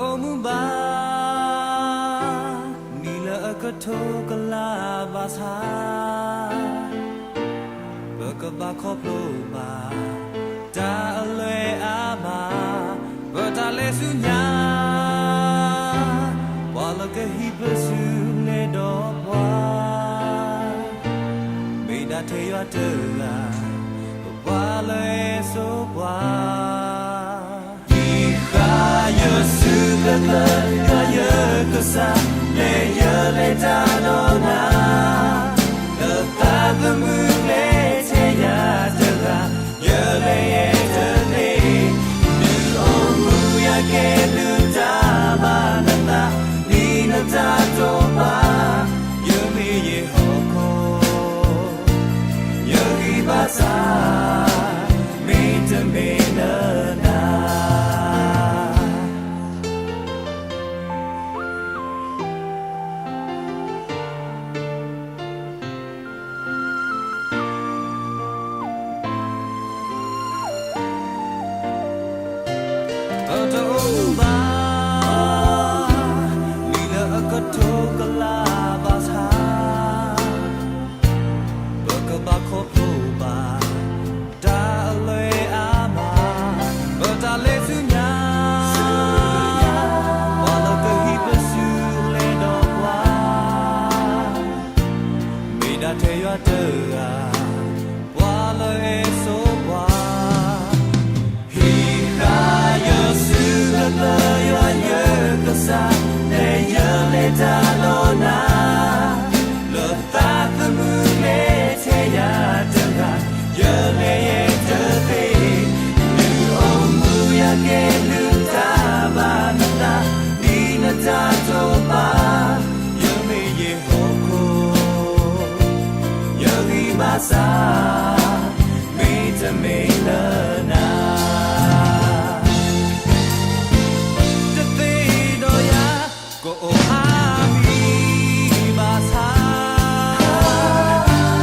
အိၣ်မူဘၣ် နံၣ်လၢအကထိကလးဘၣ်ဆၣ် ပကဘၣ်ခီဖျိဘၣ် တၢ်အလွဲအမး ပတၢ်လဲၤဆူညါ ပှၤလၢကဟံးပစုလဲၤဒီးပှၤ မ့ၢ်ဒၣ်ထဲယွၤတဂၤ ပပှၤလၢအစိပှၤ ဟံးဃာ်ယစုကျၢၤကျၢၤ ယွၤယကစၢ် လဲၤယလဲၤတၢ်ဒီးနၤ လၢသးသမူကျဲထဲယၤတဂၤ ယလဲၤယဲတသ့ ဒုးအိၣ်မူယၤကဲဒုးတၢ်ဘၣ်နသး ဒ်နတၢ်တိာ်ပာ် ယမ့ၢ်ယဟီၣ်ခိၣ် ယဂံၢ်ဘါစၢ် မ့တမ့ၢ်လၢနၤ ပတအိၣ်မူဘၣ် နံၣ်လၢအကထိကလးဘၣ်ဆၣ် ပကဘၣ်ခီဖျိဘၣ် တၢ်အလွဲအမး ပတၢ်လဲၤဆူညါ ပှၤလၢကဟံးပစုလဲၤဒီးပှၤ မ့ၢ်ဒၣ်ထဲယွၤတဂၤ ပှၤလၢအစိပှၤ ဟံးဃာ်ယစုကျၢၤကျၢၤ ယွၤယကစၢ် လဲၤယလဲၤတၢ်ဒီးနၤ လၢသးသမူကျဲထဲယၤတဂၤ ယလဲၤယဲတသ့ ဒုးအိၣ်မူယၤကဲဒုးတၢ်ဘၣ်နသး ဒ်နတၢ်တိာ်ပာ် ယမ့ၢ်ယဟီၣ်ခိၣ် ယဂံၢ်ဘါစၢ် မ့တမ့ၢ်လၢနၤ တသ့ဒီးယၤ ကအိၣ်အါမံၤဘၣ်ဆၣ်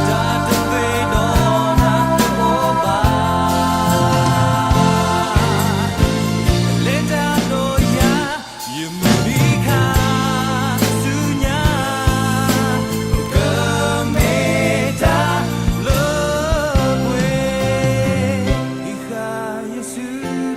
တၢ်တသ့ဒီးနၤတအိၣ်ဘၣ် လဲၤတၢ်ဒီးယၤ ယမုၢ်နံၤခါဆူညါ ကမ့ၢ်တၢ်လၢပှဲၤ ဟံးဃာ်ယစု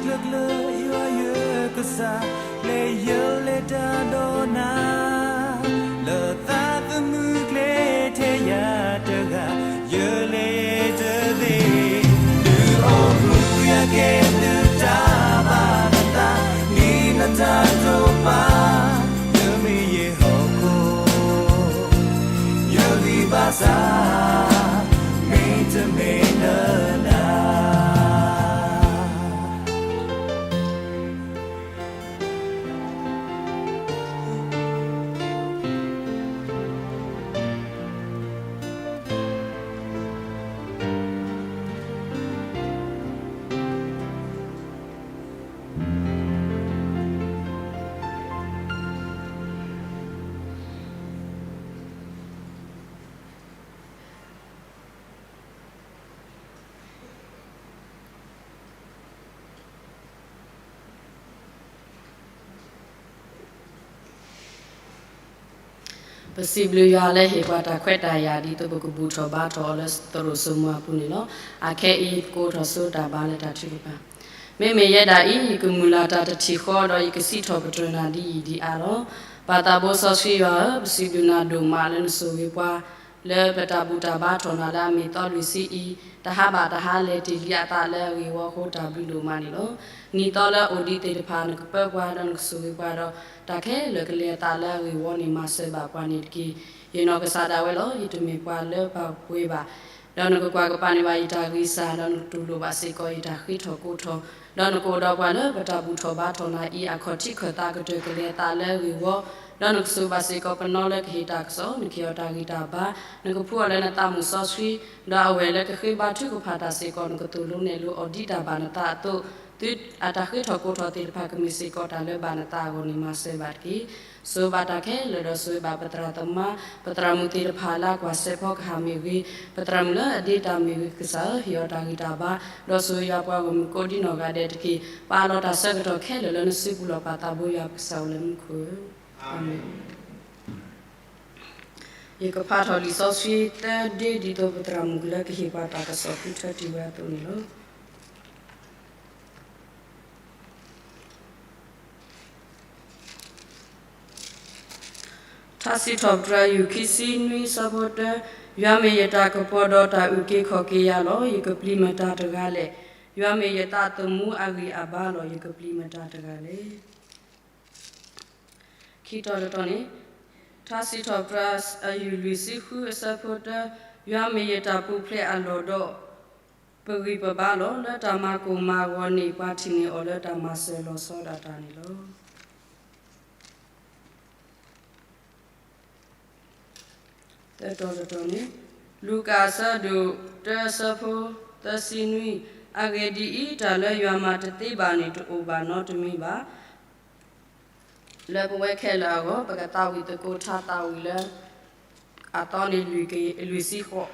ကျၢၤကျၢၤ ယွၤယကစၢ် လဲၤယလဲၤတၢ်ဒီးနၤ လၢသးသမူကျဲထဲယၤတဂၤ ယလဲၤတသ့ ဒုးအိၣ်မူယၤကဲဒုးတၢ်ဘၣ်နသး ဒ်နတၢ်တိာ်ပာ် ယမ့ၢ်ယဟီၣ်ခိၣ် ယဂံၢ်ဘါစၢ် မ့တမ့ၢ်လၢနၤ ပစံးဘျုးယွၤလၢဟ့ၣ်ပှၤတၢ်ခွဲးတၢ်ယာ် ဒ်သိးပကဘူၣ်ထီၣ်ဘါထီၣ်အီၤလၢသရိာ်စိမိၤအပူၤန့ၣ်လီၤ. အခဲအံၤ ပကအိးထီၣ်ဆိတၢ်ဘါလၢတၢ်ထုကဖၣ်. မ့မ့ၢ်ယဲဒၣ်အံၤ ယကမုၢ်လၢ်တၢ်တထံၣ်ဃီဒီး ယကစံးထီၣ်ပတြၢၤနၤဒ်အံၤဒ်အါလီၤ. ပၢ်သးဘိစီဆှံယွၤဧၢ, ပစံးဘျုးနၤဒိၣ်မးလၢနဆိၣ်ဂ့ၤပှၤ လၢပတၢ်ဘူၣ်တၢ်ဘါထီၣ်နၤလၢအမ့ၢ်သီလွံၢ်ဆံအံၤ, တဟါဘၣ်တဟါလဲၤတ့ၢ်လံအသးလၢအဂ့ၢ်ဝီအဃိ တၢ်ဘျုးဒိၣ်မးန့ၣ်လီၤ. နံၣ်သီလၢအအိၣ်ဒံးသ့ၣ်တဖၣ် နကပၢပှၤဒီးနကဆိၣ်ဂ့ၤပှၤဒီး တၢ်ခဲလၢာ်ကလဲၤအသးလၢအဂ့ၢ်ဝီန့ၣ် မၤစၢၤဘၣ်ပှၤန့ၣ်တက့ၢ်. ယနီၢ်ကစၢ်ဒၣ်ဝဲလီၤ. ယတမ့ၢ်ပှၤလၢပာ်ပှဲၤဘၣ် ဒီးနကကွၢ်ကပၤန့ၢ်ဘၣ်ယတၢ်ဂံၢ်စၢ်, ဒီးနကတူၢ်လိာ်ဘၣ်စ့ၢ်ကီးယတၢ်ဃ့ထီၣ်ကိးထီၣ်, ဒီးနကအိၣ်ဒီးပှၤလၢပတၢ်ဘူၣ်ထီၣ်ဘါထီၣ်နၤအံၤ အခီၣ်ထံးခၢၣ်သးကတၢၢ်ကလဲၤအသးလၢအဂ့ၢ်ဝီ, ဒီးနကဆိၣ်ဂ့ၤဘၣ်စ့ၢ်ကီးပနီၢ်လၢကဟ့ၣ်တၢ်ကစီၣ်, နကဟ့ၣ်အီၤတၢ်ဂံၢ်တၢ်ဘါ, နကဖှူအီၤလၢနသးမုၣ်စီဆှံ, ဒီးအဝဲၢ်လၢကဃ့ဘါထုကဖၣ်တၢ်စ့ၢ်ကီး နကသိၣ်လိနဲၣ်လိအီၤဒ်တၢ်ဘၣ်နသးအသိး သုအတၢ်ဃ့ထီၣ်ကိးထီၣ်သ့ၣ်တဖၣ် ကမ့ၢ်စ့ၢ်ကီးတၢ်လၢဘၣ်နသးအဂီၢ်န့ၣ် မၤစၢၤဘၣ်တက့ၢ်. ဆိၣ်ဂ့ၤဘၣ်တၢ်ခဲလၢာ် ဒီးဆိၣ်ဂ့ၤဘၣ်ပသရၣ်သမါ ပသရၣ်မုၣ်သ့ၣ်တဖၣ်လၢအကွၢ်စဲးဖီကဟၣ်မ့ၢ်ဂ့ၤ, ပသရၣ်မုၣ်လၢအဒ့တၢ်မ့ၢ်ဂ့ၤ, ကစၢ်ဧၢ, ဟ့ၣ်အီၤတၢ်ဂံၢ်တၢ်ဘါ, ဒီးဆိၣ်ဂ့ၤယွၤပှၤဂီၢ်မုၢ်ကိးဒံနီၢ်ဂၤဒဲးတက့ၢ်. ပာ်လီၤတၢ်ဆၢကတီၢ်ခဲလၢာ်လၢနစုပူၤလီၤ. ပၢ်သးဘိယွၤပကစၢ်အိၣ်လၢမူခိၣ်ဧၢ, အၤမ့ၣ်. ယကဖးထီၣ်လံာ်စီဆှံသၢဒ့ ဒ်သိးပသရၣ်မုၣ်ကလၢကဟ့ၣ်ပှၤတၢ်ကစီၣ်ဃုထၢတ့ၢ်ဝဲအသိးန့ၣ်လီၤ. ထါစံးထီၣ်ပတြၢၤ အယူၢ်ခံဆံနွံ အဆၢဖိတၢ, ယွၤမ့ၢ်ယတၢ်ကပီၤဒီးတၢ်အုၣ်က့ၤခီၣ်က့ၤယၤလီၤ. ယကပျံၤမတၤတဂၤလဲၣ်. ယွၤမ့ၢ်ယသးသမူအဂံၢ်အဘါလီၤ. ယကပျံၤမတၤတဂၤလဲၣ်. ခံတီၤတတီၤန့ၣ်, ထါစံးထီၣ်ပတြၢၤ အယူၢ်လွံၢ်ဆံဃု အဆၢဖိတၢ, ယွၤမ့ၢ်ယတၢ်ပူၤဖျဲးအလီၢ်ဒီး ပဂံၢ်ပဘါလီၤ. လၢတၢ်မၤကိၢ်မၤဂီၤန့ၣ် ပှၤထံၣ်န့ၢ်အီၤလၢတၢ်မၤစၢၤလီၤဆီဒၣ်တၢ်န့ၣ်လီၤ. သၢတီၤတတီၤန့ၣ်, လူၤကၣ်အဆၢဒိၣ်တၢ အဆၢဖိသၢဆံနွံ, အဂ့ၢ်ဒ်အံၤ, တၢ်လၢယွၤမၤတသ့ဘၣ်န့ၣ် တအိၣ်ဘၣ်နီတမံၤဘၣ်. လၢပဝဲခဲလၢာ်အဂီၢ် ပကသးဝံၣ်သကိးထါသးဝံၣ်လၢ အသီန့ၣ်လွံၢ်ဆံဃိး,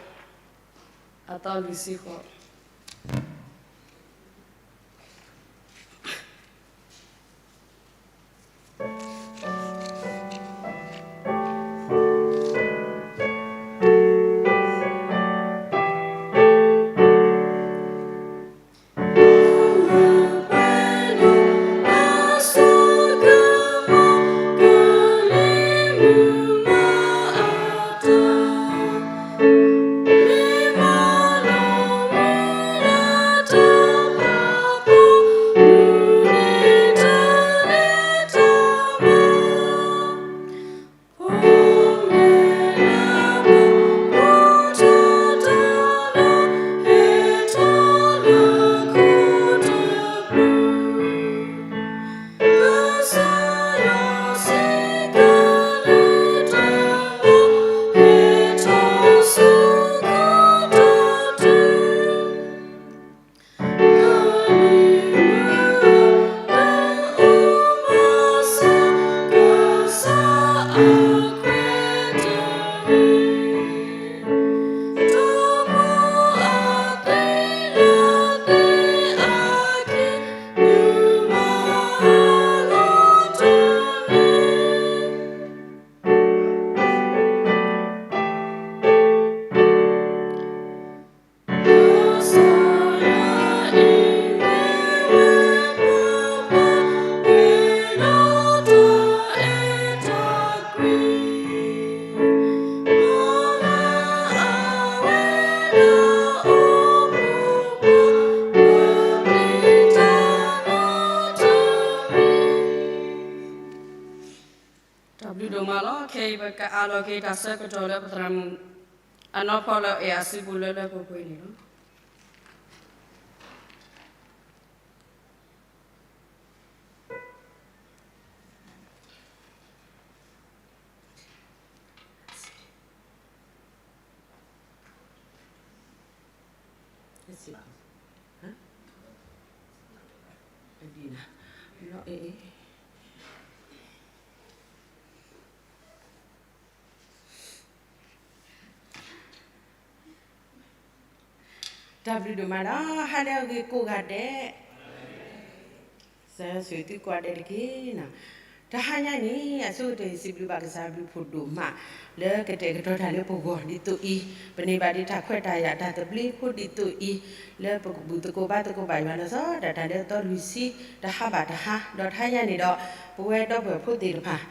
အသီလွံၢ်ဆံဃိး. တၢ်ဘျုးဒိၣ်မးလီၤ. ခဲအံၤပကအးလီၤက့ၤတၢ်ဆၢကတီၢ်လၢပသရၣ်မုၣ် အနီၢ်ဖီလၢအအဲၣ်အစုပူၤလၢလၢပှဲၤပှဲၤန့ၣ်လီၤ. တၢ်ဘျုးဒိၣ်မးလီၤ. ဟါလၢအဂ့ၤကိးဂၤဒဲး, ကစၢ်ယွၤဆိၣ်ဂ့ၤသုကိးဂၤဒဲးတက့ၢ်. တဟါညါန့ၣ် အဆိကတၢၢ် ယစံးဘျုးဘၣ်ကစၢ်ဘျုးဖှိၣ်ဒိၣ်မး လၢကတဲာ်ကတီၤတၢ်လၢပဂီၢ်ဒ်သိးအံၤ, ပန့ၢ်ဘၣ်ဒံးတၢ်ခွဲးတၢ်ယာ်တၢ်သဘျ့ဖိဒ်သိးအံၤ, လၢပကဘူၣ်သကိးဘါသကိးဘၣ်ယွၤလီၤဆီဒၣ်တၢ်လၢအသီလွံၢ်ဆံ တဟါဘၣ်တဟါ, ဒီးတဟါညါန့ၣ်ဒီး ပဝဲဒီပုၢ်ဝဲၢ်ဖိသ့ၣ်တဖၣ်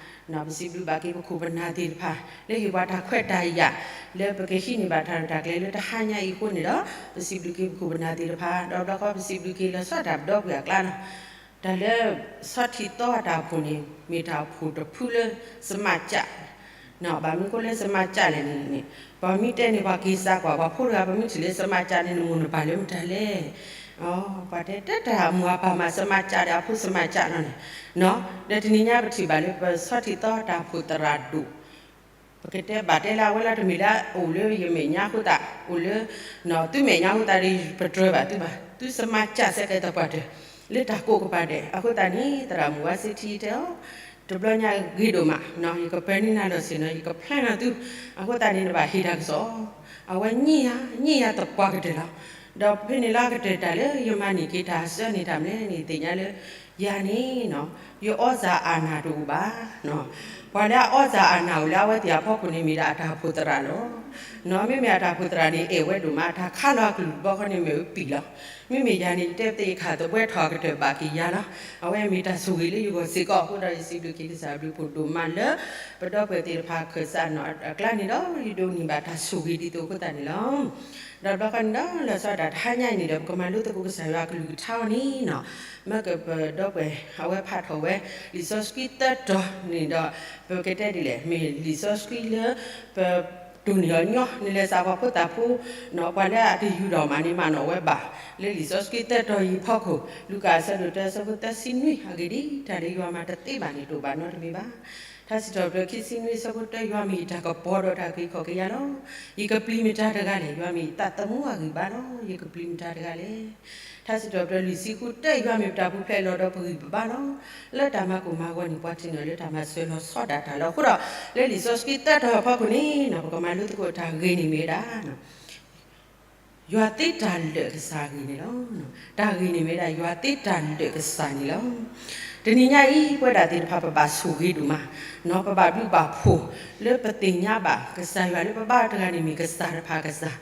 ပစံးဘျုးဘၣ်က့ၤပခိၣ်ပနၢ်သ့ၣ်တဖၣ် လၢဟ့ၣ်ပှၤတၢ်ခွဲးတၢ်ယာ် လၢပကဟံးန့ၢ်ဘၣ်တၢ်ရဲၣ်တၢ်ကျဲၤလၢတဟါညါအံၤအဃိန့ၣ်ဒီး ပစံးဘျုးက့ၤပခိၣ်ပနၢ်သ့ၣ်တဖၣ်, ဒီးဘျီဃီ ပစံးဘျုးက့ၤလီၤဆီဒၣ်တၢ်ပဒီပုၢ်ဝဲၢ်အကျါလီၤ. တၢ်လၢဆီၣ်ထံသီအတၢ်အိၣ်ဖှိၣ်န့ၣ် မ့ၢ်တၢ်အိၣ်ဖှိၣ်တဖုလၢ စမးကၠး ဘၣ်မနုၤဃိလၢစမးကၠးလဲၣ်န့ၣ်, ပှၤမ့ၢ်တဲန့ၣ် ပှၤက့ၤစးကွၢ် ပှၤဖိတဂၤ ပမ့ၢ်ထံၣ်လၢစမးကၠးန့ၣ် နမိၢ်နပၢ်လၢမတၤလဲၣ်. ပှၤတဲတၢ်အမိၢ်အပၢ်မၤစမးကၠးဒီးအဖိစမးကၠးလီၤန့ၣ်, ဒီးတနံၤညါပထံၣ်ဘၣ်လၢပဆီၣ်ထံသီတၢ်အိၣ်ဖှိၣ်သရၣ်ဒိၣ်, ပကတဲဘၣ်တဲလၢအဝဲလီၤတမ့ၢ်လၢအအိၣ်လၢယမဲာ်ညါအဃိသတး အိၣ်လၢ သုမဲာ်ညါအဃိသတးဒီး ပတြၢၤဘၣ်သုဘၣ်, သုစမးကၠးစဲကဲသပှၢ်တၢၢ် လၢတၢ်ကိးကပၤဒဲး, အဃိသတးန့ၣ် သရၣ်မုၣ်ဝါစ့ထံတဲအီၤ, တဘျီညါဂ့ၤဒိၣ်မး, ယကပၢနုၤနၤလီၤဆ့ၣ်နီၤ, ယကဖျါနၤသု, အဃိသတးန့ၣ် နဘၣ်ဟ့ၣ်တၢ်ကစီၣ်, အဝဲညၣ်ယၤ, ညၣ်ယၤသပှၢ်ကတၢၢ်လီၤ. ဒီးဖဲန့ၣ်လၢအကတၢၢ်တၢ်လၢယမၤန့ၢ်က့ၤတၢ်ဆၢန့ၣ်တၢ်မနုၤန့ၣ် သ့ၣ်ညါလၢ ယၤန့ၣ် ယအီစၣ်အနၢ်တအိၣ်ဘၣ်. ပှၤလၢအအီစၣ်အနၢ်အိၣ်လၢအဝဲသ့ၣ်အဖီခိၣ်န့ၣ် မ့ၢ်ဒၣ်အတၢ်အိၣ်ဖှိၣ်သရၣ်လီၤ. မ့မ့ၢ်အတၢ်အိၣ်ဖှိၣ်သရၣ်န့ၣ် အဲၣ်ဝဲဒိၣ်မး, တၢ်ခးလီၤအကလုၢ်တဘျီဃီန့ၣ်မ့ၢ်ဝဲပံာ်လီၤ. မ့မ့ၢ်ယၤန့ၣ် ယတဲသ့ၣ်ခးသဘှဲထီၣ်အကတၢၢ်ဘၣ်က့ၤယၤလီၤ. အဝဲမ့ၢ်တၢ်ဆိၣ်ဂ့ၤလၢယဂီၢ်စ့ၢ်ကီးအဃိဒီး ယစံးဘျုးက့ၤကစၢ်အဘျုးအဖှိၣ်ဒိၣ်မးလၢ ပဒီပုၢ်ဝဲၢ်သ့ၣ်တဖၣ်ခၢၣ်စးနီၢ်အကျါန့ၣ်ဒီး ယဒိးန့ၢ်ဘၣ်တၢ်ဆိၣ်ဂ့ၤဒ်သိးအဃိသတးန့ၣ်လီၤ. ဒီးဘျီဃီန့ၣ်ဒီး လီၤဆီဒၣ်တဟါညါအံၤန့ၣ်ဒီး ပကမၤလိသကိးကစၢ်ယွၤအကလုၢ်ကထါအီၤန့ၣ်နီၤ, မ့ၢ်ကပဒီပုၢ်ဝဲၢ် အဝဲဖးထီၣ်ဝဲ လံာ်စီဆှံသၢတီၤန့ၣ်ဒီး ပကတဲဒ်လဲၣ် မ့ၢ်လံာ်စီဆှံလၢ ပ တိၢ်န့ၢ်အီၤညီ နလဲၤစးပှၤဖိသၣ်ဖိနီၤ, ပှၤလၢအတယူၤထီၣ်မးန့ၣ် မၤနီၣ်ဝဲဘၣ်. လၢလံာ်စီဆှံသၢတီၤအံၤအဖီခိၣ် လူၤကၣ်အဆၢဒိၣ်တၢ အဆၢဖိသၢဆံနွံ, အဂ့ၢ်ဒ်အံၤ, တၢ်လၢယွၤမၤတသ့ဘၣ်န့ၣ် တအိၣ်ဘၣ်နီတမံၤဘၣ်. ထါစံးထီၣ်ပတြၢၤခံဆံနွံ အဆၢဖိတၢ, ယွၤမ့ၢ်ယတၢ်ကပီၤဒီးတၢ်က့ၤခီၣ်က့ၤယၤလီၤ. ယကပျံၤမတၤတဂၤလဲၣ်, ယွၤမ့ၢ်ယသးသမူအဂံၢ်ဘါလီၤ. ယကပျံၤမတၤတဂၤလဲၣ်. ထါစံးထီၣ်ပတြၢၤလွံၢ်ဆံဃု, တၢ်ယွၤမ့ၢ်ပတၢ်ပူၤဖျဲးလီၤဒီးပဂံၢ်ပဘါလီၤ. လၢတၢ်မၤကိၢ်မၤဂီၤန့ၣ် ပှၤထံၣ်န့ၢ်လၢတၢ်မၤစၢၤလီၤဆီဒၣ်တၢ်လီၤ. အဃိဒီး လၢလံာ်စီဆှံသၢတီၤအဖီခိၣ်န့ၣ် ပကမၤလိသကိးတၢ်ဂ့ၢ်န့ၣ်မ့ၢ်ဝဲဒၣ် ယွၤသ့တၢ်လၢာ်ကစၢ်အဂ့ၢ်န့ၣ်လီၤ. တၢ်ဂ့ၢ်န့ၣ်မ့ၢ်ဝဲဒၣ် ယွၤသ့တၢ်လၢာ်ကစၢ်န့ၣ်လီၤ. တနံၤညါအံၤ ပဝဲဒၣ်သ့ၣ်တဖၣ် ပဘၣ်ဆိၣ်ဂ့ၤဒိၣ်မး, ပဘၣ်ဘျုးဘၣ်ဖှိၣ် လၢပသ့ၣ်ညါဘၣ် ကစၢ်ယွၤလၢပဘါတဂၤန့ၣ် မ့ၢ်ကစၢ်တဖၣ်ကစၢ်,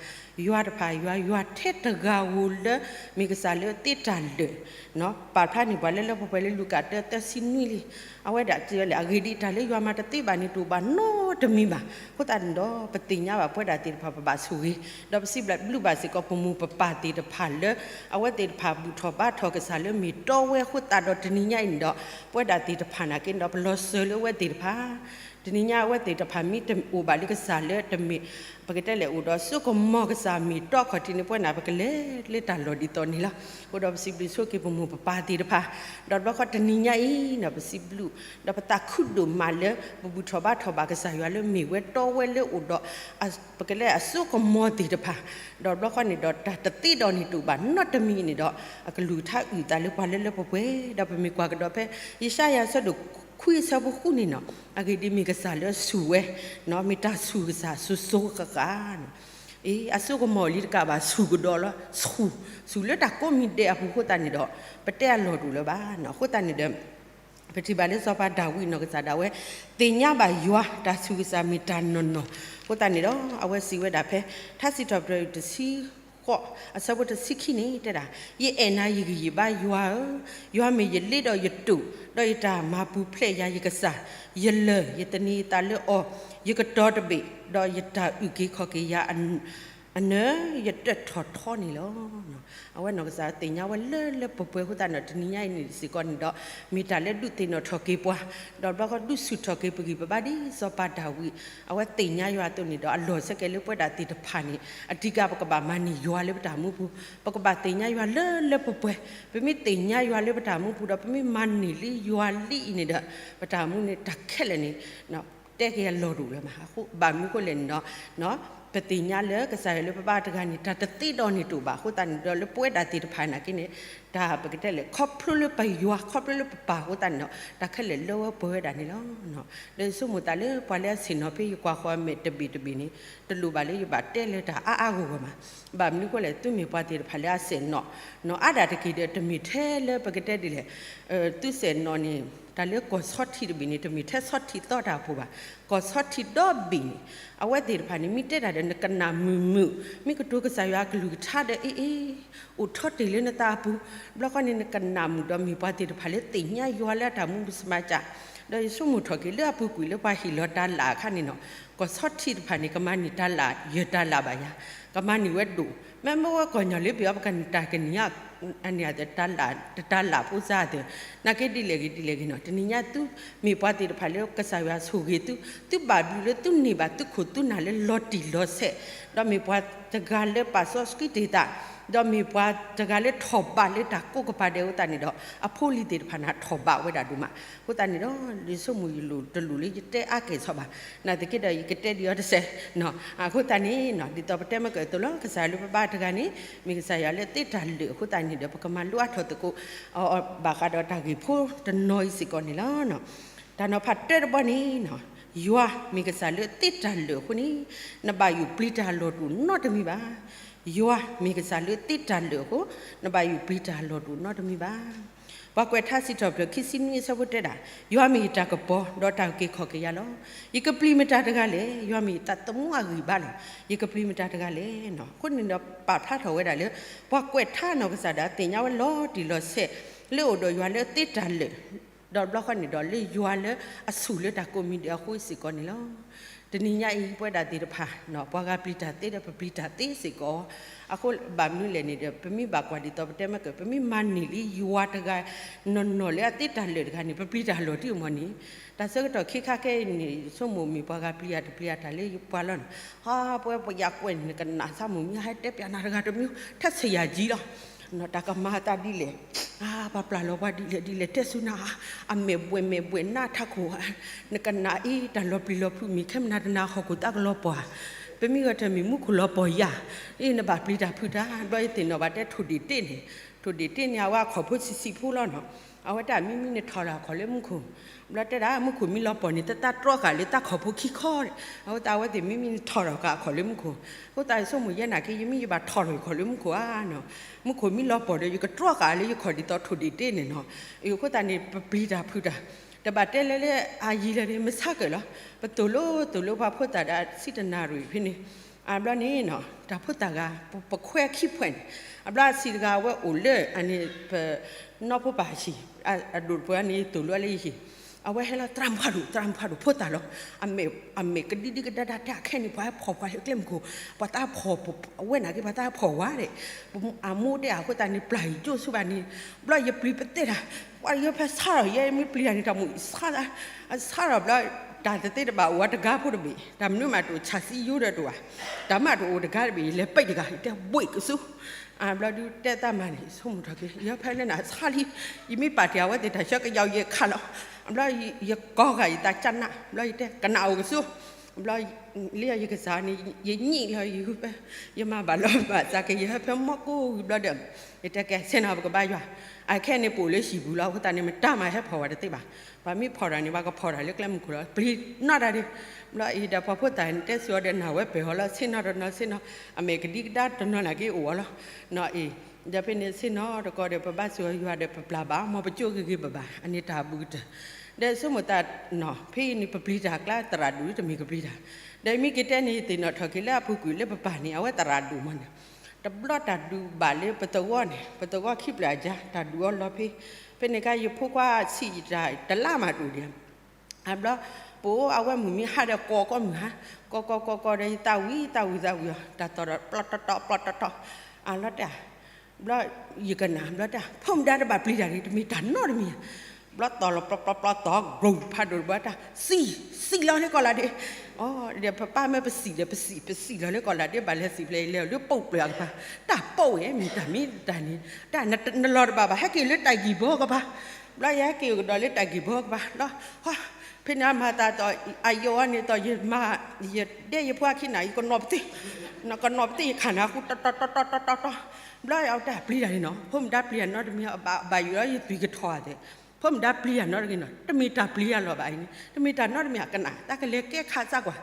ယွၤတဖၣ်ယွၤ, ယွၤထဲတဂၤဧိၤလၢ မ့ၢ်ကစၢ်လၢသ့တၢ်လၢာ် ပာ်ဖျါန့ၢ်ပှၤလၢလၢပှဲၤပှဲၤလၢလူၤကၣ်တၢ သၢဆံနွံလံ. အဝဲဒၣ်တဲဝဲလၢ အဂ့ၢ်ဒ်အံၤ, တၢ်လၢယွၤမၤတသ့ဘၣ်န့ၣ် တအိၣ်ဘၣ်နီတမံၤဘၣ်. အဃိသတးန့ၣ်ဒီး ပသ့ၣ်ညါဘၣ်ပဝဲဒၣ်သ့ၣ်တဖၣ် ပဘၣ်ဆိၣ်ဂ့ၤ, ဒီးပစံးဘျုးဘၣ်စ့ၢ်ကီး ပမိၢ်ပပၢ်သ့ၣ်တဖၣ်လၢ အဝဲသ့ၣ်တဖၣ်ဘူၣ်ထီၣ်ဘါထီၣ်ကစၢ်လၢမ့ၢ်တီဝဲအဃိသတးဒီး တနံၤညါအံၤန့ၣ်ဒီး ပဝဲဒၣ်သ့ၣ်တဖၣ်နာ်က့န့ၣ်ဒီး ပလီၤစၢၤလၢအဝဲသ့ၣ်တဖၣ် တနံၤညါအဝဲသ့ၣ်တဖၣ်မ့ၢ်တအိၣ်ဘၣ်လၢကစၢ်လၢတမ့ၢ် ပကတဲလဲၣ်အိၣ်ဒီးစိကမီၤကစၢ်မ့ၢ်တီအခီၣ်ထံးန့ၣ် ပဝဲန့ၣ် ပကလဲၤလၢတၢ်လီၢ်ဒ်သိးန့ၣ်လီၤ. အဃိဒီးပစံးဘျုးဆိက့ၤပမိၢ်ပပၢ်သ့ၣ်တဖၣ်, ဒီးတဘျီဃီတနံၤညါအံၤန့ၣ် ပစံးဘျုး, ဒီးပသးခုဒိၣ်မးလၢ ပဘူၣ်ထီၣ်ဘါထီၣ်ဘၣ်ကစၢ်ယွၤလၢမ့ၢ်ဝဲတီဝဲလၢအိၣ်ဒီး ပကတဲအစိကမီၤသ့ၣ်တဖၣ်, ဒီးတဘျီဃီန့ၣ်ဒီး တၢ်တသ့ဒီးန့ၣ်တအိၣ်ဘၣ်နီတမံၤန့ၣ်ဒီး အကလုၢ်ကထါအုၣ်သးလၢပှၤလၢလၢပှဲၤပှဲၤ, ဒီးပမ့ၢ်ကွၢ်ကဒီးဖဲ ယၡါယၤအဆၢဒိၣ်ခွံအဆၢဖိဃုန့ၣ်နီၤ, အဂ့ၢ်ဒ်အံၤ, မ့ၢ်ကစၢ်လၢအဆူၣ်ဝဲ, မ့ၢ်တၢ်ဆူၣ်ကစၢ်စိၤစိၤဃၣ်ဃၣ်န့ၣ်, အ့ အစိကမီၤလံတကးဘၣ် ဆူၣ်ကဒီးလီၤ, ဆူၣ်, ဆူၣ်လၢတၢ်ကိးမံၤဒဲးအပူၤအဃိသတးန့ၣ်ဒီး ပတဲအလီၢ်တအိၣ်လၢၤဘၣ်. အဃိသတးန့ၣ်ဒီး ပထံၣ်ဘၣ်လၢစီၤပၤဒၤဝံးနီၢ်ကစၢ်ဒၣ်ဝဲ သ့ၣ်ညါဘၣ်ယွၤတၢ်ဆူၣ်ကစၢ်မ့ၢ်တၢ်နီၢ်နီၢ်, အဃိသတးန့ၣ်ဒီး အဝဲစံးဝဲဒၣ်ဖဲ ထါစံးထီၣ်ပတြၢၤတဆံဃိး အဆၢဖိတဆံခံန့ၣ် တဲဒၣ်, ယအဲၣ်နၤယဂံၢ်ယဘါယွၤဧၢ, ယွၤမ့ၢ်ယလ့ဒီးယတိာ်, ဒီးယတၢ်မၤပူၤဖျဲးယၤယကစၢ်, ယလၢၢ်, ယသန့ၤယသးလၢအီၤ, ယကတီၤတဘ့ၣ်, ဒီးယတၢ်အုၣ်က့ၤခီၣ်က့ၤယၤ အနၢၤယတၢၢ်ထီၣ်ထီန့ၣ်လီၤ. အဝဲနီၢ်ကစၢ်သ့ၣ်ညါဝဲလၢလၢပှဲၤပှဲၤအဃိသတးန့ၣ်ဒီး တနံၤညါအံၤန့ၣ်စ့ၢ်ကီးန့ၣ်ဒီး မ့ၢ်တၢ်လၢဒုးသ့ၣ်နီၣ်ထီၣ်က့ၤပှၤ, ဒီးတဘျီဃီဒုးဆူၣ်ထီၣ်က့ၤပဂံၢ်ပဘါဒ်စီၤပၤဒၤဝံး အဝဲသ့ၣ်ညါယွၤအသိးန့ၣ်ဒီး အလီၢ်ဆၢကဲၤလၢပဝဲဒၣ်သ့ၣ်တဖၣ်န့ၣ် အဓိက ပကဘၣ်မၤန့ၢ်ယွၤလၢပတၢ်မူပူၤ, ပကဘၣ်သ့ၣ်ညါယွၤလၢလၢပှဲၤပှဲၤ, ပမ့ၢ်သ့ၣ်ညါယွၤလၢပတၢ်မူပူၤဒီး ပမ့ၢ်မၤန့ၢ်လံယွၤလံအံၤန့ၣ်ဒီး ပတၢ်မူန့ၣ်တၢ်ခဲလၢာ်န့ၣ် တဲက့ၤအလီၢ်တအိၣ်လၢၤမး, အဃိဘၣ်မနုၤအဃိလဲၣ်န့ၣ်ဒီး ပသ့ၣ်ညါလၢကစၢ်ယွၤလၢပဘါတဂၤန့ၣ် တၢ်တသ့ဒီးန့ၣ်တအိၣ်ဘၣ်အဃိသတးန့ၣ်ဒီး လၢပဝဲဒၣ်သ့ၣ်တဖၣ်နာ်က့န့ၣ် တၢ်ပကတဲလဲၣ် ခီဖျိလၢပယွၤ ခီဖျိလၢပပၢ်အဃိသတးန့ၣ်ဒီး တၢ်ခဲလၢာ်လၢဝဲပှဲၤဝဲဒၣ်န့ၣ်လီၤ. ဒီးယဆိကမိၣ်သးလၢပှၤလၢအဆ့ၣ်နီၤဖဲယကွၢ်ဃီအမဲာ်တဘ့ၣ်တဘ့ၣ်န့ၣ် တလိၣ်ဘၣ်လၢယဘၣ်တဲလၢတၢ်အါအါဂီၢ်ဂီၢ်မး, ဘၣ်မနုၤအဃိလဲၣ် သုမ့ၢ်ပှၤသ့ၣ်တဖၣ်လၢအဆ့ၣ်နီၤ နီၤအါဒၣ်တက့ၢ်ဒီး တမ့ၢ်ထဲလၢပကတဲဒ်လဲၣ် သုဆ့ၣ်နီၤန့ၣ် တၢ်လၢကီၢ်ဆီထံးတဘ့ၣ်န့ၣ် တမ့ၢ်ထဲဆီထံးသီတၢ်အပူၤဘၣ်. ကီၢ်ဆီထံးဒီဘ့ၣ်န့ၣ် အဝဲသ့ၣ်တဖၣ်န့ၣ် မ့ၢ်တဲတၢ်ဒီး နကနၣ်မုာ်မုာ်, မ့ၢ်ကတိၤကစၢ်ယွၤအကလုၢ်ကထါဒီး အ့ၣ်အ့ၣ် အိၣ်ထီတ့ၢ်လၢနသးအပူၤ, ဘျီဃီန့ၣ် နကနၣ်မုာ်ဒီး မ့ၢ်ပှၤသ့ၣ်တဖၣ်လၢသ့ၣ်ညါယွၤလၢအတၢ်မူပူၤစမးကၢ်, ဒီးယဆိကမိၣ်ထီၣ်က့ၤလၢအပူၤကွံာ်လၢပှၤဟ့ၣ်လီၤတၢ်လၣ်အခါန့ၣ်နီၤ, ကီၢ်ဆီထံးတဖၣ်န့ၣ် ကမၤန့ၢ်တၢ်လၣ် ယဲၢ်တၢ်လၣ်ဘၣ်ယၤ, ကမၤန့ၢ်ဝဲဒိၣ်, မ့မ့ၢ်ဝဲကီၢ်ညီလၢပယီၤ ပကနၣ်တၢ်ကနံၤအါန့ၣ် တၢ်လၣ်ဖိစၢ်သ့ၣ်, နာ်က့ဒ်လဲၣ်ဂ့ၤဒ်လဲၣ်ဂ့ၤနီၤ, တနံၤညါသုမ့ၢ်ပှၤသ့ၣ်တဖၣ်လၢကစၢ်ယွၤဆိၣ်ဂ့ၤသု, သုဘၣ်ဘျုးလၢသုန့ၢ်ဘၣ်သုခိၣ်သုနၢ်လၢလီၤတံၢ်လီၤဆဲး, ဒီးမ့ၢ်ပှၤတဂၤလၢပာ်စီဆှံတ့ၢ်သး, ဒီးမ့ၢ်ပှၤတဂၤလၢထီၣ်ဘးလၢတၢ်ကိးကပၤဒဲးအဃိသတးန့ၣ်ဒီး အဖိအလံၤသ့ၣ်တဖၣ်န့ၣ် ထီၣ်ဘးဝဲဒၣ်ဒိၣ်မး, အဃိသတးန့ၣ်ဒီး ယဆိကမိၣ်ယလိၣ်တလိၣ်လၢယတဲအါကဲၣ်ဆိးဘၣ်, နာ်သက့ဒီး ယကတဲဒံးအီၤတစဲး, အဃိသတးန့ၣ် ဒ်သိးပတဲမ့ၢ်ကဲသိးလီၤ ကစၢ်ယွၤလၢပဘါတဂၤန့ၣ် မ့ၢ်ကစၢ်ယွၤလၢသ့တၢ်လၢာ်အဃိသတး ပကမၤလိအါထီၣ်သကိးအီၤဘၣ်ဃးဒီးတၢ်ဂ့ၢ်ဖိတနီၤအံၤစ့ၢ်ကီးန့ၣ်လီၤ. တၢ်နီၤဖးတၢတဘီန့ၣ်, ယွၤမ့ၢ်ကစၢ်လၢသ့တၢ်လၢာ်အဃိန့ၣ်, နဘၣ်ယိၣ်ပျံၤတၢ်လီၢ်တအိၣ်နီတမံၤဘၣ်. ယွၤမ့ၢ်ကစၢ်လၢသ့တၢ်လၢာ်အဃိ, နဘၣ်ယိၣ်ပျံၤတၢ်လီၢ်တအိၣ်နီတမံၤဘၣ်. ပှၤကွဲးထါစံးထီၣ်ပတြၢၤခံဆံနွံအဆၢဖိတဲဒၣ်, ယွၤမ့ၢ်ယတၢ်ကပီၤ, ဒီးတၢ်အုၣ်က့ၤခီၣ်က့ၤယၤလီၤ. ယကပျံၤမတၤတဂၤလဲၣ်. ယွၤမ့ၢ်ယသးသမူအဂံၢ်အဘါလီၤ. ယကပျံၤမတၤတဂၤလဲၣ်. အဃိန့ၣ်ဒီးပာ်ဖျါထီၣ်ဝဲဒၣ်လၢ ပှၤကွဲးထါနီၢ်ကစၢ်ဒၣ်သ့ၣ်ညါဝဲလီၤတံၢ်လီၤဆဲး လၢအိၣ်ဒီးယွၤလၢသ့တၢ်လၢာ်, ဒီးတဘျီဃီန့ၣ်ဒီးလၢယွၤလၢအဆူၣ်လၢတၢ်ကိးမံၤဒဲးအဃိစ့ၢ်ကီးန့ၣ်လီၤ. တနံၤညါအံၤ ပဝဲဒၣ်သ့ၣ်တဖၣ် ပှၤဂၤပျံၤတၢ်သ့ဒီး ပပျံၤတၢ်သ့စ့ၢ်ကီး, အဃိဘၣ်မနုၤလဲၣ်န့ၣ်ဒီး ပမ့ၢ်ဘၣ်ကွၢ်ဒ်သိးပတဲမ့ၢ်က ပမ့ၢ်မၤန့ၢ်လံယွၤတဂၤနီၢ်နီၢ်လၢအသ့တၢ်လၢာ်တဂၤန့ၣ် ပပျံၤတၢ်လီၢ်တအိၣ်မးန့ၣ်, တၢ်ဆၢကတီၢ်ခဲခါခဲအံၤန့ၣ် ယဆိကမိၣ်မ့ၢ်ပှၤဂၤပျံၤယၤတပျံၤယၤတၢ်လၢယပှၤလီၤန့ၣ်, ဟါ ပဝဲပယၤကွဲးန့ၣ် နကနၣ်စၢ်မိၢ်မံဟဲတဲပၠးနၤတဂၤတမံၤ ထဲဆယၤကံလီၤ တၢ်ကမၤသးဒ်လဲၣ်, ပှၤပျၢ်လီၤပှၤဒ်လဲၣ်ဒ်လဲၣ် တဲဆူနၤ, အမဲာ်ဘှဲးမဲာ်ဘှဲးနးထးခိၣ်, နကနၣ်အံၤ တၢ်လီၤပျံၤလီၤဖုးမ့ၢ်ခဲမနၤတနၤဟီၣ်ခိၣ်သးကလီၤပှီၤ, ပမ့ၢ်ဂဲၤထၢၣ်မ့ၢ်မူခိၣ်လီၤပှီၤယၤ, အံၤနဘၣ်ပျံၤတၢ်ဖုးတၢ်, ဘျီယသ့ၣ်နီၣ်ဘၣ်တဲထိၣ်ဒ့ၣ်တ့ၢ်န့ၣ်, ထိၣ်ဒ့ၣ်တ့ၢ်န့ၣ် အဝဲအခီၣ်ဖိဆံးဆံးဖိလီၤနီၤ, အဝဲတၢ်မံမံနထီၣ်ဒီးအခီၣ်လၢမူခိၣ်, ဘျီတဲဒၣ်မူခိၣ်မံလီၤပှီၤန့ၣ် တၢ်တြီဃာ်လၢတၢ်ခီၣ်ဖိခံခီ, အဃိသတးအဝဲသ့ၣ်မံမံနထီၣ်ဒီးအခီၣ်လၢမူခိၣ်, အဃိသတးဆိကမိၣ်ယဲနာ်က့ ယမ့ၢ်ယဘၣ်ထီၣ်ထီၣ်ယခီၣ်လၢမူခိၣ်ဧါနီၤ, မူခိၣ်မံလီၤပှီၤဒီး ယကတြီဃာ်လၢယခီၣ်ဒ်သိးထိၣ်ဒ့ၣ်တ့ၢ်န့ၣ်နီၤ, အဃိသတးန့ၣ် ပပျံၤတၢ်ဖုးတၢ်, တဘၣ်တဲလၢလၢအယံၤလၢၤန့ၣ် မဆါကၢၣ်လီၤ, ပသိၣ်လိသိၣ်လိပှၤဖိသၣ်ဒီးဆံတနၣ်ရံၣ်ဖဲန့ၣ်, အဘျီန့ၣ်နီၤ တၢ်ဖိသၣ်ဂၤ ပခွဲခံဖှဲးန့ၣ်, အဘျီအဆံးတဂၤအဝဲအိၣ်လၢအန့ၣ် ပနီၢ်ဖိပၢ်ဟံၣ်, အဒိၣ်တပှၤန့ၣ်သိၣ်လိလၢယဟံၣ်, အဝဲဟဲလီၤ သရၣ်မုၣ်ဖးဒိၣ် သရၣ်မုၣ်ဖးဒိၣ် ဖိသၣ်လီၤ, အမဲာ်ကဒံဒံကဒါဒါတဲအခဲန့ၣ် ပှၤဟဲဖီၣ်ပှၤလၢကျဲမုၢ်ခိၣ်, ပှၤသးဖီၣ်, အဝဲနာ်က့ ပှၤသးဖီၣ်ဝဲဒၣ်, အမိၢ်တဲအဃိသတးန့ၣ် ပျၢ်ယိၣ်ဆိဘၣ်န့ၣ်, ဘျီယပျံၤပသ့ၣ်တၢ်, ပှၤယဖဲဆါထီၣ်ယဲမ့ၢ်ပျံၤတၢ်န့ၣ် တၢ်မိၣ်ဆါ, ဆါထီၣ်ဘျီ, တၢ်တသ့တဘၣ်အိၣ်ဝဲတဂၤဖိတဘ့ၣ်, တၢ်မနုၤမးတအိၣ်ဆၣ်သံယိတၢ်တအိၣ်ဘၣ်, တၢ်မးတအိၣ်တဂၤတဘ့ၣ် ယလဲၤပံးတဂၤ ယတဲဘှ့ၣ်ကဆူ ဘျီဒုးတဲတၢ်မၤန့ၣ် ဆိကမိၣ်ထီၣ်က့ၤ ယဖဲလၢနဆါလံ, ယမ့ၢ်ပာ်တ့ၢ်အဝဲသ့ၣ်တၢ်ဆၢကယီယဲခးလီၤ, ဘျီယကိးဂၤယသးကနၣ်, ဘျီယတဲကနၣ်အိၣ်ကဆူ, ဘျီလၢယကစၢ်န့ၣ် ယညံးလီၤယဖဲ, ယမၤဘၣ်လီၤဘၣ်စးက့ၤ ယဟဲဖဲမီၢ်ကိၢ်ဝံၤဘျီဒီး, ယတဲကဲဆ့ၣ်နီၤပကဘါယွၤ, အခဲန့ၣ်ပအိၣ်လၢဟံၣ်ပူၤလီၤ အဃိသတးန့ၣ် မတၤမၤဟဲဖီၣ်ဝဲတသ့ဘၣ်, ပှၤမ့ၢ်ဖီၣ်တၢ်န့ၣ် ပှၤကဖီၣ်တၢ်လၢကျဲမုၢ်ခိၣ်လီၤ ပျံၤနီၢ်တၢ်ဒ့, ဘျီအံၤဒီးပှၤဖိသၣ်န့ၣ် တဲဆူအီၤဒီးနၢ်ဝဲပၢၢ်ဟီလီၤ ဆ့ၣ်နီၤတနီၤဆ့ၣ်နီၤ, အမဲာ်ကဒံကဒါတနီၤနာ်က့အိၣ်အီၤလီၤ, နီၤအံၤ, ဒီးဖဲန့ၣ်ဆ့ၣ်နီၤတကီးဒီး ပဘါစၢၤအီၤယွၤဒီးပပျၢ်ဘၣ် မ်ပကၠိဂ့ၤဂ့ၤဘၣ်ဘၣ် အန့ၣ်တၢ်ဘူးကတၢၢ်, ဒီးဆိကမိၣ်သးနီၤ ဖဲအံၤန့ၣ် ပပျံၤတၢ်အကျါ သရၣ်ဒိၣ်လၢတမ့ၢ်ကပျံၤတၢ်, ဒီးမ့ၢ်က့ၤတဲန့ၣ် ယသ့ၣ်နီၣ်ထီၣ်က့ၤလၢအပူၤကွံာ်လၢပပၢ်န့ၣ် အဝဲသရၣ်ဒိၣ်မးန့ၣ်, တဘျီတၢ်ဒုးဘၣ်လၢပသဝီန့ၣ် ပသဝီခံပျၢ်အကါ တၢ်ဒုးအီၤလီၤဖဲ, ဖဲန့ၣ်အခါ ယဖိခွါဆံးယတၢ်တလါမးတအိၣ်ဒံး အဘျီ, ပအိၣ်အဝဲမုၢ်မံဟါဒီးကိးကီမုၢ်ဟါ, ကိးကိးကိးကိးဒီး ယသးဝံၣ်သးဝံၣ်သးဝံၣ်အီၤ တၢ်သီၣ်ဒီးပျီတီတီပျီတီတီ, အလီၤတဲာ်, ဘျီ, ယကနၣ် ဘျီတဲ ဖိမုၣ်ဒါတဘၣ်ပျံၤတၢ်န့ၣ် တမ့ၢ်တၢ်နီတမံၤဧါ, ဘျီသီၣ်လီၤပျီပျီပျီသီၣ် ကျိၤဖးဒိၣ်တဘျီတၢ် စံၣ်, စံၣ်လီၤလၢကီၢ်လၢ်ဒ့, အိ ဒီးပပၢ်မ့ၢ်ပစံၣ်ဒီး ပစံၣ် ပစံၣ်လီၤလၢကီၢ်လၢ်ဒ့ ဘၣ်လဲၤစံၣ်ဖျဲး ယလဲၤအီၤလၢပိာ်ပျၢၤအကပၤ, တၢ်ပိာ်ဝဲမ့ၢ်တၢ်မ့ၢ်တၢ်န့ၣ်, တၢ်နလီၤတဘၣ်ဘၣ် ဟဲက့ၤလၢတၢ်ဂံၢ်ဘီကပၤ, ဘျီယဟဲက့ၤကဒီးလၢတၢ်ဂံၢ်ဘီကပၤ လီၤ, ဟီ, ဖဲန့ၣ်မၤသးဒီး အယိာ်အီၤန့ၣ်ဒီး ယမၤ, ယဒဲယဖိအခံနၤ ယကနီၣ်ပသ့ၣ်, ကနီၣ်ပသ့ၣ် ယခးနၤဃူတီတီတီတီတီတီ, ဘျီအီၤတၢ်ပျံၤတၢ်န့ၣ်နီၤ ဖိမုၣ်ဒါပျံၤတၢ်နီတမံၤ ဘၣ်ယိၣ်လီၤယသွံၣ်ကထီၣ်သ့ၣ်, ဖိမုၣ်ဒါပျံၤတၢ်နီတဂ့ၤနီၤ တမ့ၢ်တၢ်ပျံၤတၢ်လီၤဘၣ်အံၤန့ၣ် တမ့ၢ်တၢ်နီတမံၤအကနၣ် တၢ်ကလဲၤကဲခးစၢ်ကွၢ်,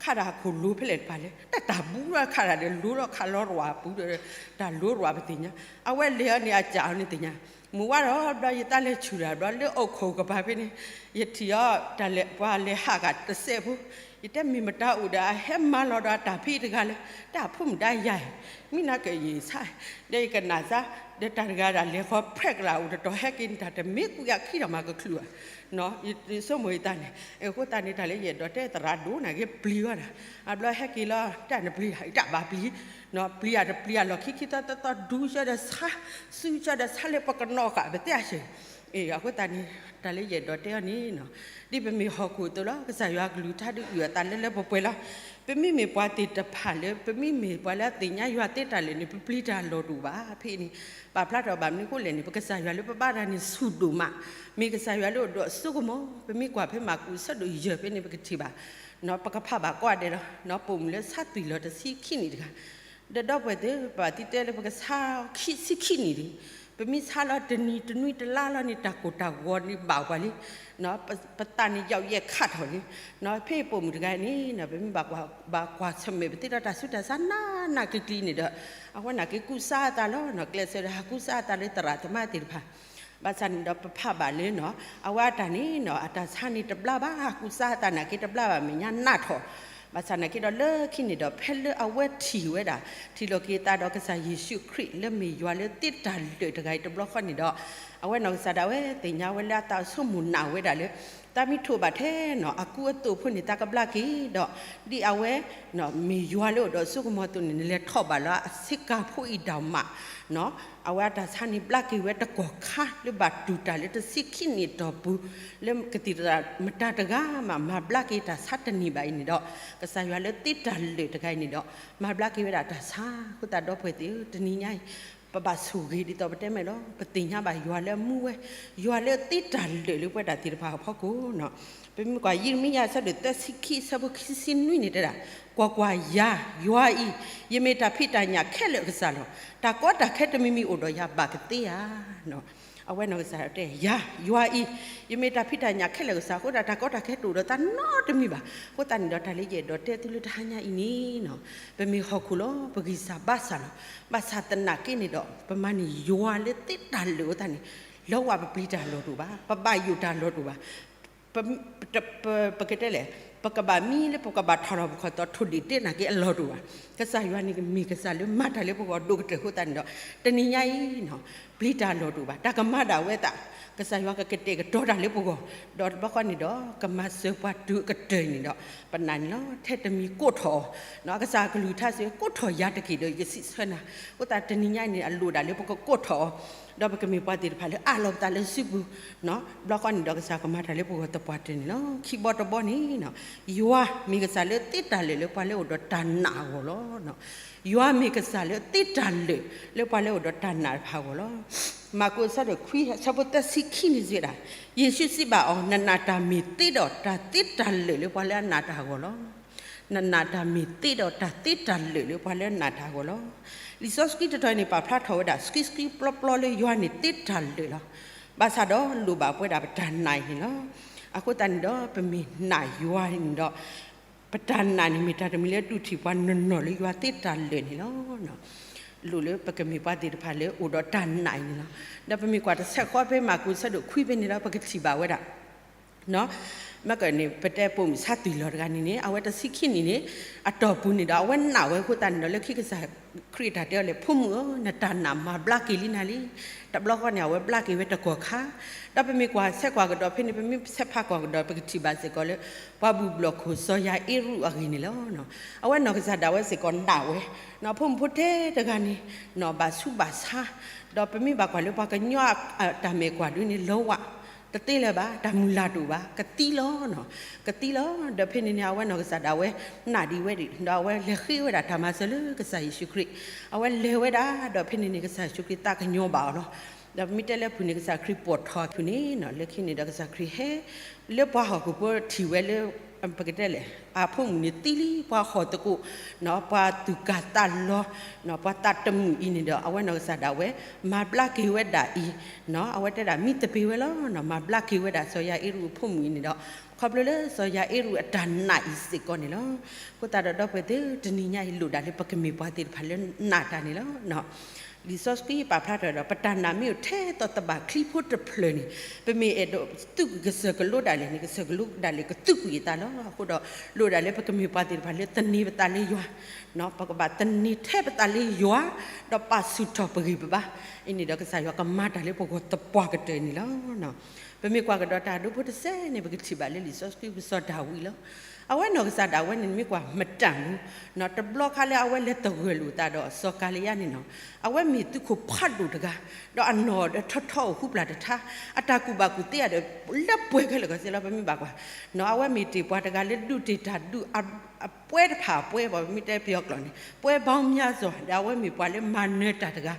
ခးတၢ်အခိၣ်လိၤဖဲလဲၣ်တပၤလဲၣ် တၢ်တၢ်ဘူးဒီးခးတၢ်ဒီးလိၤလီၤခးလီၤရၤပူၤဒီး, တၢ်လိၤရၤပသ့ၣ်ညါ, အဝဲလဲၤအီၤန့ၣ် အစၢ်အီၤန့ၣ်သ့ၣ်ညါ, မုၢ်ဝါဒီး ဘျီယသးလဲၤဆူၣ်တၢ် ဘျီလၢအိၣ်ခိၣ်ကပၤဖဲန့ၣ်, ယထံၣ်အီၤ တၢ်လဲၤပှၤလဲၤဟးဂၤတစဲးဖိ, ယတဲမ့ၢ်မတၤအိၣ်ဒီးအဟဲမၤလီၤဒီးအတၢ်ဖံးတဂၤလဲၣ်, တၢ်ဖိမုၣ်ဒါယၤအံၤ, မ့ၢ်နာ်က့ၤယဆါ, ဒီးယကနၣ်စၢ်, ဒီးတၢ်တဂၤဒၣ်လဲၤဃီဖျဲးကလၤအိၣ်တတီၤ ဟဲက့ၤန့ၣ်တၢ်တမ့ၢ်ကွံာ်အခံဒီးမၤကချုးဘၣ် ယဆိကမိၣ်ယသးန့ၣ်, အဃိသတးန့ၣ် တၢ်လၢယအဲၣ်ဒိးတဲသရၣ်ဒိၣ်နာ်က့ပျံၤဝဲဒၣ်, အဘျီဟဲက့ၤလီၤ တၢ်နပျံၤတၢ် ယတၢ်ဘၣ်ပျံၤ, ပျံၤအတပျံၤအလီၢ်ခံခံသီသီသီ ဒူဆၢဒီးဆါ, စုဆၢဒီးဆါလၢပကနီၣ်ဃာ်ပသ့အဆၢ, အဃိသတးန့ၣ် တၢ်လၢယအဲၣ်ဒိးတဲအီၤန့ၣ်, ဒ်ပမ့ၢ်ဟီၣ်ခိၣ်အသိးလီၤ ကစၢ်ယွၤအကလုၢ်ကထါဒုးအုၣ်အသးလၢလၢပှဲၤပှဲၤလီၤ, ပမ့မ့ၢ်ပှၤသ့ၣ်တဖၣ်လၢ ပမ့မ့ၢ်ပှၤလၢအသ့ၣ်ညါယွၤသ့တၢ်လၢာ်န့ၣ် ပပျံၤတၢ်လီၤတအိၣ်ဘၣ် ဖဲအံၤန့ၣ်, ပာ်ဖျါထီၣ်ဘၣ်မနုၤအဃိလဲၣ်န့ၣ် ပကစၢ်ယွၤလၢပဘါတၢ်န့ၣ်ဆူၣ်ဒိၣ်မး, မ့ၢ်ကစၢ်ယွၤလၢအိၣ်ဒီးအစိကမီၤ, ပမ့ၢ်ကွၢ်ဖဲမၢ်ကူးအဆၢဒိၣ်ယဲၢ်ဖဲန့ၣ် ပကထံၣ်ဘၣ်, ပကဖးဘၣ်ကိးဂၤဒဲးလီၤ, ပိာ်မုၣ်လၢဆါသွံၣ်လီၤတဆံခံနံၣ်တဂၤ ဒီးဒီပုၢ်ဝဲၢ်သ့ၣ် ပဘၣ်သံတဲလၢပကဆါခံဆံခံနံၣ်လံ, ပမ့ၢ်ဆါလီၤတနံၤတနွံတလါလီၤန့ၣ် တၢ်ကိၢ်တၢ်ဂီၤန့ၣ်ဘၣ်ပှၤလံ, ပသးန့ၣ်ယီၣ်ယဲၢ်ခးထီၣ်လံ, ဖဲပိာ်မုၣ်တဂၤန့ၣ် ပမ့ၢ်ဘၣ်ကွၢ်ဆၢၣ်မဲာ်ပသ့ဒီးတၢ်ဆူးတၢ်ဆါနးနးကျံၤကျံၤန့ၣ်ဒီး အဝဲန့ၣ်က့ၤကူစါအသးလီၤ, ကျဲးစၢးဒီးဟးကူစါအသးလၢသရၣ်သမါသ့ၣ်တဖၣ် ဘၣ်ဆၣ်န့ၣ်ဒီးပဖးဘၣ်လၢ အဝဲအတၢ်န့ၣ် အတၢ်ဆါန့ၣ်တဘျါဘၣ်, ဟးကူစါအသးနာ်က့တဘျါဘၣ် မဲာ်ညါနးထီၣ်, ဘၣ်ဆၣ်နာ်က့ဒီးလၢခံန့ၣ်ဒီး ဖဲလၢအဝဲထံၣ်ဝဲဒၣ် ထံၣ်လိာ်က့ၤအသးဒီးကစၢ်ယ့ၣ်ၡူးခရံာ်လၢမ့ၢ်ယွၤလၢသ့တၢ်လၢာ်တဂၤအံၤတဘျီဃီန့ၣ်ဒီး အဝဲနီၢ်ကစၢ်ဒၣ်ဝဲသ့ၣ်ညါဝဲလၢအသးအဆိကမိၣ်နာ်ဝဲဒၣ်လၢ သးမ့ၢ်ထိးဘၣ်ထဲနီၢ်အကူအသိးဖိန့ၣ် သးကဘျါက့ၤဒီး ဒ်အဝဲ မ့ၢ်ယွၤလၢအိၣ်ဒီးအစိကမီၤအသိးန့ၣ် နလဲၤထီၣ်ဘၣ်လၢအဆ့ကၤဖိအံၤဒၣ်မး, အဝဲအတၢ်ဆါန့ၣ်ဘျါက့ၤဝဲတကီၢ်ခါ လၢဘၣ်တူၢ်တၢ်လၢတဆံခံနံၣ်အတီၢ်ပူၤ လၢကသံၣ်သရၣ်မတၤတဂၤမး မၤဘျါက့ၤတၢ်ဆါတန့ၢ်ဘၣ်အံၤန့ၣ်ဒီး ကစၢ်ယွၤလၢသ့တၢ်လၢာ်တဂၤအံၤန့ၣ်ဒီး မၤဘျါက့ၤဝဲဒၣ်တၢ်ဆါအဃိသတးဒီပုၢ်ဝဲၢ်သ့ၣ်ဧၢ တနံၤညါအံၤ ပဘၣ်ဆိၣ်ဂ့ၤဒ်သိးပတဲမ့ၢ်လီၤ ပသ့ၣ်ညါဘၣ်ယွၤလၢအမူဝဲ, ယွၤလၢသ့တၢ်လၢာ်လၢပဝဲဒၣ်သ့ၣ်တဖၣ်အဖီခိၣ်နီၤ, ပမ့ၢ်ကွၢ်ယံးရမံယၤအဆၢဒိၣ်သၢဆံခံအဆၢဖိခံဆံနွံန့ၣ်တဲဒၣ်, ကွၢ်ကွၢ်, ယၤ, ယွၤအံၤ, ယမ့ၢ်တၢ်ဖံးတၢ်ညၣ်ခဲလၢာ်အကစၢ်လီၤ. တၢ်ကီတၢ်ခဲတမံၤမံၤအိၣ်ဒီးယၤဘၣ်ကသ့ဧါ. အဝဲနီၢ်ကစၢ်တဲ ယၤ, ယွၤအံၤ, ယမ့ၢ်တၢ်ဖံးတၢ်ညၣ်ခဲလၢာ်အကစၢ်အဃိဒီး တၢ်ကီတၢ်ခဲတအိၣ်ဒီးသးနီတမံၤဘၣ်. အဃိသတးန့ၣ်ဒီး တၢ်လၢယအဲၣ်ဒိးတဲသုလၢတဟါညါအံၤန့ၣ်နီၤ, ပမ့ၢ်ဟီၣ်ခိၣ်လီၤ ပဂံၢ်စၢ်ဘါစၢ်လီၤ. ဘၣ်ဆၣ်သနာ်က့န့ၣ်ဒီး ပမၤန့ၢ်ယွၤလၢသ့တၢ်လၢာ်အဃိသတးန့ၣ်, လၢဝဲပပျံၤတၢ်လီၢ်တအိၣ်ဘၣ်, ပဘၣ်ယိၣ်တၢ်လီၢ်တအိၣ်ဘၣ် ပ ပ ပကတဲလဲၣ်, ပကဘၣ်မံလၢပကဘၣ်ထီၣ်ထီၣ်ပခီၣ်သီထိၣ်ဒံၣ်တဲနာ်က့အလီၢ်တအိၣ်ဘၣ်. ကစၢ်ယွၤန့ၣ်မ့ၢ်ကစၢ်လၢမၤတၢ်လၢပဂီၢ်ဒိၣ်ကတၢၢ်အဃိသတးန့ၣ်ဒီး တနံၤညါအံၤနီၤ, ပျံၤတၢ်လီၢ်တအိၣ်ဘၣ်. တၢ်ကမၤဒၣ်ဝဲသး, ကစၢ်ယွၤကကတဲာ်ကတီၤတၢ်လၢပဂီၢ်, ဒီးတဘျီဃီန့ၣ်ဒီး ကမၤစၢၤပှၤတုၤအကတၢၢ်န့ၣ်ဒီး ပနာ်န့ၣ်လီၤ. ထဲတမံၤကိးထီၣ်အီၤ, အကစၢ်အကလုၢ်ကထါစံး ကိးထီၣ်ယၤတက့ၢ်ဒီးယကစံးဆၢနၤ. အဃိသတးတနံၤညါအံၤန့ၣ် အလိၣ်ဒၣ်လၢပကကိးထီၣ်အီၤ, ဒီးပကမ့ၢ်ပှၤသ့ၣ်တဖၣ်လၢအးလီၤပသးလၢစုပူၤ ဘျီဃီန့ၣ်ဒီးကစၢ်ကမၤတၢ်လၢပဂီၢ်သပှၢ်တၢၢ်န့ၣ်လီၤ. ခံဘီတဘီန့ၣ်, ယွၤမ့ၢ်ကစၢ်လၢသ့တၢ်လၢာ်လၢပှၤလၢအိၣ်ဒီးတၢ်နာ်အဂီၢ်လီၤ. ယွၤမ့ၢ်ကစၢ်လၢသ့တၢ်လၢာ်လၢပှၤလၢအိၣ်ဒီးတၢ်နာ်တဖၣ်အဂီၢ်လီၤ. မၢ်ကူးအဆၢဒိၣ်ခွံအဆၢဖိသၢဆံခံန့ၣ်စံးဝဲဒၣ်, ယ့ၣ်ၡူးစံးဘၣ်အီၤ, နနာ်တၢ်မ့ၢ်သ့ဒီးတၢ်သ့တၢ်လၢာ်လၢပှၤလၢအနာ်တၢ်အဂီၢ်လီၤ. နနာ်တၢ်မ့ၢ်သ့ဒီးတၢ်သ့တၢ်လၢာ်လၢပှၤလၢအနာ်တၢ်အဂီၢ်လီၤ. လံာ်စီဆှံတတီၤန့ၣ် ပာ်ဖျါထီၣ်ဝဲဒၣ် ဆှံဆှံပျီပျီလၢယွၤန့ၣ်သ့တၢ်လၢာ်လီၤ. ဘၣ်ဆၣ်ဒီးလိၣ်ဘၣ်ပဝဲဒၣ်ပတၢ်နာ်အံၤန့ၣ်လီၤ. အဃိသတးန့ၣ်ဒီး ပမ့ၢ်နာ်ယွၤန့ၣ်ဒီး ပတၢ်နာ်န့ၣ်မ့ၢ်တၢ်တမံၤလၢဒုးထံၣ်ပှၤနီၢ်နီၢ်လၢယွၤသ့တၢ်လၢာ်န့ၣ်လီၤ. လိၣ်လၢပကမ့ၢ်ပှၤသ့ၣ်တဖၣ်လၢအိၣ်ဒီးတၢ်နာ်အံၤန့ၣ်လီၤ. ဒီးပမ့ၢ်ကွၢ်တဆဲးဃီဖဲမၢ်ကူးအဆၢဒိၣ်ခွံဖဲန့ၣ်ဒီး ပကထံၣ်ဘၣ်ဝဲဒၣ် မ့ၢ်ကန့ၣ် ပတဲပိာ်မုၣ်ဆါသွံၣ်လီၤတဂၤန့ၣ်န့ၣ် အဝဲတဆံခံနံၣ်န့ၣ် အတီၢ်ပူၤန့ၣ်ဒီး အဝဲနာ်ဝဲအဃိသတးန့ၣ်ဒီး လၢခံကစၢ်ခရံာ်အတၢ်တဲအီၤလဲၣ် ဖိမုၣ်ဧၢ, နတၢ်နာ်မၤဘျါက့ၤလံနၤလံ. တဘျီဃီန့ၣ် အဝဲဘျါက့ၤဝဲတကီၢ်ခါ, ဒီးပမ့ၢ်ကွၢ်ဆဲးကွၢ်ကဒီးဖဲန့ၣ် ပမ့ၢ်ဆဲးဖးကွၢ်ကဒီး ပကထံၣ်ဘၣ်စ့ၢ်ကီးလၢ ပှၤဘူၣ်ဘျီၣ်ခိၣ်စီၤယၤအ့ရူးအဂ့ၢ်န့ၣ်လီၤ. အဝဲနီၢ်ကစၢ်ဒၣ်ဝဲစ့ၢ်ကီးနာ်ဝဲ, ဖိမုၣ်ဖိထဲတဂၤန့ၣ် ဘၣ်ဆူးဘၣ်ဆါ, ဒီးပမ့ၢ်ဘၣ်ကွၢ်လၢပှၤကညီအတၢ်မဲာ်ကွၢ်ဒ်န့ၣ် လၢဝဲ တသ့လၢၤဘၣ်, တၢ်မုၢ်လၢ်တအိၣ်ဘၣ်, ကသံလီၤ, ကသံလီၤ. ဒီးဖဲန့ၣ်န့ၣ် အဝဲနီၢ်ကစၢ်ဒၣ်ဝဲနာ်ဒံးဝဲဒံး ဒီးအဝဲလဲၤဃ့ဝဲဒၣ်တၢ်မၤစၢၤလၢကစၢ်ယ့ၣ်ၡူးခရံာ်, အဝဲလဲၤဝဲဒၣ် ဒီးဖဲန့ၣ်န့ၣ် ကစၢ်ယ့ၣ်ၡူးခရံာ်သးကညီၤဘၣ်အီၤလီၤ. ဒီးပမ့ၢ်တဲလၢဖုၣ်န့ၣ် ကစၢ်ခရံာ်ပိာ်ထီၣ်ဖုၣ်န့ၣ် လၢခံန့ၣ်ဒီးကစၢ်ခရံာ်ဟဲ လၢပှၤဟီၣ်ခိၣ်ဖိထံၣ်ဝဲလၢ ပကတဲလဲၣ် အဖိမုၣ်န့ၣ်သံလံ ပှၤဟီၣ်သကိး ပှၤသူၣ်ကၢ်သးလီၤ ပှၤသးတမုာ်အံၤန့ၣ်ဒီး အဝဲနီၢ်ကစၢ်ဒၣ်ဝဲ မၤဘျါက့ၤဝဲဒၣ်အံၤ, အဝဲတဲဒၣ်မံသပ့ၤဝဲလီၤ, မၤဘျါက့ၤဝဲဒၣ်စီၤယၤအ့ရူးအဖိမုၣ်အံၤန့ၣ်ဒီး ခီဖျိလၢစီၤယၤအ့ရူးအတၢ်နာ်အံၤစ့ၢ်ကီးန့ၣ်လီၤ. အဃိသတးဒီးဒီပုၢ်ဝဲၢ်သ့ၣ် တနံၤညါအံၤလိၣ်ဒၣ်လၢ ပကမ့ၢ်ပှၤသ့ၣ်တဖၣ်လၢနာ်တၢ်န့ၣ်လီၤ. လံာ်စီဆှံပာ်ဖျါထီၣ်ဒီး ပတၢ်နာ်မ့ၢ်အိၣ်ထဲသိးသဘၣ်ချံဖိတဖျၢၣ်န့ၣ်, ပမ့ၢ်အဲၣ်ဒိးသုးကွံာ်ကစၢၢ်ကလိဒၣ်လဲာ်န့ၣ် ကစၢၢ်ကလိဒၣ်လဲာ်ကသုးကွံာ်အသးလီၤ. အဃိဒီး လိၣ်ဒၣ်လၢပကမ့ၢ်ပှၤသ့ၣ်တဖၣ်လၢသန့ၤပသးလၢယွၤ, ပကဘၣ်သန့ၤထဲပသးလၢယွၤ, ဒီးပာ်ဆူၣ်ထီၣ်ပဂံၢ်ပဘါ, အံၤန့ၣ်ဒီး ကစၢ်ယွၤကမၤတၢ်လၢပဂီၢ်သပှၢ်ကတၢၢ်န့ၣ်လီၤ. ပမ့ၢ်ကွၢ်ကဒီးတၢ်ဒိဖိတစဲးန့ၣ် ပကထံၣ်ဘၣ်လၢလံာ်စီဆှံပစီၤဒၤဝံးလီၤ. အဝဲနီၢ်ကစၢ်ဒၣ်ဝဲန့ၣ် မ့ၢ်ကွၢ်မတၤမူ, တဘျီခါလၢအဝဲလဲၤသဂၢၢ်လိာ်သးဒီးစီၤကၤလံယါန့ၣ်နီၤ, အဝဲမ့ၢ်သုးခိၣ်ဖးဒိၣ်တဂၤ, ဒီးအနီၢ်ဒီးထီထီအိၣ်ဃူပျၢ်တထါ, အတၢ်ကူၣ်ဘၣ်ကူၣ်သ့ဧါဒီး လၢပှဲၤခဲလၢာ်ခဲဆ့လီၤ. ပမ့ၢ်ဘၣ်ကွၢ်, အဝဲမ့ၢ်တ့ၢ်ပှၤတဂၤလၢဒုးတ့ၢ်တၢ်ဒုး အပှဲၤတဖၣ်အပှဲၤဘၣ် ပမ့ၢ်တဲပယီၤကျိာ်န့ၣ် ပှဲၤပေါင်းများစွာ ဒီးအဝဲမ့ၢ်ပှၤလၢမၤနၢၤတၢ်တဂၤ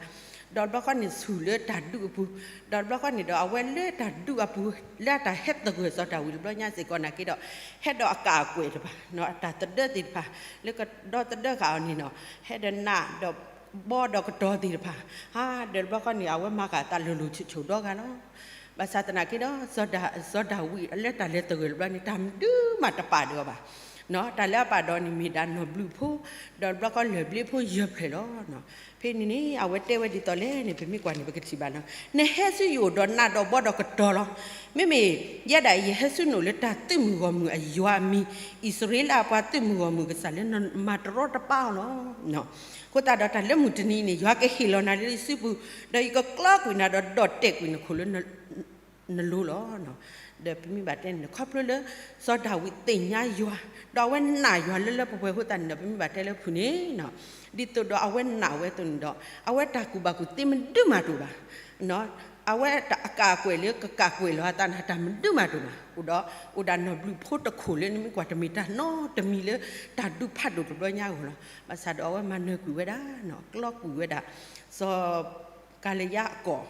ဒီးတဘျီဃီန့ၣ်ဆူၣ်လၢတၢ်ဒူၣ်အပူၤ, ဒီးတဘျီဃီန့ၣ်ဒီး အဝဲလၢတၢ်ဒူၣ်အပူၤ လၢအတၢ်ဟဲသဂၢၢ်စီၤဒၤဝံးတဘျီညါစ့ၢ်ကီးနာ်က့ဒီး ဟဲဒီးအကၣ်အကွဲၢ်တဖၣ်, အတၢ်သဒၢသ့ၣ်တဖၣ်, လၢကဒီသဒၢဃာ်အီၤန့ၣ်နီၤ, ဟဲဒီးနးဒီးဘီဒီးကတီၤသ့ၣ်တဖၣ်, ဟါဒီးတဘျီဃီန့ၣ် အဝဲမၤဃာ်အသးလိၤလိၤဆိးဆိးဒီဂၤလီၤ. ဘၣ်ဆၣ်သနာ်က့ဒီး စီၤဒၤဝံးလၢတၢ်လဲၤသဂၢၢ်တဘျီန့ၣ် တၢ်မနုၤမးတပာ်ဒီးအီၤဘၣ်. တၢ်လၢအပာ်ဒီးအီၤန့ၣ် မ့ၢ်ဒၣ်နီၢ်ဘျုးဖိ, ဒီးတဘျီဃီလၢၢ်ဘျ့ဖိယဲၢ်ဖျၢၣ်လီၤ. ဖဲန့ၣ်န့ၣ် အဝဲတဲဝဲဒ်သိးလဲၣ်န့ၣ် ပမ့ၢ်ကွၢ်န့ၣ် ပကထံၣ်ဘၣ်လီၤ. နဟဲဆူယအိၣ်ဒီးနးဒီးဘီဒီးကတီၤလီၤ. မ့မ့ၢ်ယဲဒၣ်အံၤ ယဟဲဆူနအိၣ်လၢတၢ်သုးမုၢ်ဂီၢ်မုၢ်အယွၤအမံၤ, အံၣ်စရ့လးအပှၤသုးမုၢ်ဂီၢ်မုၢ်ကစၢ်လၢနမၤတရီတပါအီၤလီၤ. အဃိသတးဒီးတၢ်လၢမုၢ်တနံၤအံၤန့ၣ် ယွၤကဟ့ၣ်လီၤနၤလၢယစုပူၤ, ဒီးယကကျီကွံာ်နၤဒီးဒီၣ်တဲာ်ကွံာ်နခိၣ်လၢ နလိၤလီၤ. ဒီးပမ့ၢ်ဘၣ်တဲန့ၣ် ခီဖျိလၢ စီၤဒၤဝံးသ့ၣ်ညါယွၤ, ဒီးအဝဲနာ်ယွၤလၢလၢပှဲၤပှဲၤအဃိသတးန့ၣ်ဒီး ပမ့ၢ်ဘၣ်တဲလၢဖုၣ်န့ၣ်, ဒ်သိးဒီးအဝဲနာ်ဝဲအသိးန့ၣ်ဒီး အဝဲတၢ်ကူၣ်ဘၣ်ကူၣ်သ့မဒုးမးတအိၣ်ဘၣ်. အဝဲအကၣ်အကွဲၢ်လၢကကၣ်ကွဲၢ်လီၤအသးန့ၣ် တၢ်မဒုးမးတအိၣ်ဘၣ်. အိၣ်ဒီး အိၣ်ဒၣ်နီၢ်ဘျုးဖိတခိၣ်လၢနမ့ၢ်ကွၢ် တမ့ၢ်တၢ်နီတမံၤလၢတၢ်ဒုးဖးဒိၣ်တဘျီညါအဂီၢ်လီၤ. ဘၣ်ဆၣ်ဒီးအဝဲမၤနၢၤကွံာ်ဝဲဒၣ်, ကျီကွံာ်ဝဲဒၣ် စီၤ ကၤလယါအကီၢ်,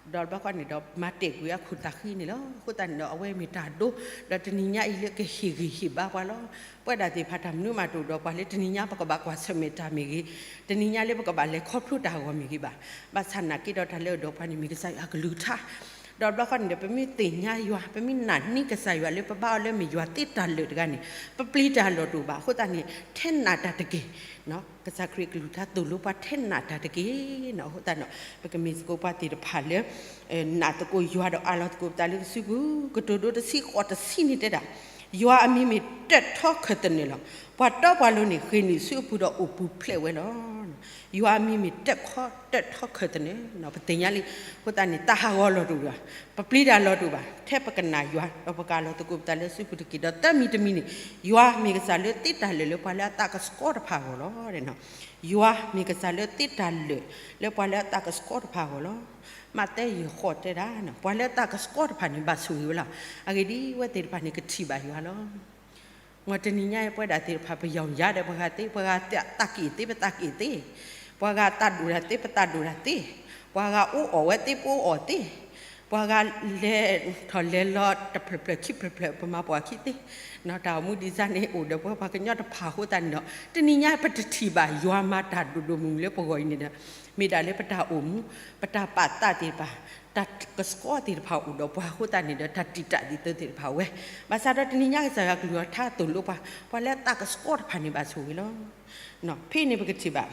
ဒီးတဘျီဃီန့ၣ်ဒီး မၤတဲာ်ကွံာ်အခိၣ်သးဃံန့ၣ်လီၤ. အဃိသတးန့ၣ်ဒီး အဝဲမ့ၢ်တၢ်ဒိ, ဒီးတနံၤညါအံၤလၢကဟ့ၣ်ဂံၢ်ဟ့ၣ်ဘါပှၤလီၤ. ပဝဲဒၣ်သ့ၣ်တဖၣ်တၢ်မနုၤမးတအိၣ်ဒီးပှၤလၢတနံၤညါပကဘၣ်ကွၢ်ဆၢၣ်မဲာ်တၢ်မ့ၢ်ဂ့ၤ, တနံၤညါလၢပကဘၣ်လဲၤခီဖျိတၢ်အဂီၢ်မ့ၢ်ဂ့ၤဘၣ်. ဘၣ်ဆၣ်သနာ်က့ဒီးတၢ်လၢအဒိးပှၤန့ၣ်မ့ၢ်ကစၢ်ယွၤအကလုၢ်ကထါ ဒီးတဘျီဃီန့ၣ်ဒီး ပမ့ၢ်သ့ၣ်ညါယွၤ, ပမ့ၢ်နာ်န့ၢ်ကစၢ်ယွၤလၢပဘါအီၤလၢမ့ၢ်ယွၤသ့တၢ်လၢာ်တဂၤန့ၣ်, ပပျံၤတၢ်လီၤတူာ်ဘၣ်. အဃိသတးန့ၣ် ထဲနာ်တၢ်တက့ၢ်. ကစၢ်ခရံာ်အကလုၢ်ကထါသိၣ်လိပှၤထဲနာ်တၢ်တက့ၢ်. အဃိသတးန့ၣ် ပကမ့ၢ်စ့ၢ်ကီးပှၤသ့ၣ်တဖၣ်လၢ နာ်သကိးယွၤဒီးအးလီၤသကိးပသးလၢကစုပူၤ. ကတိၤဒိတဆံဃိးတဆံန့ၣ်တဲဒၣ်, ယွၤအမံၤမ့ၢ်တၢၣ်ထီခၢၣ်သနၢၣ်လီၤ. ပှၤတီပှၤလိၤန့ၣ် ဃ့ၢ်နုာ်ဆူအပူၤဒီးအိၣ်ပူၤဖျဲးဝဲလီၤ. ယွၤအမံၤမ့ၢ်တၢၣ်ထီခၢၣ်သနၢၣ်, ပသ့ၣ်ညါလံ. အဃိသတးန့ၣ် တၢ်ဟးဂီၤလီၤတအိၣ်ဘၣ်, ပပျံၤတၢ်လီၤတအိၣ်ဘၣ်, ထဲပကနာ်ယွၤ ဒီးပကအးလီၤသကိးပသးလၢစုပူၤတက့ၢ်. ဒီးသၢမံၤတမံၤန့ၣ် ယွၤမ့ၢ်ကစၢ်လၢသ့တၢ်လၢာ်လၢပှၤလၢအသးကဆှီတဖၣ်အဂီၢ်လီၤ. ယွၤမ့ၢ်ကစၢ်လၢသ့တၢ်လၢာ်လၢပှၤလၢအသးကဆှီတဖၣ်အဂီၢ်လီၤ. မးသဲယဲၢ်ဃိးတဲဒၣ်, ပှၤလၢအသးကဆှီတဖၣ်န့ၣ် ဘၣ်ဆိၣ်ဂ့ၤဝဲလီၤ. အဂ့ၢ်ဒ်အံၤ, အဝဲသ့ၣ်တဖၣ်န့ၣ် ကထံၣ်ဘၣ်ယွၤလီၤ. မ်တနံၤညါအံၤ ပဝဲဒၣ်သ့ၣ်တဖၣ် ပယီၤယၤဒီးပှၤဂၤသ့, ပှၤဂၤသးက့ၣ်သ့ ပသးက့ၣ်သ့, ပှၤဂၤသးဒိၣ်တၢ်သ့ ပသးဒိၣ်တၢ်သ့, ပှၤဂၤအိၣ်အီၣ်ဝဲသ့ ပအိၣ်အီၣ်သ့, ပှၤဂၤလဲၤထီၣ်လဲၤလီၤတဖျၢၣ်ဖျၢၣ်ခံဖျၢၣ်ဖျၢၣ် ပမၤပှၤခံသ့. တၢ်အိၣ်မူဒ်န့ၣ် အိၣ်ဒီးပှၤကညီတဖၣ်အဃိသတးန့ၣ်ဒီး တနံၤညါပတထံၣ်ဘၣ်ယွၤမၤတၢ်ဒိၣ်ဒိၣ်မုၢ်မုၢ်လၢပဂီၢ်အံၤန့ၣ်ဒီး မ့ၢ်ဒၣ်လၢပတၢ်အိၣ်မူ ပတၢ်ပာ်သးသ့ၣ်တဖၣ် တၢ်ကဆှီသ့ၣ်တဖၣ်အိၣ်ဒီးပှၤအဃိသတးန့ၣ်ဒီး တၢ်တံာ်တာ်ဒ်သိးသ့ၣ်တဖၣ်ဝဲ. ဘၣ်ဆၣ်ဒီးတနံၤညါကစၢ်ယွၤကလုၢ်ကထါသိၣ်လိပှၤ, ပှၤလၢအသးကဆှီတဖၣ်န့ၣ်ဘၣ်ဆိၣ်ဂ့ၤလီၤ. ဖဲန့ၣ်ပကထံၣ်ဘၣ်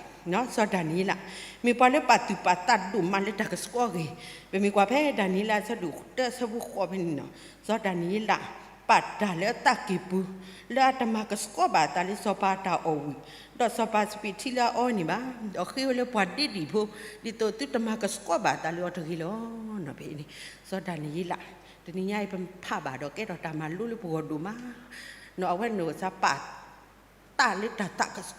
စီၤဒၤနံးယ့လး မ့ၢ်ပှၤလၢပာ်သူၣ်ပာ်သးဒိၣ်မးလၢတၢ်ကဆှီဂ့ၤ. ပမ့ၢ်ကွၢ်ဖဲဒၤနံးယ့လးအဆၢဒိၣ်တၢအဆၢဖိဃိးဖဲန့ၣ်နီၤ, စီၤဒၤနံးယ့လး ပာ်တၢ်လၢအသးကံၢ်ပူၤ လၢအတမၤကဆှီဘၣ်အသးလၢစီၤပၤတၢ်အီၣ်ဝံၣ် ဒီးစီၤပၤစပံးထံလၢအအီန့ၣ်ဘၣ်, ဒီးဃ့ဝဲလၢပှၤဒ့ဒံၣ်ဖိ ဒ်သိးသုတမၤကဆှီဘၣ်အသးလၢအီၤတဂ့ၤလီၤ. ဖဲန့ၣ် စီၤဒၤနံးယ့လး တနံၤညါအံၤပဖးဘၣ်ဒီးကဲထီၣ်တၢ်မၤလိလၢပဂီၢ်ဒိၣ်မး, အဝဲန့ၣ်ကစၢ်ပာ် သးလၢတၢ်သးကဆှီ,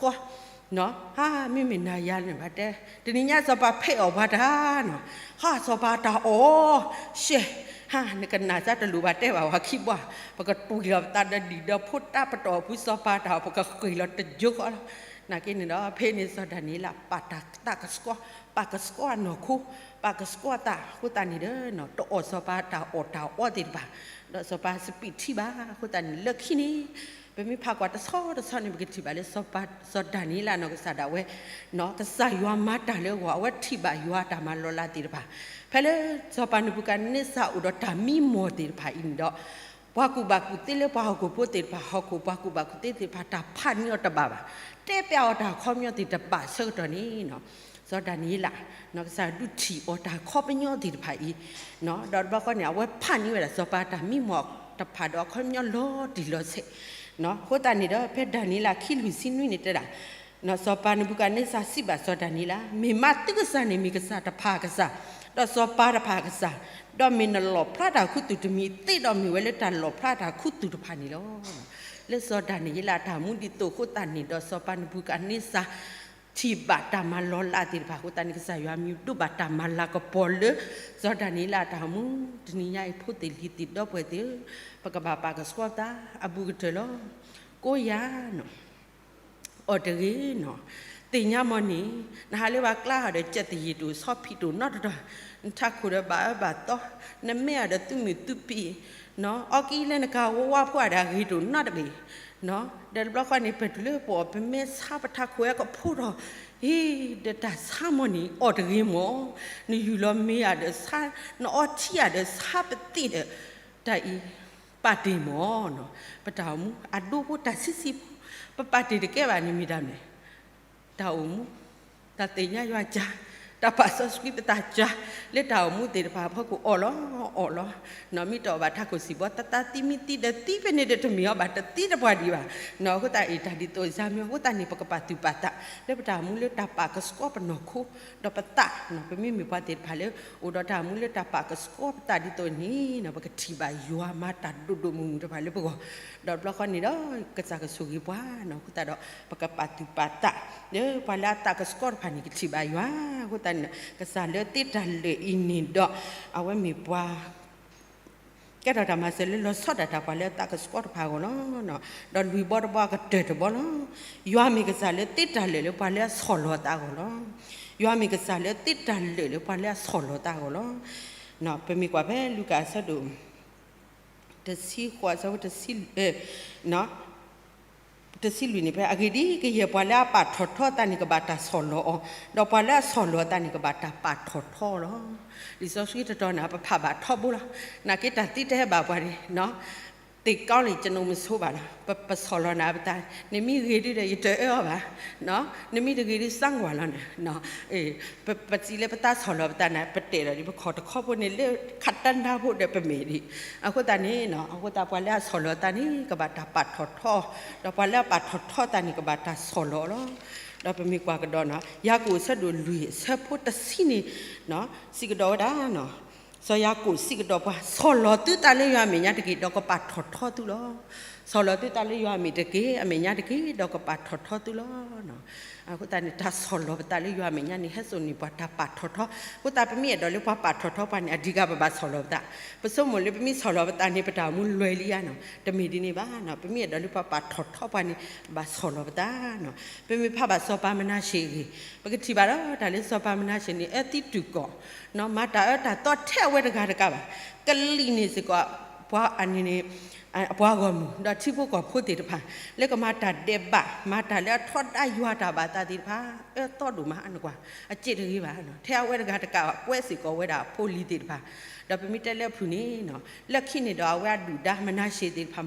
ဟါ မ့မ့ၢ်နၤယၤန့ၣ်ဘၣ်တဲ, တနံၤညါစီၤပၤဖဲးအီၣ်ပှၤတၢ်နီၤ, ဟါ စီၤပၤတၢ်အီၣ်, ရှဲ, ဟါ နကနၣ်စၢ်တလိၣ်ဘၣ်တဲဘၣ်ပှၤခံဘျီ, ပကတွံၢ်လီၤပသးဒီးဒံၣ်ဒီးဖိတၢ်ပတီၢ်အပူၤ စီၤပၤတၢ်အီၣ် ပကဃ့ၢ်လီၤတယိဃီလီၤ. နာ်က့န့ၣ်ဒီး ဖဲန့ၣ်စီၤဒၤနံးယ့လး ပာ်တၢ်သးကဆှီ, ပာ်ကဆှီအနီၢ်ခိ, ပာ်ကဆှီအသးအဃိသတးန့ၣ်ဒီး တအီၣ်စီၤပၤတၢ်အီၣ်တၢ်အီသ့ၣ်တဖၣ်, ဒီးစီၤပၤစပံးထံဘၣ်အဃိသတးန့ၣ် လၢခံန့ၣ် ပမ့ၢ်ဖးကွၢ်တဆီတဆီန့ၣ် ပကထံၣ်ဘၣ်လၢ စီၤဒၤနံးယ့လးနီၢ်ကစၢ်ဒၣ်ဝဲ ကစၢ်ယွၤမၤတၢ်လၢအဂီၢ် အဝဲထံၣ်ဘၣ်ယွၤအတၢ်မၤလီၤလးသ့ၣ်တဖၣ်, ဖဲလၢစီၤပၤနဘူၤခၣ်နံစၢ်အိၣ်ဒီးတၢ်မံမီၢ်သ့ၣ်တဖၣ်အံၤန့ၣ်ဒီး ပှၤကူၣ်ဘၣ်ကူၣ်သ့လၢပှၤဟီၣ်ခိၣ်ဖိသ့ၣ်တဖၣ် ဟီၣ်ခိၣ်ပှၤကူၣ်ဘၣ်ကူၣ်သ့သ့ၣ်တဖၣ် တၢ်ဖးန့ၢ်အီၤတဘၣ်ဘၣ်, တဲပျးအီၤတၢ်ခီပညီသ့ၣ်တဖၣ်တဘၣ်ဆၢကတီၢ်န့ၣ် စီၤဒၤနံးယ့လး ကစၢ်ဒုးထံၣ်အီၤတၢ်ခီပညီသ့ၣ်တဖၣ်အံၤ, ဒီးတဘျီဃီန့ၣ် အဝဲဖးန့ၢ်ဝဲဒၣ်စီၤပၤတၢ်မံမီၢ်တဖၣ်ဒီးအခီပညီလီၤတံၢ်လီၤဆဲး, အဃိသတးန့ၣ်ဒီး ဖဲဒၤနံးယ့လးခံလွံၢ်ဆံနွံန့ၣ်တဲဒၣ် စီၤပၤနဘူၤခၣ်နံစၢ်စံးဘၣ်စီၤဒၤနံးယ့လး, မ့ၢ်မးသုကစၢ်န့ၣ်မ့ၢ်ကစၢ်တဖၣ်အကစၢ်, ဒီးစီၤပၤတဖၣ်အကစၢ်, ဒီးမ့ၢ်နလီၣ်ဖျါတၢ်ခူသူၣ်တမံၤသ့ဒီးမ့ၢ်ဝဲလၢတၢ်လီၣ်ဖျါတၢ်ခူသူၣ်တဖၣ်န့ၣ်လီၤ. လၢစီၤဒၤနံးယ့လးအတၢ်အိၣ်မူဒ်သိးအဃိသတးန့ၣ်ဒီး စီၤပၤနဘူၤခၣ်နံစၢ် ထံၣ်ဘၣ်တၢ်မၤလီၤလးသ့ၣ်တဖၣ်အဃိသတးန့ၣ် ကစၢ်ယွၤမံၤဒိၣ်ဘၣ်တၢ်မၤလၤကပီၤလၢ စီၤဒၤနံးယ့လးအတၢ်အိၣ်မူ, တနံၤညါအံၤ ဖိသ့ၣ်လံၤသ့ၣ်ဒီပုၢ်ဝဲၢ်သ့ၣ်ဧၢ, ပကဘၣ်ပာ်ကဆှီသးအဘူးကတၢၢ်လီၤ. ကိးယၤနီၤ, အီၤတဂ့ၤနီၤ, သ့ၣ်ညါမီၢ်န့ၣ်, နဟးလၢပှၤကျါဟီဒီး ကၠၢ်တယံာ်တအိၣ် ဆီဖံးတအိၣ်နီတတီၤ, နထးခိၣ်ဒီးဘၣ်အၢဘၣ်သီ, နမ့ၢ်အီၤဒီးသူၣ်မုာ်သူၣ်ပံး, အီကံလၢနကၤဝါဝါဖိအါဒီး အဂ့ၤတအိၣ်နီတဘ့ၣ်, ဒီးတဘျီဃီန့ၣ် ပတုၤလၢပအီၣ်ပမဲဆါ ပထးခိၣ်ဝဲကဖိထီၣ်, ဟ့ၣ် ဒီးတၢ်ဆါမီၢ်န့ၣ် အီၣ်တဂ့ၤမီၢ်, နယူၢ်လီၤမ့ၤအါဒီးဆါ, နအီထံအါဒီးဆါပသ့ၣ်ဒီး, တၢ်အံၤ ပာ်တ့ၢ်မီၢ်နီၤ, ပတၢ်အိၣ်မူအဒိဖိတၢ်ဆံးဆံးဖိ, ပပာ်တ့ၢ်တကဲဘၣ်န့ၣ်မ့ၢ်ဒၣ်မနုၤလဲၣ်, တၢ်အိၣ်မူ, တၢ်သ့ၣ်ညါယွၤစၢ်, တၢ်ပာ်စီဆှံပသးစၢ်, လၢတၢ်အိၣ်မူသ့ၣ်တဖၣ်အဖီခိၣ်အီၣ်လီၤ, အီၣ်လီၤ, နီၢ်မ့ၢ်တအီၣ်ဘၣ်ထးခိၣ်စံၣ်ဘီ တၢ်သံမ့ၢ်သံဒီးသံဖဲန့ၣ်ဒီးတမ့ၢ်အီၤဘၣ် တသံတပှၢ်ဒံးဘၣ်, နီၢ်အဃိသတးအံၤ တၢ်ဒ်သိးစၢ်မ့ၢ်အဃိသတးန့ၣ် ပကပာ်သူၣ်ပာ်သး လၢပတၢ်အိၣ်မူလၢတၢ်ပာ်ကဆှီပနီၢ်ခိ ဒီးပသး, ပမ့မ့ၢ်ပှၤသ့ၣ်တဖၣ်လၢ အိၣ်ဒီးတၢ်အိၣ်မူလၢတၢ်ပာ်ကဆှီပသးဒ်သိးန့ၣ်နီၤ ပကထံၣ်ဘၣ်ယွၤမၤတၢ်ဒိၣ်ဒိၣ်မုၢ်မုၢ်တဖၣ်လၢပဂီၢ်, ဒီးတဘျီဃီန့ၣ်ဒီး ကစၢ်ကဆိၣ်ဂ့ၤပှၤနီၤ အဃိသတးဒီး ပကပာ်သူၣ်ပာ်သး လၢပှၤလၢအသးကဆှီတဖၣ်န့ၣ် ကထံၣ်ဘၣ်ယွၤ, အဃိသတးန့ၣ် ကစၢ်လၢသ့တၢ်လၢာ်အံၤန့ၣ်ဒီး အဝဲမ့ၢ်ပှၤ ကဲထီၣ်တၢ်မၤစၢၤလၢလီၤဆီဒၣ်တၢ်ပှၤလၢအသးကဆှီတဖၣ်အဂီၢ်လီၤ. ဒီးလွံၢ်ဘီတဘီအကတၢၢ်တဘီလီၤ. ယွၤမ့ၢ်ကစၢ်လၢသ့တၢ်လၢာ်လၢပှၤလၢအဆီၣ်လီၤအသးအဂီၢ်လီၤ. ယွၤမ့ၢ်ကစၢ်လၢသ့တၢ်လၢာ်လၢပှၤလၢအဆီၣ်လီၤအသးအဂီၢ်လီၤ. ပမ့ၢ်ကွၢ်ဖဲလူၤကၣ်အဆၢဒိၣ် တဆံဃိး အဆၢဖိ တဆံလွံၢ်န့ၣ် ဖဲအဂ့ၢ်ဒ်အံၤ, ကယဲၢ်ပှၤလၢအပာ်ထီၣ်ထီအသးန့ၣ် ကဘၣ်တၢ်ဆီၣ်လီၤအီၤ, ဒီးပှၤလၢအဆီၣ်လီၤအသးန့ၣ် ကဘၣ်တၢ်ပာ်ထီၣ်ထီလီၤ. လံာ်စီဆှံတတီၤန့ၣ် ပဖးဘၣ်ထီဘိလီၤ. နာ်က့တၢ်သံတဟဲဘၣ်ပှၤန့ၣ် သ့ၣ်ကီလံာ် ကျွန်တော်မဆိုးဘၣ်လီၤ. ပဆီၣ်လီၤနၤပသး, နမ့ၢ်ဂ့ၤဒုဒီး ယတအၢအီၤဘၣ်, နမ့ၢ်တဂ့ၤဒု စၢ်ကွၢ်လီၤနၤ. ပစံးလၢပသးဆီၣ်လီၤပသးန့ၣ် ပတဲဒီး ပခီၣ်တခီဖိန့ၣ် လၢခးတၢ်နါဖိဒီးပမဲာ်ဒံး. အဃိသတးန့ၣ် အဃိသတးပှၤလၢအဆီၣ်လီၤအသးန့ၣ် ကဘၣ်တၢ်ပာ်ထီၣ်ထီ, ဒီးပှၤလၢအပာ်ထီၣ်ထီသးန့ၣ် ကဘၣ်တၢ်ဆီၣ်လီၤလီၤ. ဒီးပမ့ၢ်ကွၢ်ကဒီးနီၤ ယၤကိာ်အဆၢဒိၣ်လွံၢ် အဆၢဖိတဆံန့ၣ် စံးကဒီးဝဲဒၣ် စီၤယၤကိာ်စံးကဒီးပှၤ, ဆီၣ်လီၤသုသးလၢယွၤအမဲာ်ညါတက့ၢ်, ဒီးကပာ်ထီၣ်ထီသုလီၤ. ဆီၣ်လီၤသုသးလၢယွၤအမဲာ်တက့ၢ်, အမဲာ်ညါတက့ၢ်, ဒီးကပာ်ထီၣ်ထီသုလီၤ. အဃိသတးန့ၣ် တၢ်ဆီၣ်လီၤပသးလၢယွၤအမဲာ်ညါန့ၣ် ဟဲစိာ်န့ၢ်ပှၤတၢ်ပာ်ထီၣ်ထီ. အဃိသတးပမ့ၢ်အဲၣ်ဒိးလၢပှၤပာ်ထီၣ်ထီပှၤန့ၣ် အဓိကပဘၣ်ဆီၣ်လီၤပသး. ပဆိကမိၣ်လၢပမ့ၢ်ဆီၣ်လီၤပသးန့ၣ် ပတၢ်အိၣ်မူလွဲၤလံဧါနီၤ, တမ့ၢ်ဒ်န့ၣ်ဘၣ်နီၤ. ပမ့ၢ်အဲၣ်ဒိးလၢပှၤပာ်ထီၣ်ထီပှၤန့ၣ် ဘၣ်ဆီၣ်လီၤပသးနီၤ. ပမ့ၢ်ဖးဘၣ်စီၤပၤမနၤၡ့အဂ့ၢ်, ပကထံၣ်ဘၣ်ဒီး တၢ်လၢစီၤပၤမနၤၡ့န့ၣ် အၢသံတုၤကီၢ် မၤတၢ်အၢတၢ်သီထဲအဝဲတဂၤတကးဘၣ်, ကလံၣ်န့ၢ်စ့ၢ်ကီး ပှၤအန့ၣ်န့ၣ် အပှၤဂီၢ်မုၢ် ဒီးထံဖိကီၢ်ဖိသ့ၣ်တဖၣ် လၢကမၤတၢ်ဒဲးဘး မၤတၢ်လၢအထီဒါယွၤတၢ်ဘၣ်သးသ့ၣ်တဖၣ် အၢသီဒိၣ်မး အနကွၢ် အစ့ၣ်တဂ့ၤဘၣ်, ထဲအဝဲတဂၤတကးဘၣ် ကွဲးစ့ၢ်ကီးဝဲဒၣ်အဖိလံၤသ့ၣ်တဖၣ်, ဒီးပမ့ၢ်တဲလၢအဖုၣ်န့ၣ် လၢခံန့ၣ်ဒီး အဝဲအဒုၣ်ဒါမနၤၡ့သ့ၣ်တဖၣ်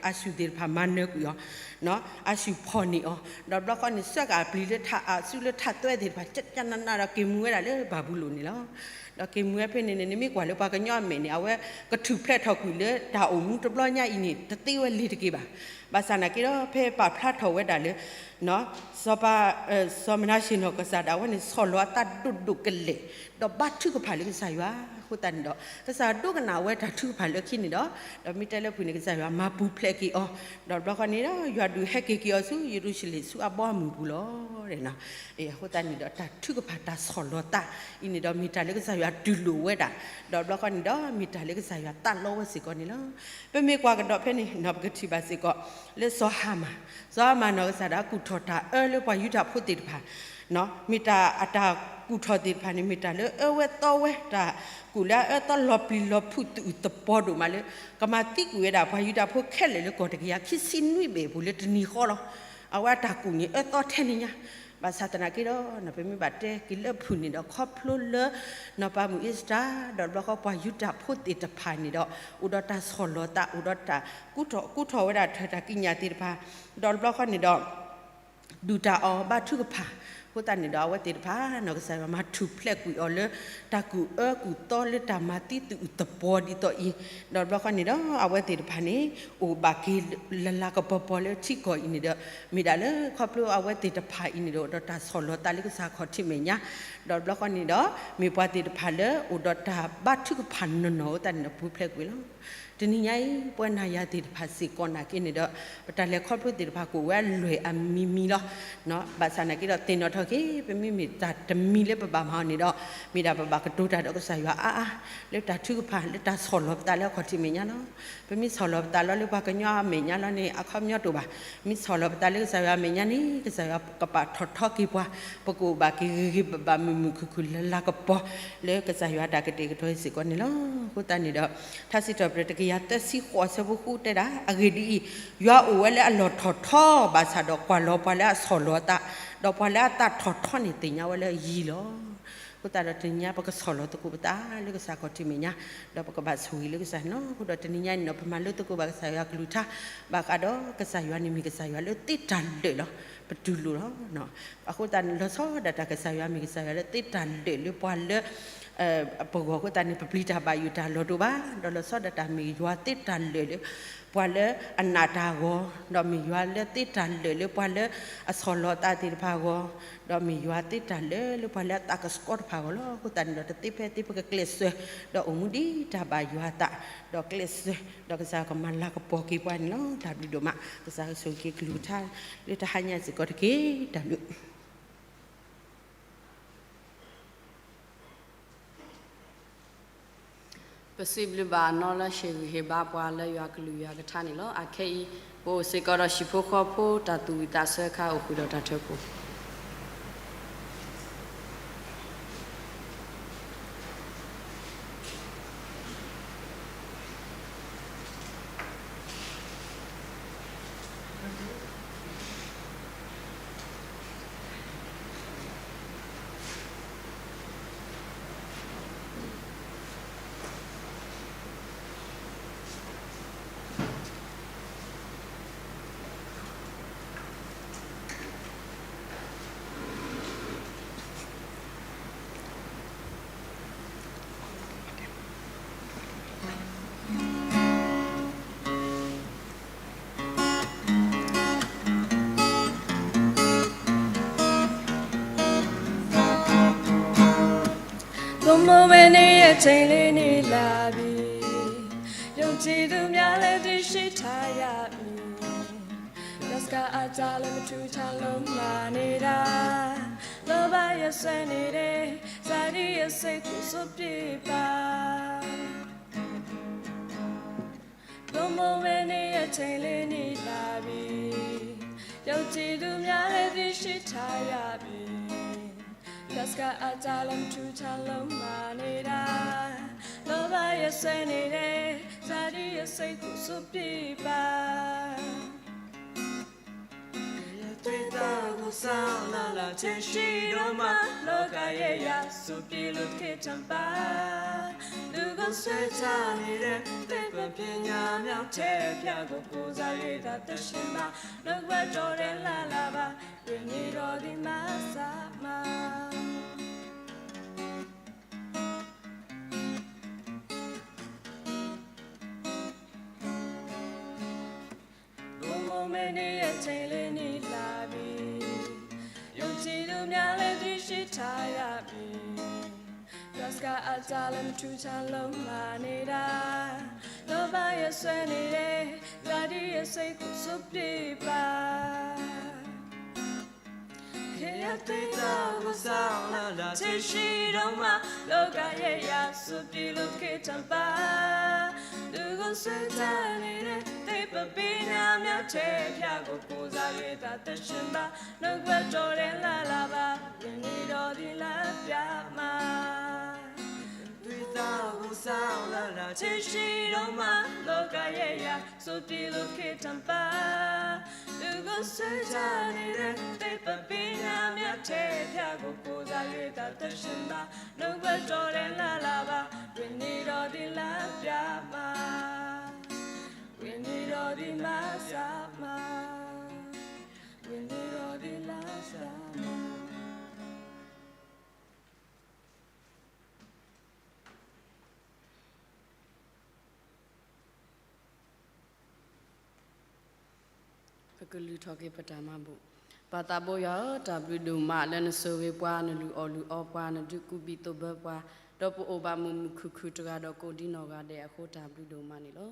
အၤၡူၢ်သ့ၣ်တဖၣ်မၤနၢၤကွံာ်အီၤ, အၤၡူၢ်ဖီၣ်န့ၢ်အီၤ, ဒီးဘျီဃီန့ၣ် စၢဃာ်အပျံၤလၢထးအါ စုလၢထးသွဲသ့ၣ်တဖၣ် ကနနဒီးက့ၤမူဝဲဒၣ်လၢဘၤဘူလိၣ်န့ၣ်လီၤ. ဒီးက့ၤမူဝဲဖဲန့ၣ်န့ၣ် နမ့ၢ်ကွၢ်လၢပှၤကညီအမဲာ်န့ၣ် အဝဲကထူၣ်ဖျဲးထီၣ်ကွံာ်လၢတၢ်အိၣ်မူတဘျီညါအံၤန့ၣ် တသ့ဝဲလၢၤတက့ၢ်ဘၣ်. ဘၣ်ဆၣ်နာ်က့ဒီး ဖဲပာ်ဖျါထီၣ်ဝဲဒၣ်လၢ စီၤပၤ စီၤမနၤၡ့နီၢ်ကစၢ်ဒၣ်ဝဲန့ၣ် ဆီၣ်လီၤအသးဒိၣ်ဒိၣ်ကလဲာ် ဒီးဘါထုကဖၣ်လၢကစၢ်ယွၤအဃိသတးန့ၣ်ဒီး ကစၢ်ယွၤဒိကနၣ်ဝဲတၢ်ထုကဖၣ်လၢခံန့ၣ်ဒီး ဒီးမ့ၢ်တဲလၢဖုၣ်န့ၣ် ကစၢ်ယွၤမၤပူၤဖျဲးက့ၤအီၤ, ဒီးဘျီဃီန့ၣ်ဒီး ယွၤဒုးဟဲက့ၤက့ၤအီၤဆူယရူၤၡလ့ၣ်ဆူအဘီအမုၢ်ပူၤလီၤ. အဃိသတးန့ၣ်ဒီး တၢ်ထုကဖၣ်တၢ်ဆီၣ်လီၤသးအံၤန့ၣ်ဒီး မ့ၢ်တၢ်လၢကစၢ်ယွၤတူၢ်လိာ်ဝဲဒၣ်, ဒီးဘျီဃီန့ၣ်ဒီး မ့ၢ်တၢ်လၢကစၢ်ယွၤသးလီဝဲစ့ၢ်ကီးန့ၣ်လီၤ. ပမ့ၢ်ကွၢ်ကဒီးဖဲန့ၣ် ပကထံၣ်ဘၣ်စ့ၢ်ကီး လၢစီၤဟၤမၣ်, စီၤဟၤမၣ်နီၢ်ကစၢ်ဒၣ်ကူၣ်ထီၣ်တၢ်အၢလၢပှၤယူဒၤဖိသ့ၣ်တဖၣ် မ့ၢ်တၢ်အတၢ်ကူၣ်ထီၣ်သ့ၣ်တဖၣ်န့ၣ် မ့ၢ်တၢ်လၢအၢဝဲသီဝဲ တၢ်ကူၣ်လၢအအၢသီလီၤပျံၤလီၤဖုးသူၣ်အုးသပှီၤဒိၣ်မးလၢ ကမၤသံကွံာ်ဝဲဒၣ်ပှၤယူဒၤဖိခဲလၢာ်လၢကီၢ်တကယၤခံဆံနွံဘ့ၣ်အပူၤလၢတနံၤဃီလီၤ. အဝဲအတၢ်ကူၣ်န့ၣ်အၢသီထဲန့ၣ်ညါ, ဘၣ်ဆၣ်သနာ်က့ဒီး ပမ့ၢ်ဘၣ်တဲက့ၤလၢဖုၣ်န့ၣ်ဒီး ခီဖျိလၢ နီၢ်ပၤမုၣ်အ့စတၢၤ ဒီးဘျီဃီပှၤယူဒၤဖိသ့ၣ်တဖၣ်န့ၣ်ဒီး အိၣ်ဒီးတၢ်ဆီၣ်လီၤသး အိၣ်ဒီးတၢ်ကူၣ်ထီၣ် ကူၣ်ထီၣ်ဝဲဒၣ်ထွဲတၢ်ကံးညာ်သ့ၣ်တဖၣ်, ဒီးဘျီဃီန့ၣ်ဒီး ဒုၣ်တၢ်အီၣ်ဘါထုကဖၣ်, အဃိသတးန့ၣ်ဒီး အဝဲသ့ၣ်တဖၣ် နီၢ်ကစၢ်ယွၤမၤထူၣ်ဖျဲးကွံာ်အီၤလၢ တၢ်ကူၣ်အၢကူၣ်သီလၢတၢ်မၤသံသူၣ်အုးသပှီၤဒ်သိးအံၤ, ဒီးဘျီဃီန့ၣ်ဒီး အဝဲသ့ၣ်တဖၣ်န့ၣ် အိၣ်ဘၣ်က့ၤလလၤကပီၤပီၤလၢထံကီၢ်အံၤန့ၣ်ဒီး မ့ၢ်ဒၣ်လၢခီဖျိအဝဲသ့ၣ်တဖၣ်အံၤန့ၣ်ဒီး အိၣ်ဒီးတၢ်ဆီၣ်လီၤသးလၢကစၢ်ခီၣ်ထံးမဲာ်ညါ, ဒီးဘျီဃီန့ၣ်ဒီး မ့ၢ်ပှၤသ့ၣ်တဖၣ်လၢအိၣ်ဒီးတၢ်ဘါထုကဖၣ်နီၢ်နီၢ်အဃိသတးန့ၣ်ဒီး ပူၤဖျဲးကွံာ်လီၤ. တနံၤညါအံၤ ပဝဲနၤယၤသ့ၣ်တဖၣ်စ့ၢ်ကီးနာ်က့န့ၣ်ဒီး ပတၢ်လဲၤခီဖျိသ့ၣ်တဖၣ်ကအိၣ်ဝဲအလွဲၢ်အမံၤမံၤလီၤ. ဘၣ်ဆၣ်နာ်က့ဒီးသ့ၣ်နီၣ်ထီၣ်က့ၤ ပမ့မ့ၢ်တၢ်တမံၤလၢပဘၣ်မၤအီၤန့ၣ်ဒီး မ့ၢ်ဒၣ်ပဘၣ်ကတိၤတၢ်ဒီးကစၢ်ယွၤအါအါ လၢတၢ်ထုကဖၣ် လၢတၢ်ဆီၣ်လီၤပသးလၢအခီၣ်ထံးမဲာ်ညါလီၤ. ပမ့ၢ်ဆီၣ်လီၤပသးလီၤလၢပှၤကညီအမဲာ်ညါလီၤန့ၣ် အခီပညီတအိၣ်ဘၣ်. မ့ၢ်ဆီၣ်လီၤပသးလၢကစၢ်ယွၤအမဲာ်ညါန့ၣ် ကစၢ်ယွၤကပာ်ထီၣ်ထီက့ၤပှၤ, ပကအိၣ်ဘၣ်က့ၤဂ့ၤဂ့ၤဘၣ်ဘၣ်မုာ်မုာ်ခုၣ်ခုၣ်လၤလၤကပီၤ လၢကစၢ်ယွၤတၢ်ကတဲာ်ကတီၤအံၤစ့ၢ်ကီးန့ၣ်လီၤ. အဃိသတးန့ၣ်ဒီး ထါစံးထီၣ်ပတြၢၤတကယၤသၢဆံဃိးအဆၢဖိဃုတဲဒၣ်, အဂ့ၢ်ဒ်အံၤ, ယွၤအိၣ်ဝဲလၢအလီၢ်ထီၣ်ထီ ဘၣ်ဆၣ်ဒီးကွၢ်လီၤပှၤလၢအဆီၣ်လီၤအသး, ဒီးပှၤလၢအသးထီၣ်ထီန့ၣ်သ့ၣ်ညါဝဲလၢအယံၤလီၤ. အဃိသတးဒီးတနံၤညါပကဆီၣ်လီၤသကိးပသးလၢကစၢ်ခီၣ်ထံးမဲာ်ညါ, ဒီးပကဘၣ်ဆိၣ်ဂ့ၤလၢကစၢ်နီၤ. အဃိဒီးတနံၤညါအံၤန့ၣ်ဒီး ပမၤလိသကိးဘၣ်ကစၢ်ယွၤကလုၢ်ကထါ, ဘၣ်ဃးဒီးကစၢ်ယွၤန့ၣ်မ့ၢ်ကစၢ်ယွၤလၢ သ့တၢ်လၢာ်လီၤ. ပတူၢ်လိာ်လီၤ. အဃိသတးန့ၣ် လီၤဆီဒၣ်တၢ်ကစၢ်ယွၤမ့ၢ်ကစၢ်ယွၤလၢသ့တၢ်လၢာ်လၢပှၤလၢ ပဂီၢ်အဃိသတးန့ၣ် ပပျံၤတၢ်ဘၣ်ယိၣ်တၢ်လီၢ်တအိၣ်ဘၣ်, ဒီးလီၤဆီဒၣ်တၢ်မ့ၢ်ယွၤသ့တၢ်လၢာ်လၢ ပှၤလၢအနာ်တၢ်အဂီၢ်, ဒီးမ့ၢ်ယွၤလၢသ့တၢ်လၢာ်လၢပှၤလၢအဆီၣ်လီၤအသးသ့ၣ်တဖၣ်အဂီၢ်, ဒီးမ့ၢ်ယွၤသ့တၢ်လၢာ်လၢပှၤလၢအသးကဆှီတဖၣ်အဂီၢ်လီၤ. အဃိသတးန့ၣ်ဒီး တသ့ဖဲသ့ပကကျဲးစၢး ဒီးအိၣ်မူဒ်တၢ်ဘၣ်ယွၤအသး, ဒီးကျဲးစၢး ဒီးကစၢ်ကမၤလၤကပီၤက့ၤပှၤန့ၣ်လီၤ. တၢ်ဘျုးဒိၣ်မး ကစၢ်ကဆိၣ်ဂ့ၤက့ၤကလုၢ်ကထါ လၢတဟါညါစ့ၢ်ကီးတက့ၢ်. တၢ်ဘျုး ပစံးဘျုးဘၣ်အနီၢ်လၢဟ့ၣ်ဂံၢ်ဟ့ၣ်ဘါပှၤလၢယွၤကလုၢ်ယွၤကထါန့ၣ်လီၤ. အခဲအံၤ ပအိၣ်စ့ၢ်ကီးဒီးဟံၣ်ဖိဃီဖိတၢ်သူၣ်ဝံၣ်သးဆၢအခါ အိၣ်ဃုာ်ဒီးတၢ်ထၢဖှိၣ် ဘိမိၢ်ဝဲန့ၣ်အချိန်လေးနံၣ်လၢ်ဘံၣ်, ယုံကြည်သူများလည်းသိရှိထားရမည်, လက်စကအတလည်းမထူးထန်လို့မှနေတာ, လောဘရဲ့ဆွဲနေတဲ့ ဇာတိရဲ့စိတ်ကိုစွန့်ပစ်ပါ. ဘိမိၢ်ဝဲန့ၣ်အချိန်လေးနံၣ်လၢ်ဘံၣ်, ယုံကြည်သူများလည်းသိရှိထားရမည်, လက်စကအတလည်းမထူးထန်လို့မှနေတာ, လောဘရဲ့ဆွဲနေတဲ့ ဇာတိရဲ့စိတ်ကိုစွန့်ပစ်ပါ. သွေးသားကိုဆောင်လာလာ ချိန်ရှိတော့မှ လောကရဲ့ရာဇဝင် ပြုလုပ်ခဲ့တတ်ပါ. လူကိုဆွဲထားနေတဲ့ သိပ္ပံပညာမြောက် ထဲအပြားကို ကိုယ်စား၍သာ သတ်ရှင်ပါ. နှုတ်ကပတ်တော်ထဲလာလာပါ, ဝိညာဉ်တော်သည် မဆါမဆါ. ဘိမိၢ်ဝဲန့ၣ်အချိန်လေးနံၣ်လၢ်ဘံၣ်, ယုံကြည်သူများလည်းသိရှိထားရမည်, လက်စကအတလည်းမထူးထန်လို့မှနေတာ, လောဘရဲ့ဆွဲနေတဲ့ ဇာတိရဲ့စိတ်ကိုစွန့်ပစ်ပါ. ခရစ်ရဲ့သွေးသားကို ဆောင်လာလာ ချိန်ရှိတော့မှ လောကရဲ့ရာဇဝင် ပြုလုပ်ခဲ့တတ်ပါ. လူကိုဆွဲထားနေတဲ့ သိပ္ပံပညာမြောက် ထဲအပြားကို ကိုယ်စား၍သာ သတ်ရှင်ပါ. နှုတ်ကပတ်တော်ထဲလာလာပါ, ဝိညာဉ်တော်သည် လမ်းပြမှာ. သွေးသားကို ဆောင်လာလာ ချိန်ရှိတော့မှ လောကရဲ့ရာဇဝင် ပြုလုပ်ခဲ့တတ်ပါ. လူကိုဆွဲထားနေတဲ့ သိပ္ပံပညာမြောက် ထဲအပြားကို ကိုယ်စား၍သာ သတ်ရှင်ပါ. နှုတ်ကပတ်တော်ထဲလာလာပါ, ဝိညာဉ်တော်သည် လမ်းပြမှာ. ဝိညာဉ်တော်သည် မဆါမဆါ, ဝိညာဉ်တော်သည် လမ်းပြမှာ. ပကလုၢ်ထီၣ်က့ၤပတၢ်မၤဘူၣ်. ပၢ်သးဘိယွၤဧၢ, တၢ်ဘျုးဒိၣ်မးလၢနဆိၣ်ဂ့ၤပှၤ, နလုၢ်အီၣ်လုၢ်အီပှၤ, နဒုးကူၣ်ဘံၣ်သိၣ်ဘၢပှၤ, ဒီးပအိၣ်ဘၣ်မုာ်မုာ်ခုၣ်ခုၣ်တဂၤဒီးကိးဒံနီၢ်ဂၤဒဲးအဃိ တၢ်ဘျုးဒိၣ်မးန့ၣ်လီၤ.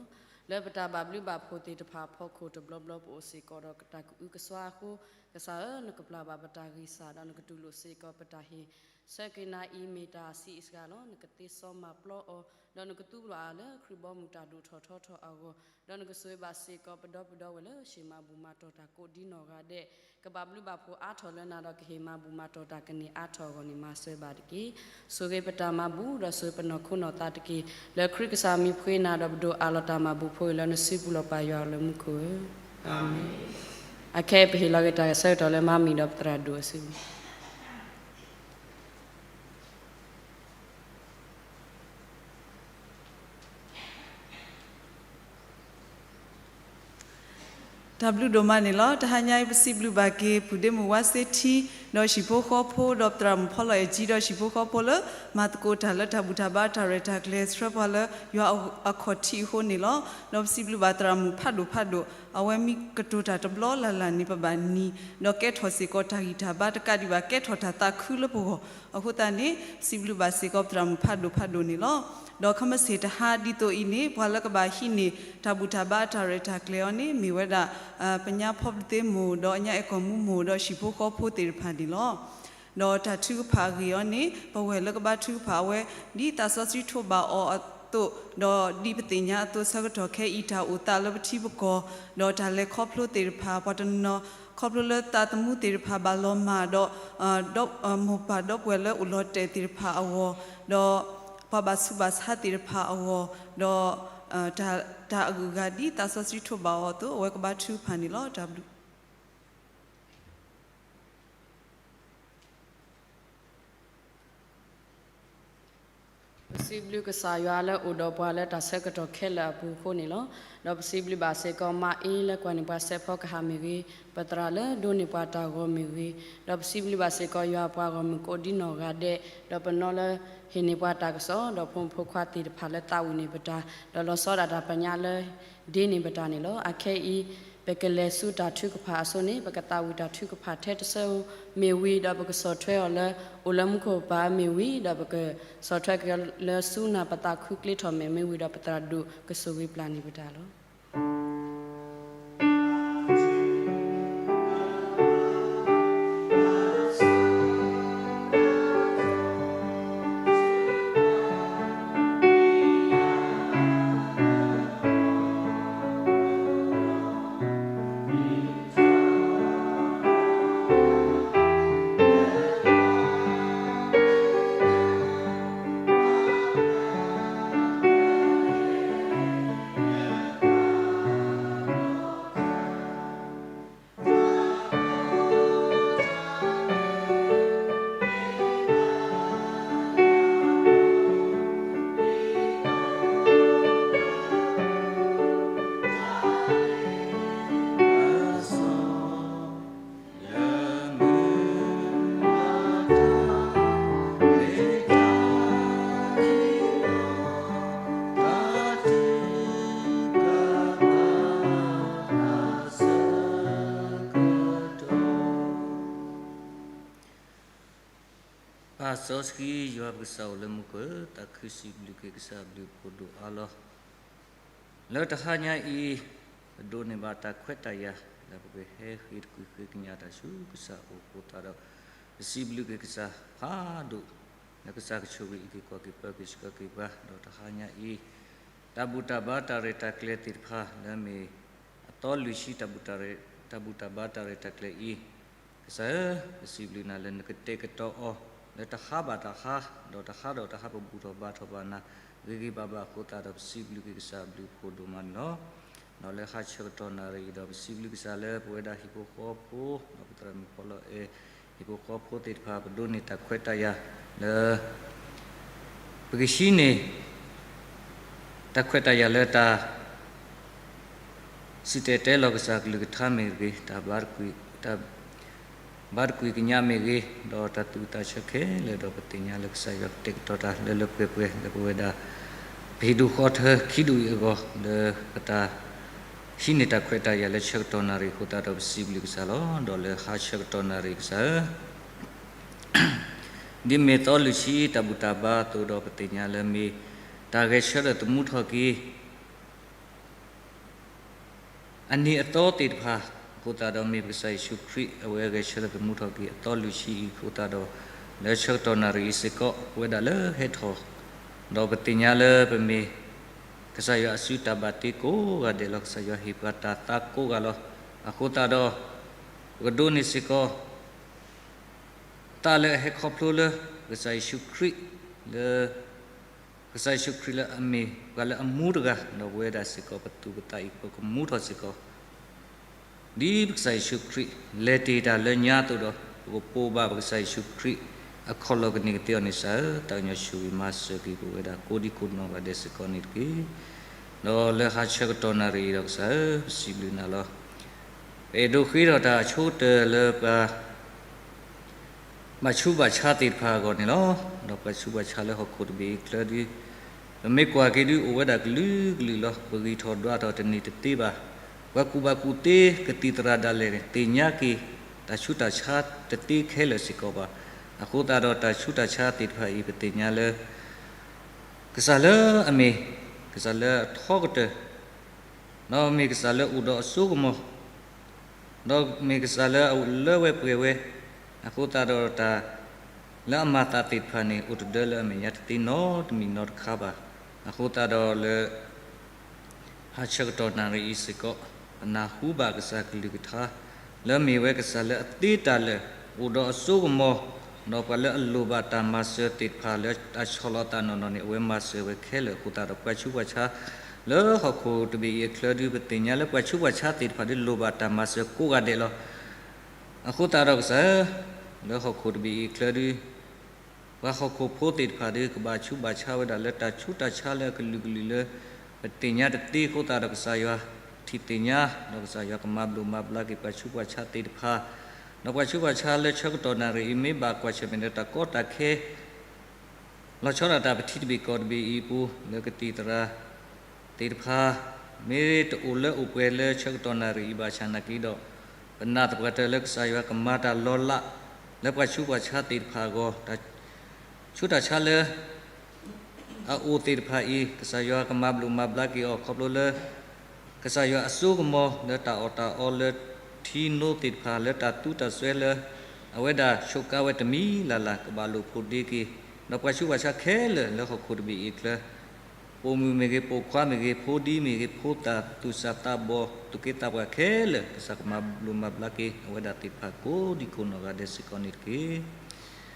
လၢပတၢ်ဘၣ်ဘျုးဘၣ်ဖှိၣ်သ့ၣ်တဖၣ်အဖီခိၣ်တဘျီဘျီ ပအိၣ်စ့ၢ်ကီးဒီးတၢ်ကအုကစွါအဃိ, ကစၢ်ဧၢ, နကပျၢ်ဘၣ်ပတၢ်ဂံၢ်စၢ် ဒီးနကတူၢ်လိာ်စ့ၢ်ကီးပတၢ်ဟ့ၣ် ဆၢက့ၤနၤအံၤမ့ၢ်တၢ်အဆံးအစှၤလီၤ. နကသ့စီမၤပျီအီၤ, ဒီးနကသူဘျီအီၤလၢခရံာ်ဘီမုၢ်တၢ်ဒိၣ်ထီၣ်ထီထီၣ်အဂီၢ်, ဒီးနကဆိၣ်ဂ့ၤဘၣ်စ့ၢ်ကီးပဒီပုၢ်ဒီဝဲၢ်လၢဟ့ၣ်မၤဘူၣ်မၤတီၢ်တၢ်ကိးဒံနီၢ်ဂၤဒဲး, ကဘၣ်ဘျုးဘၣ်ဖှိၣ်အါထီၣ်လၢနၤဒီးကဟ့ၣ်မၤဘူၣ်မၤတီၢ်တၢ်ကန့ၢ်အါထီၣ်အဂီၢ်န့ၣ် မၤစၢၤဘၣ်တက့ၢ်. ဆိၣ်ဂ့ၤပတၢ်မၤဘူၣ်ဒီးဆိၣ်ဂ့ၤပနီၢ်ခိနီၢ်သးတက့ၢ်. လၢခရံာ်ကစၢ်မံၤပဃ့နၤဒီးပဒိၣ်အးလီၤတၢ်မၤဘူၣ်ဖိအံၤလၢနစုပူၤလီၤပၢ်ယွၤလၢမူခိၣ်ဧၢ, အၤမ့ၣ်. အခဲအံၤပဟ့ၣ်လီၤက့ၤတၢ်ဆၢကတီၢ်လၢမၤမံၤဒီးပသရၣ်ဒိၣ်အစုပူၤ တၢ်ဘျုးဒိၣ်မးန့ၣ်လီၤ. တဟါညါအံၤ ပစံးဘျုးဘၣ်က့ၤ ပုၢ်ဒ့မုၣ်ဝါစ့ထံ ဒီးဟံၣ်ဖိဃီဖိ ဒီးပသရၣ်မုၣ်ဖီလီၤအဲၣ်ကၠံ ဒီးဟံၣ်ဖိဃီဖိလၢ မၤသကိးတၢ်လၢတၢ်ဘူၣ်တၢ်ဘါတၢ်ရဲၣ်တၢ်ကျဲၤ ဆှၢပှၤလၢယွၤအခီၣ်ထံးအဃိန့ၣ်လီၤ. ဒီးပစံးဘျုးဘၣ်သရၣ်မုၣ်ဖးဒိၣ်ဖးဒိၣ် အဝဲမ့ၢ်ကတိၤတၢ်တဘျီလၢ်လၢ်န့ၣ် ပဘၣ်နံၤ ဒီးကဲထီၣ်စ့ၢ်ကီးတၢ်ဂံၢ်တၢ်ဘါတကးဒံးဘၣ် ကဲထီၣ်တၢ်သးခုလၢပဂီၢ် အဃိသတးန့ၣ် ပစံးဘျုးဘၣ်စ့ၢ်ကီးပသရၣ်မုၣ်ဖးဒိၣ်ဖးဒိၣ်န့ၣ်လီၤ. ဒီးခဲမုၢ်ဆ့ၣ်တဟါဒ်သိးအံၤန့ၣ် ပှၤလၢကဘၣ်ဟံးန့ၢ် တၢ်ဘူၣ်တၢ်ဘါတၢ်ရဲၣ်တၢ်ကျဲၤအီၤန့ၣ် မ့ၢ်ဝဲဒၣ် ပညါဖီပသ့မိၢ် ဒီးညါအဲၣ်ကီၢ်မူမိၢ် ဒီးဟံၣ်ဖိဃီဖိသ့ၣ်တဖၣ်န့ၣ်လီၤ. ဒီးတၢ်ထုကဖၣ်အဂ့ၢ်အီၤန့ၣ် ပဝဲၢ်လၢကဘါထုကဖၣ်အဝဲ ဒ်သးစီဆှံထိးဘၣ်အီၤအသိး ဒီးဒ်ပသ့ၣ်ညါအသိး ဆၢကတီၢ်ခဲအံၤ တၢ်အိၣ်သးလၢပထံပကီၢ် ဒီးတၢ်လဲၤခီဖျိသ့ၣ်တဖၣ် ပှၤတနီၤ ခီဖျိလၢသးသမူသ့ၣ်တဖၣ်ဘၣ်လီၤမၢ်ဒီး ဒီး မိၢ်ပၢ်ဒီပုၢ်ဝဲၢ်လၢအိၣ်လီၤတဲာ်သ့ၣ်တဖၣ်အဂီၢ် ဒီးပှၤဘၣ်ဆူးဘၣ်ဆါသ့ၣ်တဖၣ်အဂီၢ် ဒီး တၢ် တၢ်အဂုၤအဂၤဒ်သးစီဆှံထိးဘၣ်အီၤအသိး အဝဲကဘါထုကဖၣ်န့ၣ်လီၤ. တၢ်ဘျုး ပစံးဘျုးကစၢ်ယွၤလၢအိၣ်ဒီးပှၤလၢတၢ်ဆၢကတီၢ်ခဲလၢာ်အပူၤအဃိန့ၣ်လီၤ. ဒီးပစံးဘျုးဘၣ်စ့ၢ်ကီးမါအ့လၢကွၢ်န့ၢ်ပှၤစဲးဖီကဟၣ်မ့ၢ်ဂ့ၤ, ပသရၣ်လၢဒိးန့ၢ်ပှၤတၢ်ဂီၤမ့ၢ်ဂ့ၤ, ဒီးပစံးဘျုးဘၣ်စ့ၢ်ကီးယွၤပှၤဂီၢ်မုၢ်ကိးဒံနီၢ်ဂၤဒဲး, ဒီးပနီၢ်လၢဟ့ၣ်န့ၢ်ပှၤတၢ်ကစီၣ်, ဒီးဖိမုၣ်ဖိခွါသ့ၣ်တဖၣ်လၢသးဝံၣ်န့ၢ်ပတၢ်, ဒီးလီၤဆီဒၣ်တၢ်ပညါလၢ ဒ့န့ၢ်ပတၢ်န့ၣ်လီၤ. အခဲအံၤ ပကလဲၤဆူတၢ်ထုကဖၣ်အစိၤန့ၣ် ပကသးဝံၣ်တၢ်ထုကဖၣ်ထဲတဆၢဧိၤမ့ၢ်ဝံၤ ဒီးပကဆီၣ်ထွဲအီၤလၢ အိၣ်လၢမူခိၣ်ပၢ်မ့ၢ်ဝံၤ ဒီးပကဆီၣ်ထွဲက့ၤလၢဆူနၢ်ပသးခုကျ့ထီၣ်မဲာ်မ့ၢ်ဝံၤ ဒီးပသရၣ်ဒိၣ်ကဆိၣ်ဂ့ၤပျၢ်န့ၢ်ပတၢ်လီၤ. ပၢ်စီဆှံယွၤပကစၢ်အိၣ်လၢမူခိၣ်ဧၢ, သးခုစံးဘျုးက့ၤကစၢ်အဘျုးအဖှိၣ်ဒိၣ်အါလီၤ. လၢတဟါညါအံၤ ပဒိးန့ၢ်ဘၣ်တၢ်ခွဲးတၢ်ယာ် လၢပကဟဲဃ့တကွံာ်ဃ့ကညးတၢ်ဆူကစၢ်အအိၣ်အဃိသတးဒီး ပစံးဘျုးက့ၤကစၢ်ဖးဒိၣ် လၢကစၢ်ကဆိၣ်ဂ့ၤအုၣ်က့ၤခီၣ်က့ၤပၢက့ၤဆှၢက့ၤပှၤ ဒီးတဟါညါအံၤ တၢ်ဘူၣ်တၢ်ဘါတၢ်ရဲၣ်တၢ်ကျဲၤသ့ၣ်တဖၣ် လၢမ့ၢ်အသီလွံၢ်ဆံ တၢ်ဘူၣ်တၢ်ဘါတၢ်ရဲၣ်တၢ်ကျဲၤအံၤ ကစၢ်ဧၢ, ပစံးဘျုးနၤလၢနကတဲာ်ကတီၤအီၤ လၢတဟါဘၣ်တဟါ ဒီးတဟါဒီးတဟါပဘူၣ်ထီၣ်ဘါထီၣ်ဘၣ်နၤ ဂ့ၤဂ့ၤဘၣ်ဘၣ်အဃိသတးဒီး ပစံးဘျုးက့ၤကစၢ်အဘျုးအဖှိၣ်ဒိၣ်မးန့ၣ်လီၤ. ဒီးလၢဟါဆၢကတီၢ်နၣ်ရံၣ်အံၤဒီး ပစံးဘျုးကစၢ်လၢပဝဲဒၣ်ဟံၣ်ဖိဃီဖိ ဒီးပသရၣ်မုၣ်ဖီလီၤအဲၣ် ဟံၣ်ဖိဃီဖိသ့ၣ်တဖၣ် ပဒိးန့ၢ်တၢ်ခွဲးတၢ်ယာ်လၢ ပကဟံးန့ၢ် တၢ်ခွဲးတၢ်ယာ်လၢတၢ် စံၣ်တဲၤတဲလီၤကစၢ်ကလုၢ်ကထါမ့ၢ်ဂ့ၤ, တၢ် ဘါတကွံာ်ကညးမ့ၢ်ဂ့ၤ, ဒီးတၢ်သူၣ်ဝံၣ်သးဆၢခဲလၢာ်ဒီး ပသ့ၣ်ညါလၢကစၢ်ယွၤကတဲာ်ကတီၤတၢ်လၢလၢပှဲၤပှဲၤ လၢပဝဲဒၣ် ပဟံၣ်ဒူၣ်ဃီထၢခံဒူၣ်အံၤအဂီၢ် လၢပတၢ်ဟံးန့ၢ်တၢ်ခွဲးတၢ်ယာ်လၢဆၢကတီၢ်နၣ်ရံၣ်အဃိသတးဒီး ပစံးဘျုးကစၢ်လီၤ. ဒီးလၢဟါဆၢကတီၢ်နၣ်ရံၣ်ကစၢ်ဧၢ ဒ်မ့ၢ်သီလွံၢ်ဆံတၢ်ဘူၣ်တၢ်ဘါအသိးဒီး ပသ့ၣ်ညါလၢမ့ၢ်တၢ်ဂဲၤဆၢထၢၣ်သမူထီၣ်က့ၤ အနံၤအသီသ့ၣ်တဖၣ်, အဃိသတးဒီးမ့ၢ်ပကစၢ်ယ့ၣ်ၡူးခရံာ် အဝဲအဂဲၤဆၢထၢၣ်သမူထီၣ်က့ၤအသီလွံၢ်ဆံအံၤအဃိသတးဒီး, လၢဆၢကတီၢ်နၣ်ရံၣ်အံၤစ့ၢ်ကီး ပဝဲဒၣ်လၢဟဲထီၣ်, ဒီးပသ့ၣ်ညါလၢပမ့ၢ် ကစၢ်ယွၤအစုတၢ်ဘၣ်တ့ကိးဂၤဒဲးလီၤ. ကစၢ်ယွၤဟ့ၣ်ပှၤတၢ်သါကိးဂၤလီၤ. အဃိသတးဒီး, ပကဒိးန့ၢ်စ့ၢ်ကီး သးလၢအဟဲခီဖျိလၢ ကစၢ်ယ့ၣ်ၡူးခရံာ်, လၢ ကစၢ်ယ့ၣ်ၡူးခရံာ်လၢအမ့ၢ်ပှၤလၢအမူတဂၤ, ဒီးပဝဲဒၣ်စ့ၢ်ကီးပသူၣ်ပသးအံၤ ပကမူထီၣ်စ့ၢ်ကီး ဒ်ပကစၢ်ယ့ၣ်ၡူးခရံာ် လဲၤတ့ၢ်တၢ်လၢညါအသိးဒီး, ပကပိာ်ဘၣ်ပကစၢ်ယ့ၣ်ၡူးခရံာ် အခီၣ်လီၢ်ကန့ၢ်ကသ့အီၤန့ၣ် ကစၢ်ဧၢ, သးကညီၤဆူၣ်ဂ့ၤမၤစၢၤက့ၤပဝဲဒၣ်ကိးဒံကိးနီၢ်ဂၤဒဲးစ့ၢ်ကီးန့ၣ်တက့ၢ်. ဒီးလၢဟါဆၢကတီၢ်နၣ်ရံၣ်အံၤဒီးကစၢ်ဧၢ, ပစံးဘျုးနၤလီၤ. ပအဲၣ်ဒိးဃ့ထီၣ်တၢ်အဆိကတၢၢ်လၢပှၤ ဘၣ်ဆူးဘၣ်ဆါသ့ၣ်တဖၣ်အဂီၢ်န့ၣ်လီၤ. ဒီးပှၤဆူးပှၤဆါလၢဟီၣ်ခိၣ်တဘ့ၣ်အံၤအချၢဒု, ပမ့ၢ်ကွၢ်က့ၤဒု အိၣ်ဝဲဒၣ်ကလုာ်ကလုာ်လီၤ. ပဂံၢ်ထီၣ်ဒွးထီၣ်တန့ၢ်တသ့ဘၣ်. ပှၤကူၣ်ဘၣ်ကူၣ်သ့ကသံၣ်သရၣ်ဒၣ်လဲာ်န့ၣ် သ့ၣ်ညါက့ၤ တၢ်ဆူးတၢ်ဆါတသ့ခဲလၢာ်စ့ၢ်ကီးဘၣ်. အဃိသတးဒီးတၢ်ဆူးတၢ်ဆါသ့ၣ်တဖၣ်အံၤ ပသ့ၣ်ညါလၢ ကစၢ်လၢအမ့ၢ် ကစၢ်လၢအထီကတၢၢ်, ဒီးမ့ၢ်ကစၢ်လၢအိၣ်ဒီးအစိကမီၤ, ဒီးမ့ၢ်ကစၢ်လၢအလၢဝဲပှဲၤဝဲ, အဃိသတးဒီးတၢ်လၢအမၤသးသ့ၣ်တဖၣ်န့ၣ် အိၣ်တဒၢလၢအမဲာ်ညါတသ့နီတမံၤနီတခါဘၣ်. အဃိသတးဒီးလၢ ဟါဆၢကတီၢ်နၣ်ရံၣ်အံၤစ့ၢ်ကီး, ပနၢ်ဟူဘၣ်ကစၢ်ကလုၢ်ကထါ လၢအမ့ၢ်ဝဲကစၢ်လၢအသ့တၢ်လၢာ်, အိၣ်ဒီးအစိကမီၤ, ဒီးပှၤလၢအလိၣ်ဘၣ်တၢ်မၤစၢၤသ့ၣ်တဖၣ်လၢတၢ်ဆီၣ်လီၤသးနီၢ်နီၢ်န့ၣ် အဝဲမၤစၢၤဝဲခဲလၢာ်အဃိသတးဒီး ပှၤဆူးပှၤဆါ လၢဟီၣ်ခိၣ်တဘ့ၣ်အံၤအချၢဒု ပသ့ၣ်ညါလၢပှၤဆူးပှၤဆါသ့ၣ်တဖၣ်ဒု လိၣ်ဘၣ်တၢ်မၤစၢၤကိးဂၤဒဲးလီၤ. အဃိသတးဒီးကစၢ်ဧၢ, လၢဟီၣ်ခိၣ်တဘ့ၣ်အံၤအချၢဒု ပှၤဟီၣ်ခိၣ်ဖိသ့ၣ်တဖၣ်ဒု ကဘၣ်ဆူးဘၣ်ဆါဝဲဒၣ်လၢတၢ်ဆူးတၢ်ဆါလၢအကလုာ်ကလုာ်လၢ ပသ့ၣ်ညါတသ့အဃိသတးဒီးကစၢ်ယွၤထံၣ်သ့ၣ်ညါ, ဒီးကစၢ်ယွၤကမၤဘျိးမၤဘျါက့ၤပှၤဆူးပှၤဆါသ့ၣ်တဖၣ်, ဒီးပှၤဆူးပှၤဆါလၢဆၢကတီၢ်နၣ်ရံၣ်အံၤ မ့ၢ်ဘၣ်ကွၢ်ဆၢၣ်မဲာ်ဒီးတၢ်ကီတၢ်ခဲ လီၤဆီဒၣ်တၢ်ပထံတဘ့ၣ်ကီၢ်တဘ့ၣ်အံၤအပူၤ လၢကသံၣ်သရၣ်သ့ၣ်တဖၣ် မ့ၢ်တအိၣ်လၢအိၣ်ပှဲၤလၢဆၢကတီၢ်နၣ်ရံၣ်အံၤဘၣ်ဆၣ်နာ်က့ဒီး, ပနာ်သပှၢ်တၢၢ်လၢကစၢ်ယွၤကမၤတၢ်လီၤလး လၢပှၤဆူးပှၤဆါသ့ၣ်တဖၣ်အဂီၢ်, တၢ်ဆူးတၢ်ဆါလၢ အအိၣ်သ့ၣ်တဖၣ်အံၤ ကစၢ်ယွၤကမၤဘျိးမၤဘျါက့ၤအီၤခီဖျိလၢ ကစၢ်ယွၤအစိကမီၤလၢတၢ်အီၣ်တၢ်အီလၢထံနိသ့ၣ်တဖၣ်လၢတၢ်သူတၢ်စွဲလၢ အဝဲဒၣ်ဆိးကါဝဲတမံၤလၢ်လၢ် ကဘၣ်လိာ်ဖိးဒ့က့ၤ, ဒီးပှၤဆူးပှၤဆါခဲလၢာ်လၢဟီၣ်ခိၣ်တဘ့ၣ်အံၤအချၢ ပိာ်မုၣ်မ့ၢ်ဂ့ၤ, ပိာ်ခွါမ့ၢ်ဂ့ၤ, ဖိဒံမ့ၢ်ဂ့ၤ, ဖိသၣ်သူၣ်စၢ်သးဘီၣ်, သူၣ်က့သးပှၢ်ခဲလၢာ် ကစၢ်ကမၤဘျိးမၤဘျါက့ၤ အဝဲဒၣ်သ့ၣ်တဖ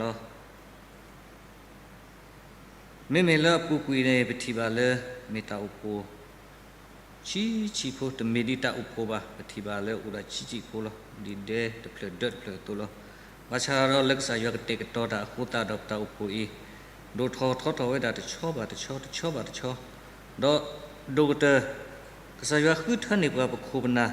ၣ်ကိးဒံကိးနီၢ်ဂၤဒဲးစ့ၢ်ကီးန့ၣ်တက့ၢ်. ဒီးပစံးဘျုးကစၢ်လီၤ. ဒီးဆီဒၣ်တၢ် ပတၢ်အိၣ်ဖှိၣ်တဖှိၣ်အံၤ သူၣ်လီၤတ့ၢ်လံသး ပှဲၤထီၣ်လံတဆံခွံဝီ, တဝီအဃိသတးဒီးပစံးဘျုးကစၢ်လီၤ. ဒီးပတၢ်အိၣ်ဖှိၣ်အံၤဒီးပသ့ၣ်ညါလီၤ. မ့မ့ၢ်လၢအပူၤကွံာ်န့ၣ် ပထံၣ်ဘၣ်လၢ မ့ၢ်တၢ်အိၣ်ဖှိၣ် ဆံးဆံးဖိ, တမ့ၢ်ဒ်တၢ်အိၣ်ဖှိၣ်ဘၣ်, ပထံၣ်ဘၣ်လၢအိၣ်ဒီးဆံးဆံးဖိလီၤ. ဒ်ဒဲတဖျၢၣ်ဒၢတဖျၢၣ်အသိးလီၤ. ဘၣ်ဆၣ်ဒီးလၢကစၢ်ယွၤကတဲာ်ကတီၤတၢ်အဃိသတးဒီး ပတၢ်အိၣ်ဖှိၣ်အံၤ ဒိၣ်ထီၣ်ထီထီၣ်ဝဲဒၣ်တဆီဘၣ်တဆီ, တဆီဘၣ်တဆီ, ဒီးဒိၣ်ကတၢၢ် ကစၢ်ယွၤဃုထၢန့ၢ်ပှၤပခိၣ်ပနၢ်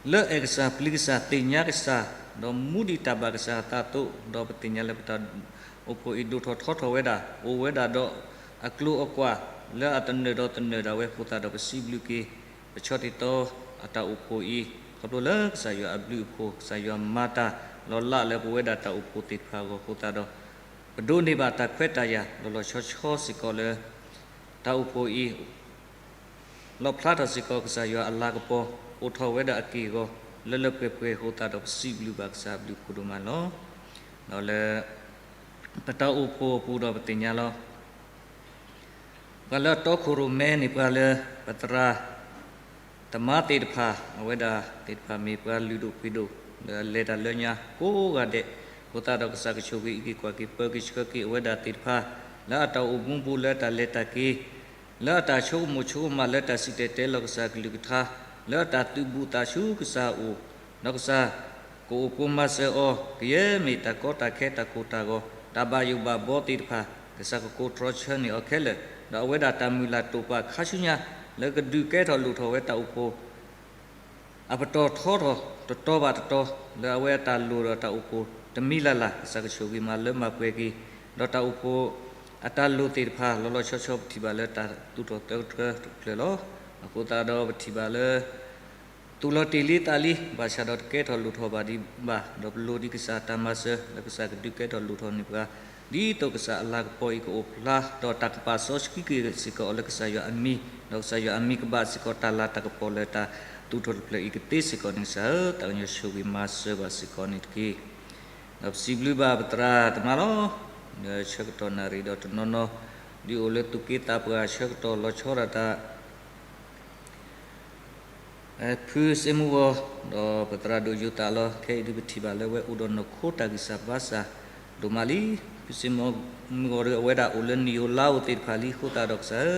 လၢအဲၣ်ကစၢ်, ပျံၤကစၢ်, သ့ၣ်ညါကစၢ်, ဒီးမူဒံးတၢ်ဘၣ်ကစၢ်အသးအသိး, ဒီးပသ့ၣ်ညါလၢပတၢ်အိၣ်ဖှိၣ်အံၤ ဒိၣ်ထီၣ်ထီထီၣ်ဝဲဒၣ်, အိၣ်ဝဲဒၣ်ဒီးအကျိၤအကွာ် လၢအသနၢၣ်ဒီးသနၢၣ်ဒၣ်ဝဲအဃိသတးဒီး ပစံးဘျုးက့ၤ ပဆီတံၢ်သီအတၢ်အိၣ်ဖှိၣ်အံၤ ခီဖျိလၢကစၢ်ယွၤအဘျုးအဖှိၣ်, ကစၢ်ယွၤမၤတၢ်လီၤလးလၢပဝဲဒၣ်တၢ်အိၣ်ဖှိၣ်သ့ၣ်တဖၣ်အဂီၢ်အဃိသတးဒီး ပဒိးန့ၢ်ဘၣ်တၢ်ခွဲးတၢ်ယာ်လီၤလီၤဆီဆီစ့ၢ်ကီးလၢ တၢ်အိၣ်ဖှိၣ်အံၤ လီၣ်ဖျါထီၣ်စ့ၢ်ကီးကစၢ်ယွၤအလၤကပီၤ, အိၣ်ထီၣ်ဝဲဒၣ်အက့ၢ်အဂီၤ လၢလၢပှဲၤပှဲၤအဃိသတးဒီး ပစံးဘျုးဘၣ်ကစၢ်အဘျုးအဖှိၣ်ဒိၣ်မးန့ၣ်လီၤ. ဒီးလၢ ပတၢ်အိၣ်ဖှိၣ်အပူၤဒီးပသ့ၣ်ညါလီၤ. ပှၤလၢအတီခိၣ်ရိၣ်မဲန့ၣ် ပှၤလၢပသရၣ် သမါသ့ၣ်တဖၣ်, အဝဲဒၣ်သ့ၣ်တဖၣ်မ့ၢ်ပှၤလုၢ်ဒိၣ်ပှ့ၤဒိၣ် လၢအလဲၤတၢ်လၢညါကိးဂၤဒဲး, အဃိသတးဒီးကစၢ်ကဆိၣ်ဂ့ၤအံးက့ၤကွၢ်က့ၤပၢက့ၤဆှၢက့ၤအဝဲဒၣ်သ့ၣ်တဖၣ် လၢအတၢ်အိၣ်မူပူၤ လၢတၢ်လဲၤတၢ်က့ၤ, လၢအတၢ်ဆိကမိၣ်ဆိကမးလၢတၢ်စံၣ်တဲၤတဲလီၤကစၢ်အကလုၢ်ကထါ, လၢအတၢ်သုးဘူးသးဆူကစၢ်အအိၣ်, ဒီးကစၢ်ကအိၣ်ဖှိၣ်မၤစၢၤအီၤ, ကယဲၢ်မ့ၢ်တၢ်ကီတၢ်ခဲတၢ်ကိၢ်တၢ်ဂီၤ တၢ်ဘၣ်ယိၣ်ဘၣ်ဘီသ့ၣ်တဖၣ် ကစၢ်ကကိးတြီဆၢန့ၢ်အီၤခဲလၢာ်, ဒီးအဝဲဒၣ်တၢ်မုၢ်လၢ်တိာ်ပာ်ခါဆူညါ လၢကဒုးကဲထီၣ်လိၣ်ထီၣ်ဝဲတၢ်အိၣ်ဖှိၣ် အပတီၢ်ထီထီၣ်တတီၤဘၣ်တတီၤ လၢအဝဲအတၢ်လိၣ်ဒီးတၢ်အိၣ်ဖှိၣ်တမံၤလၢ်လၢ် ကစၢ်ကဆိၣ်ဂ့ၤမၤလၢမၤပှဲၤက့ၤ, ဒီးတၢ်အိၣ်ဖှိၣ်အတၢ်လိၣ်သ့ၣ်တဖၣ် လီၤလီၤဆီဆီပထံၣ်ဘၣ်လၢတၢ်သူၣ်ထီၣ်သၢကတၢၢ်တဖျၢၣ်လီၤ. အဃိသတးဒီးပထံၣ်ဘၣ်လၢ သူၣ်လီၤတ့ၢ်လံသးလံ ဘၣ်ဆၣ်ဒီးတကဲထီၣ်လိၣ်ထီၣ်ဘၣ်ဒံးဘၣ်, ဒီးပလိၣ်ဒံးကစၢ်တၢ်မၤစၢၤလၢကစၢ်ကဒုးကဲထီၣ်လိၣ်ထီၣ်န့ၢ်ပှၤ, ဒ်သိးကစၢ်အလၤကပီၤအံၤကအိၣ်ဖျါ, ဒီးတၢ်ကပာ်စီဆှံက့ၤစ့ၢ်ကီးအီၤလၢကစၢ်ယွၤအမံၤ, ဒီးကစၢ်ယွၤအမံၤကဘၣ်စ့ၢ်ကီးတၢ်လၤတၢ်ကပီၤလၢတၢ်သူၣ်ထီၣ်တဖျၢၣ်အံၤကသ့စ့ၢ်ကီးန့ၣ်ကစၢ်ဧၢ, တၢ်ကညီၤဆိၣ်ဂ့ၤမၤစၢၤဘၣ်စ့ၢ်ကီးန့ၣ်တက့ၢ်. ဒီးပစံးဘျုးဘၣ်ပသရၣ်သမါလီၤ. ဒီးဆၢကတီၢ်နၣ်ရံၣ်ဒီးတနီၤနီၤ ဒ်အိၣ်လၢသူၣ်က့သးပှၢ်ဆၢကတီၢ်လီၤဆီဒၣ်တၢ် ဖုစ့မူဂီၤ, ဒီးပသရၣ်ဒိၣ်ယိၤသးလီၤ. ခဲအံၤဒုးပထံၣ်ဘၣ်လၢဝဲအိၣ်ဒီးနီၢ်ခိတၢ်ဂံၢ်စၢ်ဘါစၢ်ဒိၣ်မးလံ. ဖုစ့မူဂီၤဒီးအဝဲဒၣ်အိၣ်လၢနံၣ်ဧိၤလါဧိၤသ့ၣ်တဖၣ်လံအဃိသတးဒီးကစၢ်ဧၢ,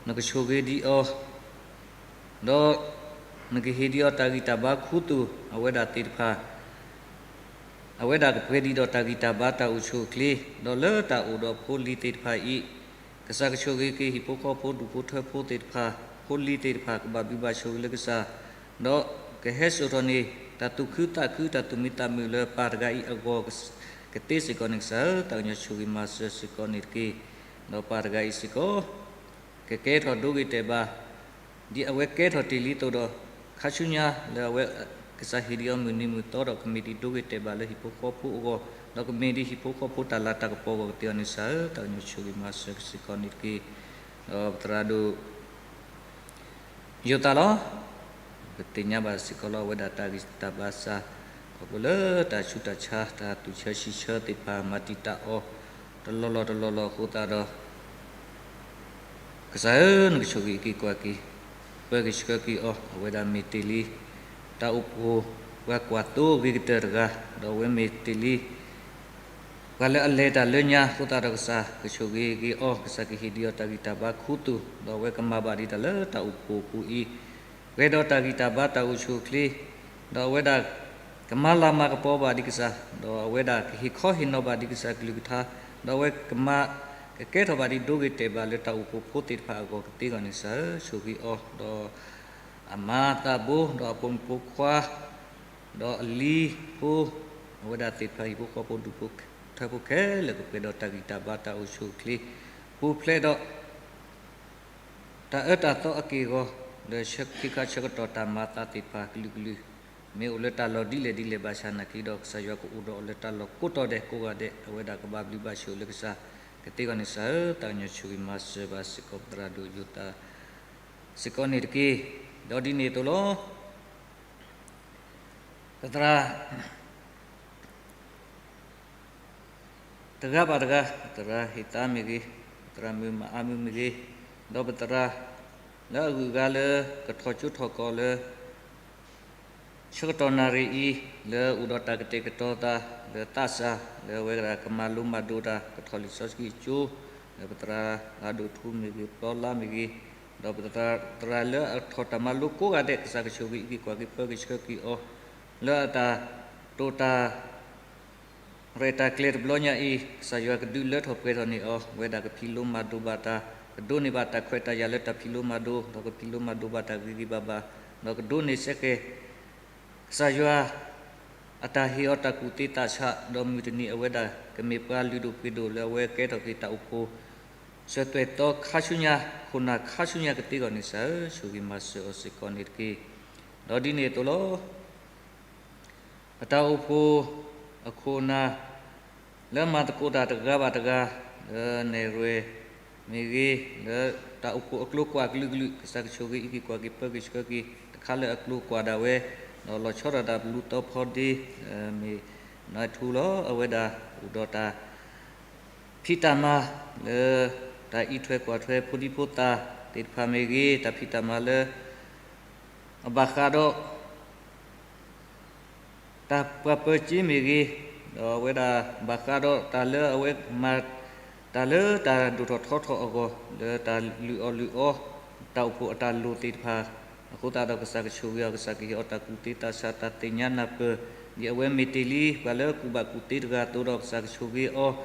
နကဆိၣ်ဂ့ၤဒံးအီၤ ဒီးနကဟ့ၣ်ဒံးအီၤတၢ်ဂံၢ်တၢ်ဘါခူသူၣ်, အဝဲဒၣ်သ့ၣ်တဖၣ် အဝဲဒၣ်ကပှဲၤဒံးဒီးတၢ်ဂံၢ်တၢ်ဘါတၢ်အိၣ်ဆူၣ်အိၣ်ချ့, ဒီးလၢတၢ်အိၣ်ဒီးဖိလံၤသ့ၣ်တဖၣ်အံၤ, ကစၢ်ကဆိၣ်ဂ့ၤက့ၤဟံၣ်ဖိဃီဖိဒူၣ်ဖိထၢဖိသ့ၣ်တဖၣ်, ဖိလံၤသ့ၣ်တဖၣ် ကဘၣ်ဘျုးဘၣ်ဆိၣ်ဂ့ၤလၢကစၢ်, ဒီးကဟဲစိာ်ထီၣ်န့ၢ် တၢ်သူၣ်ခုသးခုတၢ်သူၣ်မံသးမုာ်လၢပၢ်တဂၤအံၤအဂီၢ် ကသ့စ့ၢ်ကီးန့ၣ်ကစၢ်ဧၢ, တၢ်ကညီၤဆိၣ်ဂ့ၤမၤစၢၤစ့ၢ်ကီးန့ၣ်တက့ၢ်. ဒီးပၢ်တဂၤအံၤစ့ၢ်ကီး ကကဲထီၣ်ဒိဂ့ၤတဲာ်ဘၣ် ဒ်အဝဲကဲထီၣ်တ့ၢ်လံအသိးဒီး ခါဆူညါလၢအဝဲကစၢ်ဟ့ၣ်ဒံးအီၤမုၢ်နံၤမုၢ်သီဒီး ကမ့ၢ်ဒံးဒိဂ့ၤတဲာ်ဘၣ်လၢဟံၣ်ဖိဃီဖိအဂီၢ်, ဒီးကမ့ၢ်ဒံးဟံၣ်ဖိဃီဖိတၢ်လၤတၢ်ကပီၤအဂီၢ်ကသ့အီၤန့ၣ်ကစၢ်ဧၢ, တၢ်ကညီၤဆိၣ်ဂ့ၤမၤစၢၤစ့ၢ်ကီးန့ၣ်တက့ၢ်. ဒီးပသရၣ်ဒိၣ် ယိၤသးလီၤ. ပသ့ၣ်ညါဘၣ်စ့ၢ်ကီးလီၤ အဝဲဒၣ်တၢ်ဂံၢ်တၢ်ဘါစၢ် ခီဖျိလၢတၢ်ဆူးတၢ်ဆါ တၢ်သူၣ်ဆၢဆံးဆၢသ့ၣ်တဖၣ် မၤတံာ်တာ်အီၤ တလီၢ်လီၢ်တလီၢ်လီၢ်အဃိသတးဒီး ကစၢ်ဧၢ နကဆိၣ်ဂ့ၤက့ၤကွၢ်က့ၤ ပၢက့ၤဆှၢက့ၤအီၤ အဝဲဒၣ်မ့ၢ်တ့ၢ်လံ တၢ်အိၣ်ဖှိၣ်ပှၤကွၢ်သိအဂ့ၤကတၢၢ်တဂၤ, ဒီးအဝဲမ့ၢ်တ့ၢ်လံ ပှၤလၢအလဲၤတၢ်လၢညါအဃိသတးဒီး ကစၢ်ကဆိၣ်ဂ့ၤက့ၤအီၤ, ကစၢ်ကဟ့ၣ်ဒံးအီၤတၢ်ဂံၢ်တၢ်ဘါခူသူၣ်, ဒီးအဝဲကမၤဘၣ်ဒံးတၢ်လၢတၢ်အိၣ်ဖှိၣ်အပူၤအံၤ, ပှဲၤဒီးတၢ်ဂံၢ်တၢ်ဘါတၢ်အိၣ်ဆူၣ်အိၣ်ချ့, ဒီးအဝဲဒၣ်ကမၤလၤမၤကပီၤဘၣ်ဒံးကစၢ်, ဒီးအဝဲဒၣ်ကဟ့ၣ်ခီဟ့ၣ်နီၤဘၣ်ဒံးကစၢ်ကလုၢ်ကထါ, ဒီးအဝဲကမၤ ကကဲထီၣ်ဘၣ်ဒံးဒိဂ့ၤတဲာ်ဘၣ်လၢတၢ်အိၣ်ဖှိၣ်ဖိသ့ၣ်တဖၣ်အဂီၢ်ကသ့အဂီၢ်န့ၣ်ကစၢ်ဧၢ, ဆိၣ်ဂ့ၤအီၤ, ဒီးအမါသးဘိ ဒီးအဖိမုၣ်ဖိခွါ ဒီးအလံၤဖိ, အဝဲဒၣ်သ့ၣ်တဖၣ်ဟံၣ်ဖိဃီဖိဒူၣ်ဖိထၢဖိခဲလၢာ် ကပှဲၤဒီးတၢ်ဂံၢ်တၢ်ဘါတၢ်အိၣ်ဆူၣ်အိၣ်ချ့, ပူၤဖျဲးဒီး တၢ်အၢတၢ်သီအက့ၢ်အဂီၤ, လၢခံခါဆၢကတီၢ်တၢ်မၤအသးသ့ၣ်တဖၣ်ကလုာ်ကလုာ်, မ့ၢ်အိၣ်လၢတၢ်လီၢ်ဒ်လဲၣ်ဒ်လဲၣ်ဘၣ်ဆၣ်နာ်က့ဒီး ကစၢ်ယွၤကအိၣ်ဒီးအီၤလၢတၢ်လီၢ်ကိးတီၤဒဲးကိးဂၤဒဲး, အဝဲဒၣ်ကဘၣ်ဘျုးဘၣ်ဆိၣ်လၢကစၢ်ကသ့အဂီၢ်န့ၣ်ကစၢ်ဧၢ, တၢ်ကညီၤဆိၣ်ဂ့ၤမၤစၢၤဘၣ်စ့ၢ်ကီးပသရၣ်ဒိၣ်ယိၤသး စ့ၢ်ကီးန့ၣ်တက့ၢ်. ဒီးဒ်န့ၣ်အသိးလီၤ. ပသရၣ် တဂၤဘၣ်တဂၤ, ပသရၣ်ဟ့ၣ်သါမ့ၢ်ဂ့ၤ, ပသရၣ်မုၢ်မၤအါမုၢ်မ့ၢ်ဂ့ၤ, ဒီးပသရၣ်လၢအဂုၤအဂၤလၢကထီၣ်ကၠိထီၣ်ကီၢ်လၢ ဆၢကတီၢ်နၣ်ရံၣ်အံၤ လၢအိၣ်ဒီးတၢ်ကတဲာ်ကတီၤသး လၢသးစၢ် လၢအဝဲဒၣ်ကမၤလိမၤဒိးတၢ် ကထီၣ်လံာ်စီဆှံအကၠိ, လၢပသရၣ်လၢအဒိၣ်ထူမ့ၢ်ဂ့ၤ ပျီလါမ့ၢ်ဂ့ၤ, ဒီးပသရၣ်လၢအထီၣ်တၢ်မၤလိကိးဂၤဒဲး ကစၢ်ကဆိၣ်ဂ့ၤအံးက့ၤကွၢ်က့ၤပၢက့ၤဆှၢက့ၤအီၤ, လၢအတၢ်တိာ်တၢ် ရဲၣ်တၢ်ကျဲၤတဘျီညါအံၤ ကစၢ်ယွၤကဒုးလၢထီၣ်ပှဲၤထီၣ်န့ၢ်အီၤ, အဝဲဒၣ်ကဖံးလိမၤဒိးဘၣ်တၢ်, ကဒိးန့ၢ်ဘၣ်တၢ်ခွဲးတၢ်ယာ်လၢတၢ်ဖံးလိမၤဒိး, ဒီးကဖံးလိမၤဒိးဘၣ်တၢ်ဂ့ၤဂ့ၤဘၣ်ဘၣ်, ဒီးကဒိးန့ၢ်စ့ၢ်ကီး ကစၢ်ယွၤ အတၢ်ဟ့ၣ်အီၤတၢ်ကူၣ်သ့သးဆး, ဒီးမုၢ်တနံၤအဝဲဒၣ်ကမ့ၢ်ပှၤလုၢ်ဒိၣ်ပှ့ၤဒိၣ်လၢအဝဲကဲထီၣ်က့ၤတၢ်အိၣ်ဖှိၣ် စၢၤသွဲၣ်သီခါဆူညါ, ခိၣ်နၢ်ခါဆူညါကသ့အဂီၢ်န့ၣ် ကစၢ်ဧၢ ဆိၣ်ဂ့ၤမၤစၢၤအီၤစ့ၢ်ကီးန့ၣ်တက့ၢ်. ဒီးဒ်န့ၣ်အသိးလီၤ. ပတၢ်အိၣ်ဖှိၣ်အခိၣ်အနၢ် လၢမၤသကိးတၢ်တဂၤဘၣ်တဂၤ, လၢနဲၣ်ရွဲၣ်မ့ၢ်ဂ့ၤ, လၢတၢ်အိၣ်ဖှိၣ်အကျိၤကွာ်ကလုာ်ကလုာ် ကစၢ်ကဆိၣ်ဂ့ၤအံးက့ၤကွၢ်က့ၤပၢက့ၤဆှၢက့ၤ တခါလၢအကျိၤကွာ်ဒၣ်ဝဲ, ဒီးလီၤဆီဒၣ်တၢ်ပလူသီဖီဒ့, မ့ၢ်နီၢ်ထူလီၤ အဝဲဒၣ်အိၣ်ဒီးတၢ် ဖံးတၢ်မၤလၢ တၢ်အံးထွဲကွၢ်ထွဲဖိဒံဖိသၣ်သ့ၣ်တဖၣ်မ့ၢ်ဂ့ၤ, တၢ်ဖံးတၢ်မၤလၢ အဘၣ်ဃးဒီး တၢ်ပှၤပၢၤစ့မ့ၢ်ဂ့ၤ, ဒီးအဝဲဒၣ်ဘၣ်ဃးဒီးတၢ်လၢအဝဲမၤ တၢ်လၢတၢ်ဒိၣ်ထီၣ်ထီထီၣ်အဂီၢ်, လၢတၢ်လုၢ်အီၣ်လုၢ်အီ တၢ်အိၣ်ဖှိၣ်အတၢ်လိၣ်သ့ၣ်တဖၣ်, အဃိသတးဒီးကစၢ်ကဆိၣ်ဂ့ၤအီၤ, ကစၢ်ကဟ့ၣ်အီၤတၢ်ကူၣ်သ့သးဆး တၢ်သ့ၣ်ညါနၢ်ပၢၢ်, ဒ်အဝဲမ့ၢ်တ့ၢ်လံ ပှၤလၢကူၣ်ဘၣ်ကူၣ်သ့တဂၤအသိးဒီး ကစၢ်ကဆိၣ်ဂ့ၤအီၤ,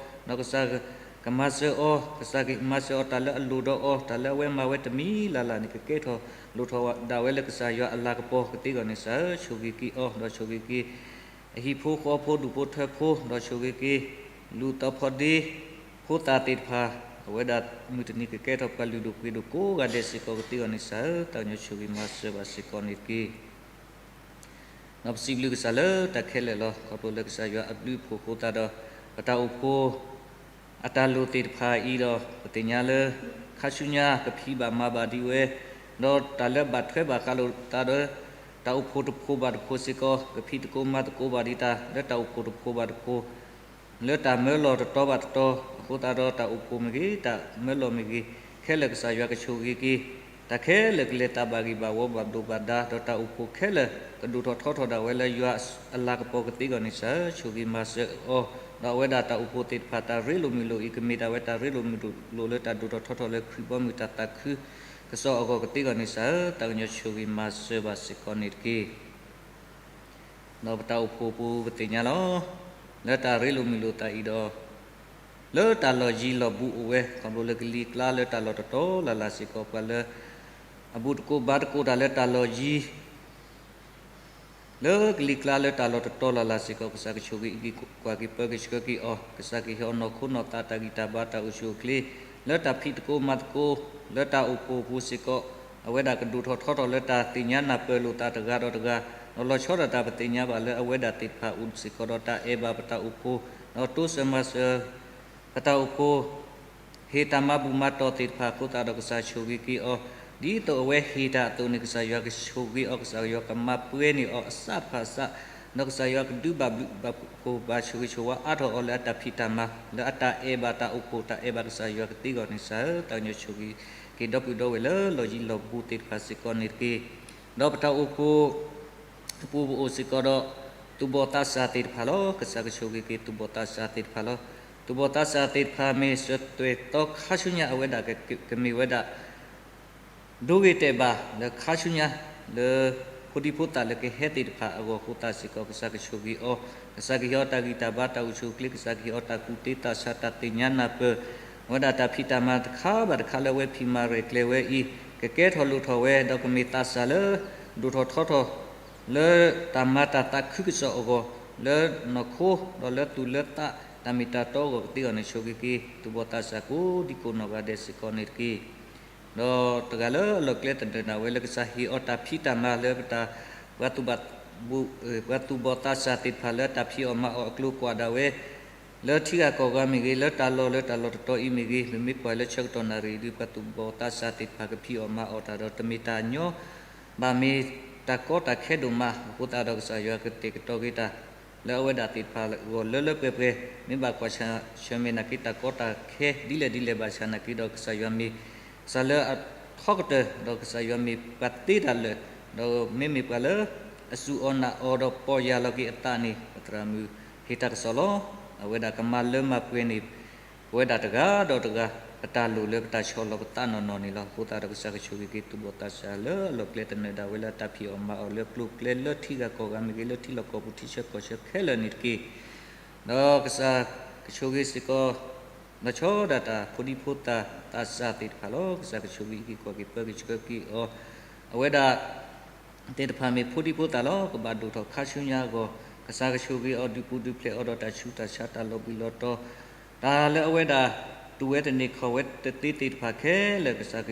ဒီးကစၢ်ကမၤစၢၤအီၤ, ကစၢ်ကမၤစၢၤအီၤတၢ်လၢအလိၣ်ဒီးအီၤ, တၢ်လၢအဝဲမၤဝဲတမံၤလၢ်လၢ်န့ၣ် ကကဲထီၣ် ဒိၣ်ထီၣ်ဒၣ်ဝဲလၢကစၢ်ယွၤအလၤကပီၤကသ့အဂီၢ်န့ၣ် ကစၢ်ဧၢ, ဆိၣ်ဂ့ၤက့ၤအီၤ, ဒီးဆိၣ်ဂ့ၤက့ၤ အဟံၣ်ဖိဃီဖိဒူၣ်ဖိထၢဖိ, ဒီးဆိၣ်ဂ့ၤက့ၤ လူၤသီဖီဒ့ ဖိသၣ်သ့ၣ်တဖၣ်, အဝဲဒၣ်မုၢ်တနံၤကကဲထီၣ်ပှၤလုၢ်ဒိၣ်ပှ့ၤဒိၣ်ကိးဂၤဒဲးစ့ၢ်ကီးကသ့အဂီၢ်န့ၣ် ကစၢ်ဧၢ, သးကညီၤဆိၣ်ဂ့ၤမၤစၢၤဘၣ်စ့ၢ်ကီးန့ၣ်တက့ၢ်. ဒီးပစံးဘျုးကစၢ်လၢတၢ်ခဲလၢာ်လီၤ. ခီဖျိလၢကစၢ်ယွၤအဘျုးအဖှိၣ်အဃိသတးဒီး ပတၢ်အိၣ်ဖှိၣ် အတၢ်လိၣ်သ့ၣ်တဖၣ်အံၤဒီး ပသ့ၣ်ညါလၢ ခါဆူညါကဖံးဘၣ်မၤဘၣ်ဒံးဝဲ, ဒီးတၢ်လၢဘၣ်ထွဲဘၣ်ဃးလိာ်သးဒီး တၢ်အိၣ်ဖှိၣ်တဖှိၣ်ဘၣ်တဖှိၣ်စ့ၢ်ကီး ကဖံးသကိးမၤသကိးဘၣ်ဒံးတၢ် လၢတၢ်အိၣ်ဖှိၣ်တဖှိၣ်ဘၣ်တဖှိၣ် လၢတၢ်မၢလီၤတတီဘၣ်တတီအဃိသတးဒီး တၢ်အိၣ်ဖှိၣ်မ့ၢ်ဂ့ၤ တၢ်မၢလီၤမ့ၢ်ဂ့ၤ ခဲလၢာ်ကစၢ်ယွၤကဆိၣ်ဂ့ၤက့ၤ တၢ်ခဲလၢာ်ကလဲၤတၢ်ဘၣ်ဂ့ၤဘၣ်ဝီဘၣ်ဒိဘၣ်ဒါ ဒီးတၢ်အိၣ်ဖှိၣ်ခဲလၢာ်ကဒိၣ်ထီၣ်ထီထီၣ်ဒၣ်ဝဲလၢယွၤအလၤကပီၤကသ့အဂီၢ်န့ၣ် ကစၢ်ဧၢ, ဆိၣ်ဂ့ၤမၤစၢၤအီၤ, ဒီးအဝဲဒၣ်တၢ်အိၣ်ဖှိၣ်သ့ၣ်တဖၣ် တၢ်ရ့လိာ်မုာ်လိာ်အံၤ ကမ့ၢ်ဒၣ်ဝဲတၢ်ရ့လိာ်မုာ်လိာ်လၢတၢ်ဒိၣ်ထီၣ်ထီထီၣ်လၢခရံာ်ဘီမုၢ်တၢ်သးခု ကစီၣ်အဂီၢ်ကသ့အဂီၢ်န့ၣ် ကစၢ်ဧၢ, သးကညီၤဆိၣ်ဂ့ၤမၤစၢၤဘၣ်စ့ၢ်ကီးန့ၣ်တက့ၢ်. ဒီးပတၢ်အိၣ်ဖှိၣ်ပူၤပသ့ၣ်ညါလီၤ. လၢတၢ်ရ့လိာ်မုာ်လိာ်သးအံၤဒီး လၢတၢ်လီၢ်ယံၤလီၢ်ဘူးအိၣ်ဝဲ ခီဖျိလၢကလံၤကျါလၢတၢ်လီၢ်တတီလၢ်လၢ်စ့ၢ်ကီး ပှၤလၢ အဘူးတကိးဘါတကိးတၢ်လၢတၢ်လီၢ်ယံၤ လၢကလံၤကျါလၢတၢ်လီၢ်တတီလၢ်လၢ်စ့ၢ်ကီး ကစၢ်ကဆိၣ်ဂ့ၤအံးက့ၤကွၢ်က့ၤပၢက့ၤဆှၢက့ၤအီၤ, ကစၢ်ကဟ့ၣ်အီၤနီၢ်ခိနီၢ်သးတၢ်ဂံၢ်တၢ်ဘါတၢ်အိၣ်ဆူၣ်အိၣ်ချ့ လၢတၢ်ဖံးသကိးမၤသကိး လၢတၢ်အိၣ်ဖှိၣ်အပူၤစ့ၢ်ကီး အဝဲဒၣ်ကဒိၣ်ထီၣ်ထီထီၣ်လၢတၢ်သ့ၣ်ညါနၢ်ပၢၢ်လိာ်သးတဂၤဒီးတဂၤ, ဒီးလီၤဆီဒၣ်တၢ်ပသ့ၣ်ညါဘၣ်လၢအဝဲဒၣ်သ့ၣ်တဖၣ်အအိၣ်စ့ၢ်ကီးဒီးတၢ်အဲၣ်ဘၣ်ပတၢ်အိၣ်ဖှိၣ်, ဒီးတိစၢၤမၤစၢၤ ပတၢ်အိၣ်ဖှိၣ် ဟ့ၣ်တၢ်မၤဘူၣ်မၤတီၢ်သ့ၣ်တဖၣ်အဃိသတးဒီး ကစၢ်ဆိၣ်ဂ့ၤက့ၤအီၤ, ဒ်သိးအဝဲဟ့ၣ်တၢ်အသိးန့ၣ် ကစၢ်ယွၤကဆိၣ်ဂ့ၤအီၤ, ကစၢ်ယွၤကမၤပှဲၤန့ၢ်အီၤအစးတဖၣ်အစး, ဒီးကစၢ်ယွၤကဒုးဘၣ်ဘျုးဘၣ်ဖှိၣ်ဘၣ်ဆိၣ်ဂ့ၤဆိၣ်ဝါအါထီၣ်အီၤလၢအတၢ်ဖံးတၢ်မၤ လၢအတၢ်အဲၣ်ဘၣ်တၢ်အိၣ်ဖှိၣ်တၢ်အဲၣ်ဘၣ်ကစၢ်ယွၤကသ့အဂီၢ်န့ၣ် ကစၢ်ဧၢ, သးကညီၤဆိၣ်ဂ့ၤက့ၤဒီပုၢ်ဒီဝဲၢ်လၢလီၢ်ယံၤလီၢ်ဘူးသ့ၣ်တဖၣ်စ့ၢ်ကီးန့ၣ်တက့ၢ်. ဒီးပတၢ်အိၣ်ဖှိၣ် အပူၤပအိၣ်စ့ၢ်ကီးဒီး သူၣ်ဘီၣ်သးစၢ်သ့ၣ်တဖၣ်လီၤ. ကစၢ်ကဆိၣ်ဂ့ၤက့ၤသူၣ်ဘီၣ်သးစၢ်သ့ၣ်တဖၣ်လီၤ. သူၣ်ဘီၣ်သးစၢ်သ့ၣ်တဖၣ်မ့ၢ်စၢၤသွဲၣ်သီခါဆူညါ အဝဲဒၣ်ကမ့ၢ်ဝဲဒၣ် ဒိဂ့ၤတဲာ်ဘၣ်လၢခါဆူညါ လၢဖိဒံဖိသၣ်လၢကဟဲသ့ၣ်တဖၣ်အဂီၢ်အဃိသတးစ့ၢ်ကီး ကစၢ်ကဆိၣ်ဂ့ၤအီၤ, ကစၢ်ကဟ့ၣ်အီၤတၢ်ဂံၢ်တၢ်ဘါတၢ်အိၣ်ဆူၣ်အိၣ်ချ့, ကစၢ်ကဟ့ၣ်အီၤတၢ်ကူၣ်သ့သးဆးတၢ်သ့ၣ်ညါနၢ်ပၢၢ်, အဝဲဒၣ်တၢ်ဖံးတၢ်မၤတခါဘၣ်တခါလၢအဝဲဖံးမၤရဲၣ်ကျဲၤဝဲအံၤ ကကဲထီၣ်လိၣ်ထီၣ်ဝဲ ဒီးကမ့ၢ်သးစၢ်လၢ ဒိၣ်ထီၣ်ထီထီၣ် လၢတၢ်မၤတၢ်သးခုကစီၣ်အဂီၢ်, လၢနီၢ်ခိ ဒီးလၢသူၣ်လၢသးတၢ်မ့ၢ်တၢ်တီအဂီၢ်ကသ့အဂီၢ်န့ၣ် ဆိၣ်ဂ့ၤက့ၤ သူၣ်ဘီၣ်သးစၢ်ကိးဒံကိးနီၢ်ဂၤဒဲးစ့ၢ်ကီးန့ၣ်တက့ၢ်. ဒီးတဂၤလၢအလီၢ်ကျဲသနၢၣ်ဒၣ်ဝဲလၢကစၢ်ဟ့ၣ်အီၤတၢ်ဖံးတၢ်မၤလၢပတၢ် ပှၤသူၣ်ဘၣ် ပှၤသူၣ်ဘီၣ်သးစၢ်သ့ၣ်တဖၣ်လၢတၢ်ဖံးအီၣ်မၤအီၣ်အကျိၤကွၢ်ဒၣ်ဝဲ လၢထံဂၤကီၢ်ဂၤမ့ၢ်ဂ့ၤ, လၢတၢ်လီၢ်လၢတၢ်လီၢ်တတီၤအံၤမ့ၢ်ဂ့ၤ, ပမ့ၢ်ကွၢ်လၢဆၢကတီၢ်နၣ်ရံၣ်အံၤဒုး ပှၤသူၣ်ဘီၣ်သးစၢ်သ့ၣ်တဖၣ်ကဖံးအီၣ်မၤအီၣ်တၢ်ဒီး တမ့ၢ်တၢ်ညီ ဘၣ်မ့ၢ်တၢ်ကီတၢ်ခဲဒိၣ်မးအဃိသတးဒီး ကစၢ်ယွၤကတဲာ်ကတီၤက့ၤတၢ် လၢအဝဲဒၣ်သ့ၣ်တဖၣ်အဂီၢ်လၢလၢပှဲၤပှဲၤ, မ့ၢ်ဘၣ်ကွၢ်ဆၢၣ်မဲာ်နာ်က့တၢ်ကီတၢ်ခဲဒ်လဲၣ်ဒ်လဲၣ်ဘၣ်ဆၣ်နာ်က့ဒီး ကစၢ်ယွၤမ့ၢ် ကစၢ်လၢအထီကတၢၢ် ဒီးကစၢ်ယွၤမ့ၢ်ပှၤသ့တၢ်လၢာ်, ဒီးမ့မ့ၢ်ပှၤလၢအစူၢ်အီၣ်နာ်အီၤဒီးပီၢ်ယၢ်လီၤက့ၤအသးန့ၣ် ပသရၣ်မုၣ်ဟ့ၣ်တၢ်ကစီၣ်လီၤ. အဝဲဒၣ်ကမၤလၢမၤပှဲၤန့ၢ် ပဝဲဒၣ်တဂၤဒီးတဂၤ ပတၢ်လိၣ်လၢပတၢ်ဆီၣ်လီၤပသးနီၢ်နီၢ်န့ၣ်လီၤ. အဃိသတးဒီး ကစၢ်ကဆိၣ်ဂ့ၤက့ၤသူၣ်ဘီၣ်သးစၢ်လၢအလီၢ်ကျဲသနၢၣ်ဒၣ်ဝဲလၢတၢ်ဖံးအီၣ်မၤအီၣ်လၢကျိၤကျဲလၢထံဂၤကီၢ်ဂၤမ့ၢ်ဂ့ၤ, လၢထံလီၢ်ကီၢ်ပူၤထံဆၢကီၢ်ဆၢခဲလၢာ်န့ၣ်တက့ၢ်. ဒီးကစၢ်ကဆိၣ်ဂ့ၤစ့ၢ်ကီး လီၤဆီဒၣ်တၢ်ဖိဒံဖိသၣ်သးစၢ်သ့ၣ်တဖၣ်လီၤ. ကစၢ်ကဆိၣ်ဂ့ၤအံးက့ၤကွၢ်က့ၤပၢက့ၤဆှၢက့ၤအီၤ, အဝဲဒၣ် သ့ၣ်တဖၣ်မ့ၢ်ဖိဒံဖိသၣ်လီၤ. ကဘၣ်ဒိၣ်ထီၣ်ခါဆူညါအဂီၢ်, ကစၢ်ကဆိၣ်ဂ့ၤအီၤဒုးပူၤဒုးဖျဲးအီၤဒီးတၢ်ဆူးတၢ်ဆါတၢ်လီၤဘှံးလီၤတီၤ, တၢ်လၢအဝဲဒၣ်တူၢ်ဝဲတန့ၢ်ခီၣ်ဝဲတသ့သ့ၣ်တဖၣ်ခဲလၢာ် ကစၢ်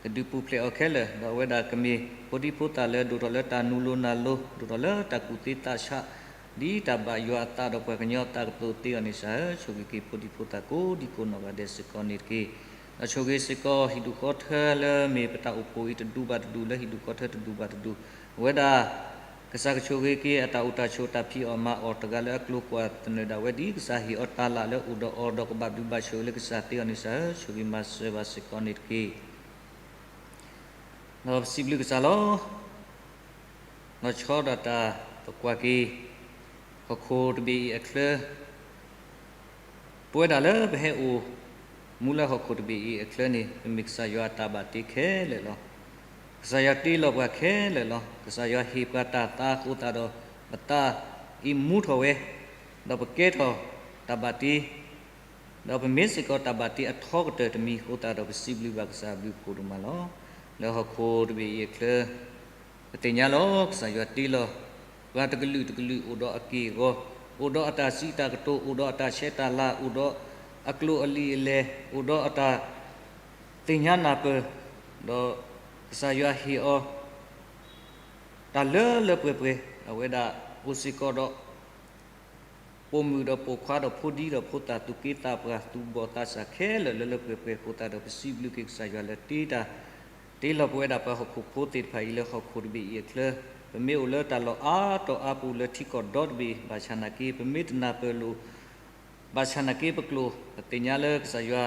ကဒုးပူၤဖျဲးအီၤခဲလၢာ်, ဒီးအဝဲဒၣ်ကမ့ၢ်ဖိဒံဖိသၣ်လၢဒိၣ်ထီၣ်လၢတၢ်နူၤလိၤနၢ်လိၤ, ဒိၣ်ထီၣ်လၢတၢ်ကူၣ်သ့သးဆး ဒ်တၢ်ဘၣ်ယွၤအသးဒီးပှၤကညီအသးကသိးသ့အီၤန့ၣ် ကစၢ်ဧၢ, ဆိၣ်ဂ့ၤက့ၤဖိဒံဖိသၣ်ကိးဒံကိးနီၢ်ဂၤဒဲးစ့ၢ်ကီးန့ၣ်တက့ၢ်. ဒီးဆိၣ်ဂ့ၤစ့ၢ်ကီးဟံၣ်ဒူၣ်ဃီထၢလၢမ့ၢ်ပတၢ်အိၣ်ဖှိၣ်အံၤတဒူၣ်ဘၣ်တဒူၣ်, လၢဟံၣ်ဒူၣ်ဃီထၢတဒူၣ်ဘၣ်တဒူၣ်, အဝဲဒၣ် ကစၢ်ကဆိၣ်ဂ့ၤက့ၤအတၢ်အိၣ်တၢ်ဆိးတၢ်ဖံးအီၣ်မၤအီၣ်တဂၤလၢအကျိၤကွၢ်သနၢၣ်ဒၣ်ဝဲဒ်ကစၢ်ဟ့ၣ်အီၤတၢ်လၢ်လၢအိၣ်ဒီးအီၤဒီးကဘၣ်ဘျုးဘၣ်ဆိၣ်ဂ့ၤလၢကစၢ်သ့အီၤန့ၣ် ကစၢ်ဧၢ, ဆိၣ်ဂ့ၤမၤစၢၤဘၣ်စ့ၢ်ကီးန့ၣ်တက့ၢ်. ဒီးပစံးဘျုးကစၢ်လီၤ. လီၤဆီဒၣ်တၢ်ပကွၢ်က့ၤ ဟီၣ်ခိၣ်တဘ့ၣ်အံၤအချၢ, ပဝဲဒၣ်လၢပဟဲအိၣ်မူလၢဟီၣ်ခိၣ်တဘ့ၣ်အံၤအချၢန့ၣ် ပမ့ၢ်ကစၢ်ယွၤအတၢ်ဘၣ်တ့ခဲလၢာ်လီၤ. ကစၢ်ယွၤတ့လီၤပှၤခဲလၢာ်လီၤ. ကစၢ်ယွၤဟ့ၣ်ပှၤတၢ်သးအဃိသတးဒီး ပသးအံၤမူထီၣ်ဝဲ, ဒီးပကဲထီၣ်တၢ်ဘၣ်တ့ ဒီးပမ့ၢ်စ့ၢ်ကီးတၢ်ဘၣ်တ့အထီကတၢၢ်တမံၤအဃိသတးဒီး ပစံးဘျုးဘၣ်ကစၢ်အဘျုးအဖှိၣ်ဒိၣ်မးလီၤ. လၢဟီၣ်ခိၣ်တဘ့ၣ်အံၤအချၢ, ပသ့ၣ်ညါလီၤ ကစၢ်ယွၤတ့လီၤ ပှၤတကလုာ်တကလုာ်အိၣ်ဒီးအက့ၢ်အဂီၤ, အိၣ်ဒီးအတၢ်စံးတၢ်ကတိၤ, အိၣ်ဒီးအတၢ်ဆဲးတၢ်လၤ, အိၣ်ဒီးအကျိၤအလံာ်အလဲၢ်, အိၣ်ဒီးအတၢ်သ့ၣ်ညါနၢ်ပၢၢ်, ဒီးကစၢ်ယွၤဟ့ၣ်အီၤ တၢ်လၢလၢပှဲၤပှဲၤ, အဝဲဒၣ်အိၣ်စ့ၢ်ကီးဒီး ပိာ်မုၣ်ဒီးပိာ်ခွါဒီးဖိဒံဒီးဖိသၣ်, သူၣ်က့သးပှၢ်, သူၣ်ဘီၣ်သးစၢ်ခဲလၢာ်လၢလၢပှဲၤပှဲၤအဃိသတးဒီး ပစံးဘျုးက့ၤကစၢ်ယွၤလၢတ့တၢ်, တ့လီၤပဝဲဒၣ်ပှၤဟီၣ်ခိၣ်ဖိသ့ၣ်တဖၣ်အံၤလၢဟီၣ်ခိၣ်တဘ့ၣ်အံၤအချၢ, ပမ့ၢ်အိၣ်လၢတၢ်လီၢ်အါတီၤအါပူၤလၢထံကီၢ်ဒီတဘ့ၣ်ဘၣ်ဆၣ်နာ်က့, ပမ့ၢ်တနၢ်ပၢၢ်လိာ် ဘၣ်ဆၣ်နာ်က့ပကျိာ်, ပသ့ၣ်ညါလၢကစၢ်ယွၤ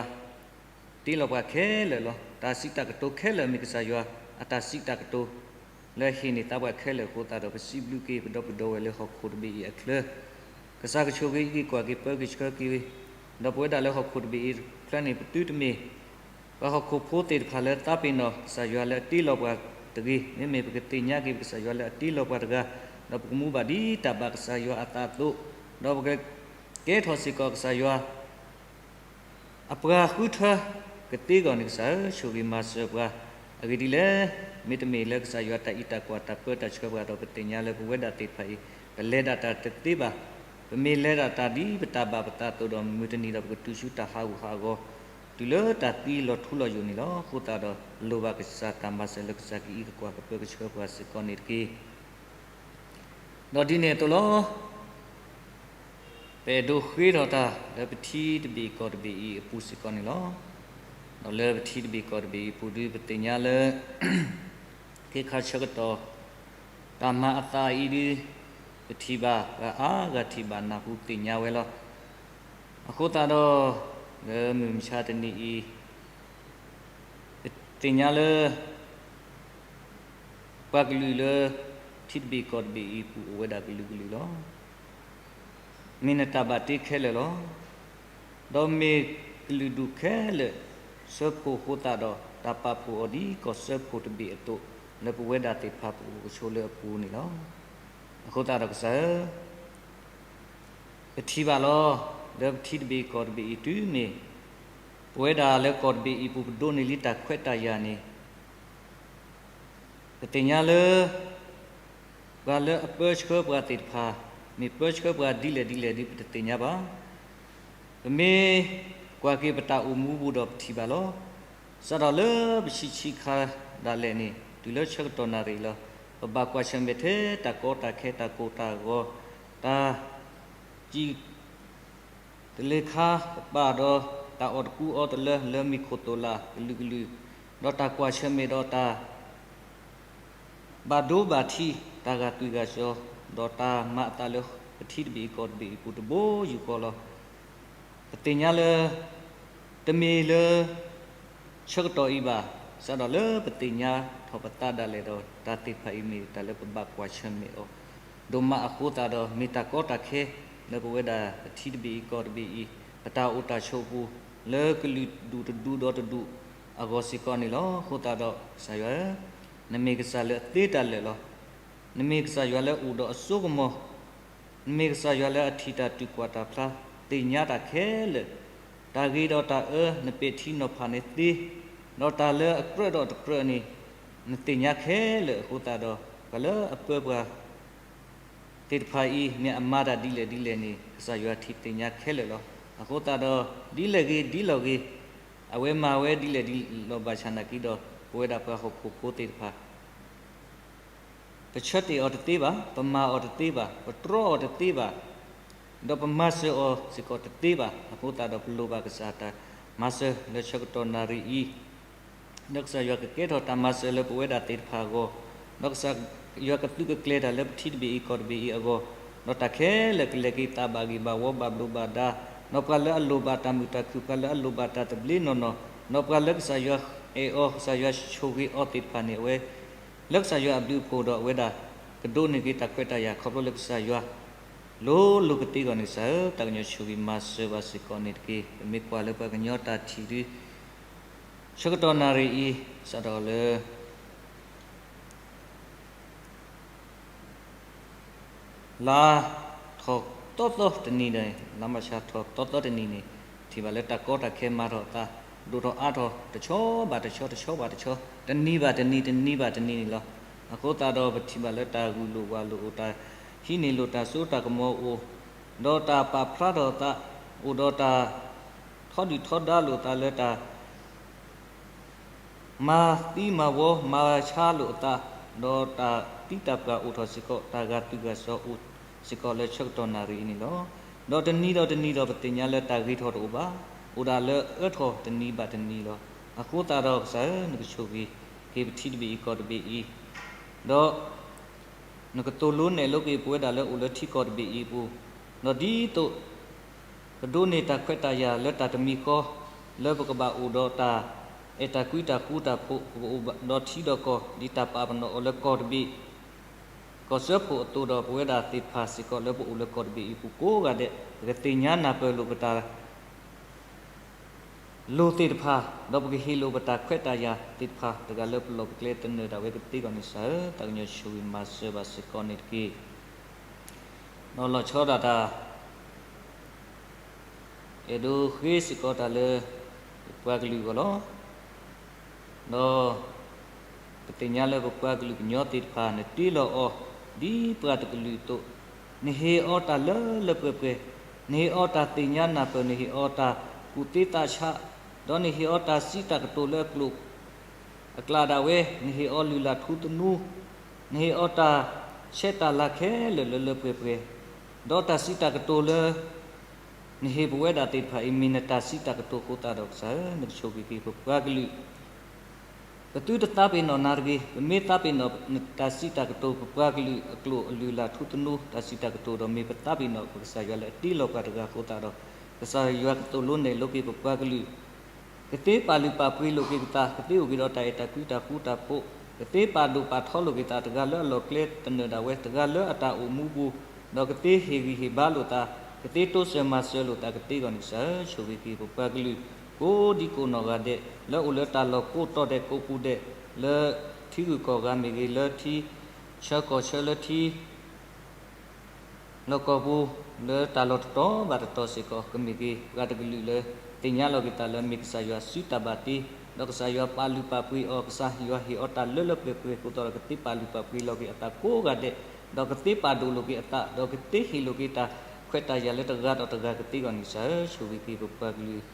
တ့လီၤပှၤခဲလၢာ်လီၤ. တၢ်စံးတၢ်ကတိၤခဲလၢာ်မ့ၢ်ကစၢ်ယွၤအတၢ်စံးတၢ်ကတိၤ လၢဟ့ၣ်န့ၢ်သးပှၤခဲလၢာ်အဃိသတးဒီး ပစံးဘျုးက့ၤပဒီပုၢ်ဒီဝဲၢ်လၢဟီၣ်ခိၣ်တဘ့ၣ်အံၤအချၢ, ကစၢ်ကဆိၣ်ဂ့ၤအံးကွၢ်က့ၤပၢက့ၤဆှၢက့ၤ, ဒီးပဝဲဒၣ်လၢဟီၣ်ခိၣ်တဘ့ၣ်အံၤအချၢန့ၣ် ပသုတမ့ၢ် ပှၤဟီၣ်ခိၣ်ဖိသ့ၣ်တဖၣ်လၢသးပ့ၤနီၣ်ကစၢ်ယွၤလၢအတ့လီၤပှၤတဂ့ၤ, မ့မ့ၢ်ပကသ့ၣ်ညါက့ၤပကစၢ်ယွၤလၢအတ့လီၤပှၤတဂၤ, ဒီးပကမူဘၣ်ဒ်တၢ်ဘၣ်ကစၢ်ယွၤအသးအသိး, ဒီးပကကဲထီၣ်စ့ၢ်ကီးကစၢ်ယွၤ အပှၤဃုထၢကသ့အဂီၢ်န့ၣ် ကစၢ်ဧၢ, ဆိၣ်ဂ့ၤမၤစၢၤပှၤ, အဂ့ၢ်ဒ်လဲၣ်, မ့တမ့ၢ်လၢကစၢ်ယွၤတၢ်အံးတၢ်ကွၢ်တၢ်ပၢတၢ်ဆှၢပှၤဒီး ပသ့ၣ်ညါလၢပဝဲဒၣ်သ့ၣ်တဖၣ်အံၤ ပလဲၤဒၣ်တၢ်တသ့ဘၣ်. ပမ့ၢ်လဲၤဒၣ်တၢ်ဒ်ပတၢ်ဘၣ်ပသးအသိးဒီး မုၢ်တနံၤဒီးပကတုၤဆူတၢ်ဟးဂူာ်ဟးဂီၤ တုၤလၢတၢ်သံလီၤထူလီၤယိာ်န့ၣ်လီၤ. အဃိသတးဒီး ပလိၣ်ဘၣ်ကစၢ်တၢ်မၤစၢၤလၢကစၢ်ကအံးကကွၢ်ကပၢကဆှၢပှၤစ့ၢ်ကီးန့ၣ်တက့ၢ်. ဒီးဒ်န့ၣ်အသိးလီၤ. ပအဲၣ်ဒိးဃ့ထီၣ်တၢ်လၢပထံတဘ့ၣ်ကီၢ်တဘ့ၣ်အံၤအပူၤစ့ၢ်ကီးန့ၣ်လီၤ. ဒီးလၢပထံတဘ့ၣ်ကီၢ်တဘ့ၣ်အံၤအပူၤဒု ပသ့ၣ်ညါလၢ ခဲခါဆၢကတီၢ် တၢ်မၤအသးအံၤဒု ပထံၣ်ဘၣ် ပှၤအါဂၤထံၣ်ဘၣ်နၢ်ဟူသ့ၣ်ညါဝဲလီၤ. အဃိသတးဒီး လၢမုၢ်မဆါတနံၤအံၤ ပသ့ၣ်ညါလၢ ပှၤကလုာ်လၢ ထံတဘ့ၣ်ကီၢ်တဘ့ၣ်အံၤပူၤအိၣ်ဝဲဒၣ်ကလုာ်ကလုာ်လီၤ. မ့ၢ်နတၢ်ဘၣ်တ့ခဲလၢာ်လီၤ. ဒီးမ့ၢ်ကလုာ်ဒူၣ်ခဲလၢာ် စၢဖှိၣ်အဃိသတးဒီး တၢ်ပာ်ဖှိၣ်အီၤဒ်ကီၢ်စၢဖှိၣ်တဘ့ၣ်အသိး လၢပဝဲဒၣ်သ့ၣ်တဖၣ်ပအိၣ်ကဆိးလၢအပူၤန့ၣ်လီၤ. အဃိသတးဒီးကစၢ်ဧၢ ပထံၣ်ဘၣ်လီၤ. လၢပထံတဘ့ၣ်ကီၢ်တဘ့ၣ်အံၤတုၤမ့ၢ် ပဝဲဒၣ်လၢကီၢ်တဘ့ၣ်အံၤပူၤပဒိးန့ၢ်လံတၢ်ခွဲးတၢ်ယာ်န့ၣ် ပသ့ၣ်ညါလၢ ပှၤလၢအပၢဆှၢပှၤသ့ၣ်တဖၣ် မ့ၢ်ပၢဆှၢပှၤဒ်လဲၣ်ဒ်လဲၣ်ဒ်ပတသ့ၣ်ညါဘၣ်. ပမ့ၢ်ကွၢ်က့ၤပတၢ်အိၣ်မူပူၤဒီးပထံၣ်ဘၣ်လီၤ. စးထီၣ်လၢပဆံးဆံးခါဒၣ်လဲာ်န့ၣ် တုၤလၢဆၢကတီၢ်နၣ်ရံၣ်လီၤ. ပဘၣ်ကွၢ်ဆၢၣ်မဲာ်ထဲတၢ်ကီတၢ်ခဲတၢ်ကိၢ်တၢ်ဂီၤ တၢ် စံၣ် တလ့ခါပပာ်ဒီး တၢ်အီၣ်တကူအီတလၢလၢမ့ၢ်ခိၣ်သိၣ်လာ်ကလုာ်ကလုာ်, ဒီးတၢ်ကွၢ်ဆၢၣ်မဲာ်ဒီးတၢ် ဘၣ်ဒိဘၣ်ထံး တၢ်ဂာ်သွံၣ်ဂာ်စီၤ, ဒီးတၢ်မၤအသးလၢပထံတဘ့ၣ်အံၤကီၢ်တဘ့ၣ်အံၤပူၤတဘိယူၢ်ဃီလီၤ. ပသ့ၣ်ညါလၢ တမ့ၢ်လၢ ဆၢကတီၢ်အံၤဘၣ်, စးထီၣ်လၢပသ့ၣ်ညါထီၣ်ပသးဒၣ်လဲာ်ဒီး တၢ်သ့ၣ်တဖၣ်အံၤမ့ၢ်တၢ်လၢပဘၣ်ကွၢ်ဆၢၣ်မဲာ်အီၤ ဒိၣ်မးအဃိသတးဒီး မ့ၢ်တၢ်ကီတၢ်ခဲ လၢပဝဲဒၣ်ပထံတဘ့ၣ်အံၤကီၢ်တဘ့ၣ်အံၤ ပတၢ်အိၣ်တၢ်ဆိးပူၤ လၢကလုာ်ဒူၣ်တဒူဒီတဒူၣ်အဂီၢ်စ့ၢ်ကီးန့ၣ်လီၤ. အဃိသတးဒီးကစၢ်ယွၤဧၢ, နမ့ၢ်ကစၢ်လၢအသ့တၢ်လၢာ်လီၤ. နမ့ၢ်ကစၢ်ယွၤလၢအအိၣ်ဒီးအစိကမီၤ နမ့ၢ်ကစၢ်ယွၤလၢအထံၣ်တၢ်တူၢ်ကွၢ်တၢ်ဖျါ သ့ၣ်ညါတၢ်ခဲလၢာ်, တၢ်ဂ့ၤဒီးတၢ်အၢ နပဲာ်ထံနီၤဖးန့ၣ်သ့, ဒီးတၢ်လၢအကြၢးဒီးတကြၢးန့ၣ် နသ့ၣ်ညါခဲလၢာ်အဃိသတးဒီး ပှၤလၢအပၢပှၤ သ့ၣ်တဖၣ်အံၤ မ့ၢ်အမၤတၢ်ဒ်လဲၣ်ဒ်လဲၣ်န့ၣ် ကစၢ်ယွၤထံၣ်သ့ၣ်ညါခဲလၢာ်လီၤ. အဃိသတးဒီး ဒ်လဲၣ်ဂ့ၤဒ်လဲၣ်ဂ့ၤ, အဝဲမၤဝဲဒ်လဲၣ်ဒ်လဲၣ်ဘၣ်ဆၣ်နာ်က့ဒီး ပဝဲဒၣ်ပှၤဟီၣ်ခိၣ်ဖိသ့ၣ်တဖၣ် ပဆၢတဲာ်အီၤတသ့ဘၣ်, ပမၤအီၤတသ့ဘၣ်, ပတြီအီၤတသ့ဘၣ်, ဒီးပမၤစၢၤအီၤစ့ၢ်ကီးတသ့ဘၣ်. အဃိသတးဒီးပလိၣ်ဘၣ်ကစၢ်တၢ်မၤစၢၤလၢဆၢကတီၢ်နၣ်ရံၣ်အံၤ, ဒီးကစၢ်ယွၤကကဲထီၣ်တၢ်မၤစၢၤလၢပဝဲဒၣ်သ့ၣ်တဖၣ်အဂီၢ်, ဒီးကစၢ်ယွၤကသုးကကျဲၤတၢ်လၢပထံတဘ့ၣ်အံၤကီၢ်တဘ့ၣ်အံၤအဂီၢ်, ဒီးတၢ်ခဲလၢာ်ကလဲၤက့ၤသးဘၣ်ဂ့ၤဘၣ်ဝီဘၣ်ဘျိးဘၣ်ဒါ, ဒီးပှၤလၢအလိၣ်ဘၣ်တၢ်မုာ်တၢ်ခုၣ် ပှၤလၢအလိၣ်ဘၣ်တၢ်သဘျ့နီၢ်နီၢ်, ဒီးပှၤလၢကစၢ်ယွၤအဲၣ်အီၤ ကစၢ်ယွၤဆိၣ်ဂ့ၤအီၤသ့ၣ်တဖၣ်န့ၣ် အဝဲ လၢကစၢ်ယွၤအဘျုးအဖှိၣ်ဒီးအဝဲဒၣ် ကဒိးန့ၢ်က့ၤတၢ်ခွဲးတၢ်ယာ်ခီဖျိလၢကစၢ်ယွၤ လိၤလိၤကသ့အဂီၢ်န့ၣ် ကစၢ်ဧၢ, တၢ်ကညီၤဆိၣ်ဂ့ၤမၤစၢၤဘၣ်စ့ၢ်ကီးန့ၣ်တက့ၢ်. ပမ့ၢ်ကွၢ်လၢပှၤကညီတၢ်ထံၣ်ဒု ဆၢကတီၢ်နၣ်ရံၣ်အံၤ စးထီၣ်လၢ လါထီၣ်သီသီတနံၤန့ၣ်, လါမၢ်ၡးထီၣ်သီသီတနံၤန့ၣ် ထံၣ်ဘၣ်လၢတၢ်ကီတၢ်ခဲမၤထီၣ်အသး, ဒိၣ်ထီၣ်အါထီၣ် တဆီဘၣ်တဆီ တဆီဘၣ်တဆီ, တနံၤဘၣ်တနံၤ တနံၤဘၣ်တနံၤန့ၣ်လီၤ. အဃိသတးဒီး ပထံၣ်ဘၣ်လၢတၢ်ဂုာ်လိာ်ဝးလိာ်အိၣ်, တၢ်ဟံးန့ၢ်လိာ်တၢ်စိတၢ်ကမီၤအိၣ်, ဒီးတၢ်ပာ်ဖျါထီၣ်အသး, အိၣ်ဒီးတၢ်ထီဒုၣ်ထီဒါလိာ်သးလၢတၢ် မၤသံမၤဝီ မၤဆါလိာ်အသး, ဒီးတၢ်သံတၢ်ပှၢ်အိၣ်ထီၣ်စ့ၢ်ကီး, တၢ်ဂာ်သူၣ်ဂာ်စီၤအိၣ်စ့ၢ်ကီးလၢဆၢကတီၢ်နၣ်ရံၣ်အံၤန့ၣ်လီၤ. ဒီးတနံၤဒီးတနံၤဒီး ပသ့ၣ်ညါလၢတၢ်ဂ့ၤထီၣ်တအိၣ်ဘၣ်, အိၣ်ဒၣ်လၢအၢထီၣ်တနံၤဘၣ်တနံၤလီၤ. အဃိသတးဒီး ကစၢ်ဧၢ, နကဆိၣ်ဂ့ၤက့ၤပထံတဘ့ၣ်အံၤကီၢ်တဘ့ၣ်အံၤ, ဒီး နကသိၣ်လိနဲၣ်လိက့ၤပဝဲဒၣ်လၢအိၣ်လၢထံကီၢ်တဘ့ၣ်အံၤအပူၤ, ဒီးဒ်သိး ပဒိးန့ၢ်တၢ်ခွဲးတၢ်ယာ်လၢတၢ်တမံၤဃီ, လၢပကဘၣ်အိၣ်ဒီးတၢ်အဲၣ်တၢ်ကွံတၢ်ဃူတၢ်ဖိး, ပကအိၣ်ဒီးထံဒီးကီၢ် ဒ်တၢ်ပာ်ပနီၣ်အီၤလၢကီၢ်တဘ့ၣ် ကီၢ်စၢဖှိၣ်အသိးဒီး ပဝဲဒၣ်သ့ၣ်တဖၣ်စ့ၢ်ကီးလၢပအိၣ်လၢကီၢ်တဘ့ၣ်အံၤပူၤကိးဂၤဒဲး ပကသ့ၣ်ညါနၢ်ပၢၢ်လိာ်ပတၢ် လိၤသ့ၣ်တဖၣ်, ဒီးပကဟ့ၣ်လိာ်ပတၢ်ခွဲးတၢ်ယာ်သ့ၣ်တဖၣ် တဂၤလၢပလီၢ်ပကျဲသနၢၣ်ဒၣ်ဝဲကသ့အဂီၢ်န့ၣ် ကစၢ်ဧၢ, သးကညီၤဆိၣ်ဂ့ၤမၤစၢၤဘၣ်စ့ၢ်ကီးန့ၣ်တက့ၢ်. ဒီးလီၤဆီဒၣ်တၢ် အဲၣ်ဒိးဃ့စ့ၢ်ကီးတၢ်လၢ ပပှၤကလုာ်အဂီၢ်လီၤ. ဒီး ပသ့ၣ်ညါလၢပပှၤကလုာ်ကညီသ့ၣ်တဖၣ် နတ့လီၤအီၤ ဒ်ပှၤတကလုာ်အသိး, နဟ့ၣ်အီၤတၢ်လၢလၢပှဲၤပှဲၤ, နဟ့ၣ်အီၤတၢ်သ့ၣ်ညါနၢ်ပၢၢ်, နဟ့ၣ်အီၤတၢ်ကူၣ်သ့သးဆး, ဒီးနဟ့ၣ်အီၤတၢ်စံးတၢ်ကတိၤလၢအကျိာ် အကျဲဒၣ်ဝဲ, နဟ့ၣ်အီၤလုၢ်လၢ်ထူသနူ, နဟ့ၣ်အီၤတၢ်ဆဲးတၢ်လၤခဲလၢာ်လၢလၢပှဲၤပှဲၤ, ဒီးတၢ်စံးတၢ်ကတိၤလၢ နဟ့ၣ်ပဝဲဒၣ်သ့ၣ်တဖၣ်အံၤ မ့ၢ်နတၢ်စံးတၢ်ကတိၤအဃိသတးဒီး ကစၢ်ဧၢ, နကဆိၣ်ဂ့ၤက့ၤပပှၤကလုာ် ပသုတသးပ့ၤနီၣ်နၤတဂ့ၤ, ပမ့ၢ်သးပ့ၤနီၣ်နတၢ်စံးတၢ်ကတိၤ ပပှၤကလုာ်အကျိာ်အလုၢ်အလၢ်ထူသနူ တၢ်စံးတၢ်ကတိၤဒီး မ့ၢ်ပသးပ့ၤနီၣ်ပကစၢ်ယွၤလၢအတ့လီၤပှၤတဂၤအဃိသတးဒီး, ကစၢ်ယွၤကသိၣ်လိနဲၣ်လိက့ၤပပှၤကလုာ် ကသ့ပာ်လုၢ်ပာ်ပှ့ၤလိာ်က့ၤပသး, ကသ့အိၣ်က့ၤဒီးတၢ်အဲၣ်တၢ်ကွံတၢ်ဃူတၢ်ဖိး, ကသ့ပာ်ဒိၣ်ပာ်ထီလိာ်က့ၤသး တဂၤလၢအလီၢ်ကျဲသနၢၣ်ဒၣ်ဝဲ, တဂၤလၢအတၢ်အိၣ်မူပူၤ, ဒီးကသ့ဟ့ၣ်ဂံၢ်ဟ့ၣ်ဘါလိာ်သး, ကသ့တိစၢၤမၤစၢၤလိာ်သးကသ့အဂီၢ်န့ၣ် ကစၢ်ဧၢ, ဆိၣ်ဂ့ၤက့ၤပပှၤကလုာ် ကိးဒံကိးနီၢ်ဂၤဒဲး လၢအိၣ်လၢတၢ်လီၢ်ကိးတီၤဒဲးကိးပူၤဒဲး, လၢထံဂုၤကီၢ်ဂၤမ့ၢ်ဂ့ၤ, လၢထံဆၢကီၢ်ဆၢ, လၢထံ လီၢ်ကီၢ်ပူၤ လၢတၢ်လီၢ်တတီၤဘၣ်တတီၤစ့ၢ်ကီး ကမ့ၢ်က့ၤပှၤတကလုာ်လၢ သ့ၣ်ညါလီၤက့ၤသးလၢမ့ၢ်ကစၢ်ယွၤစုတၢ်ဘၣ်တ့, ဒီးကစၢ်ယွၤပာ်လုၢ်ပာ်ပှ့ၤအီၤ, ကစၢ်ယွၤဟ့ၣ်အီၤတၢ်လၢလၢပှဲၤပှဲၤအဃိသတးဒီး ကသ့ပာ်လုၢ်ပာ်ပှ့ၤလီၤက့ၤအသးကိးဂၤဒဲး, ဒီးကသ့ပာ်ဒိၣ်လိာ်က့ၤအသး, ဒီးကသ့ဟ့ၣ်လိာ်က့ၤတၢ်ခွဲးတၢ်ယာ်လၢတဂၤဒီးတဂၤကသ့အဂီၢ်န့ၣ် ကစၢ်ဧၢ, ဆိၣ်ဂ့ၤက့ၤပပှၤကလုာ်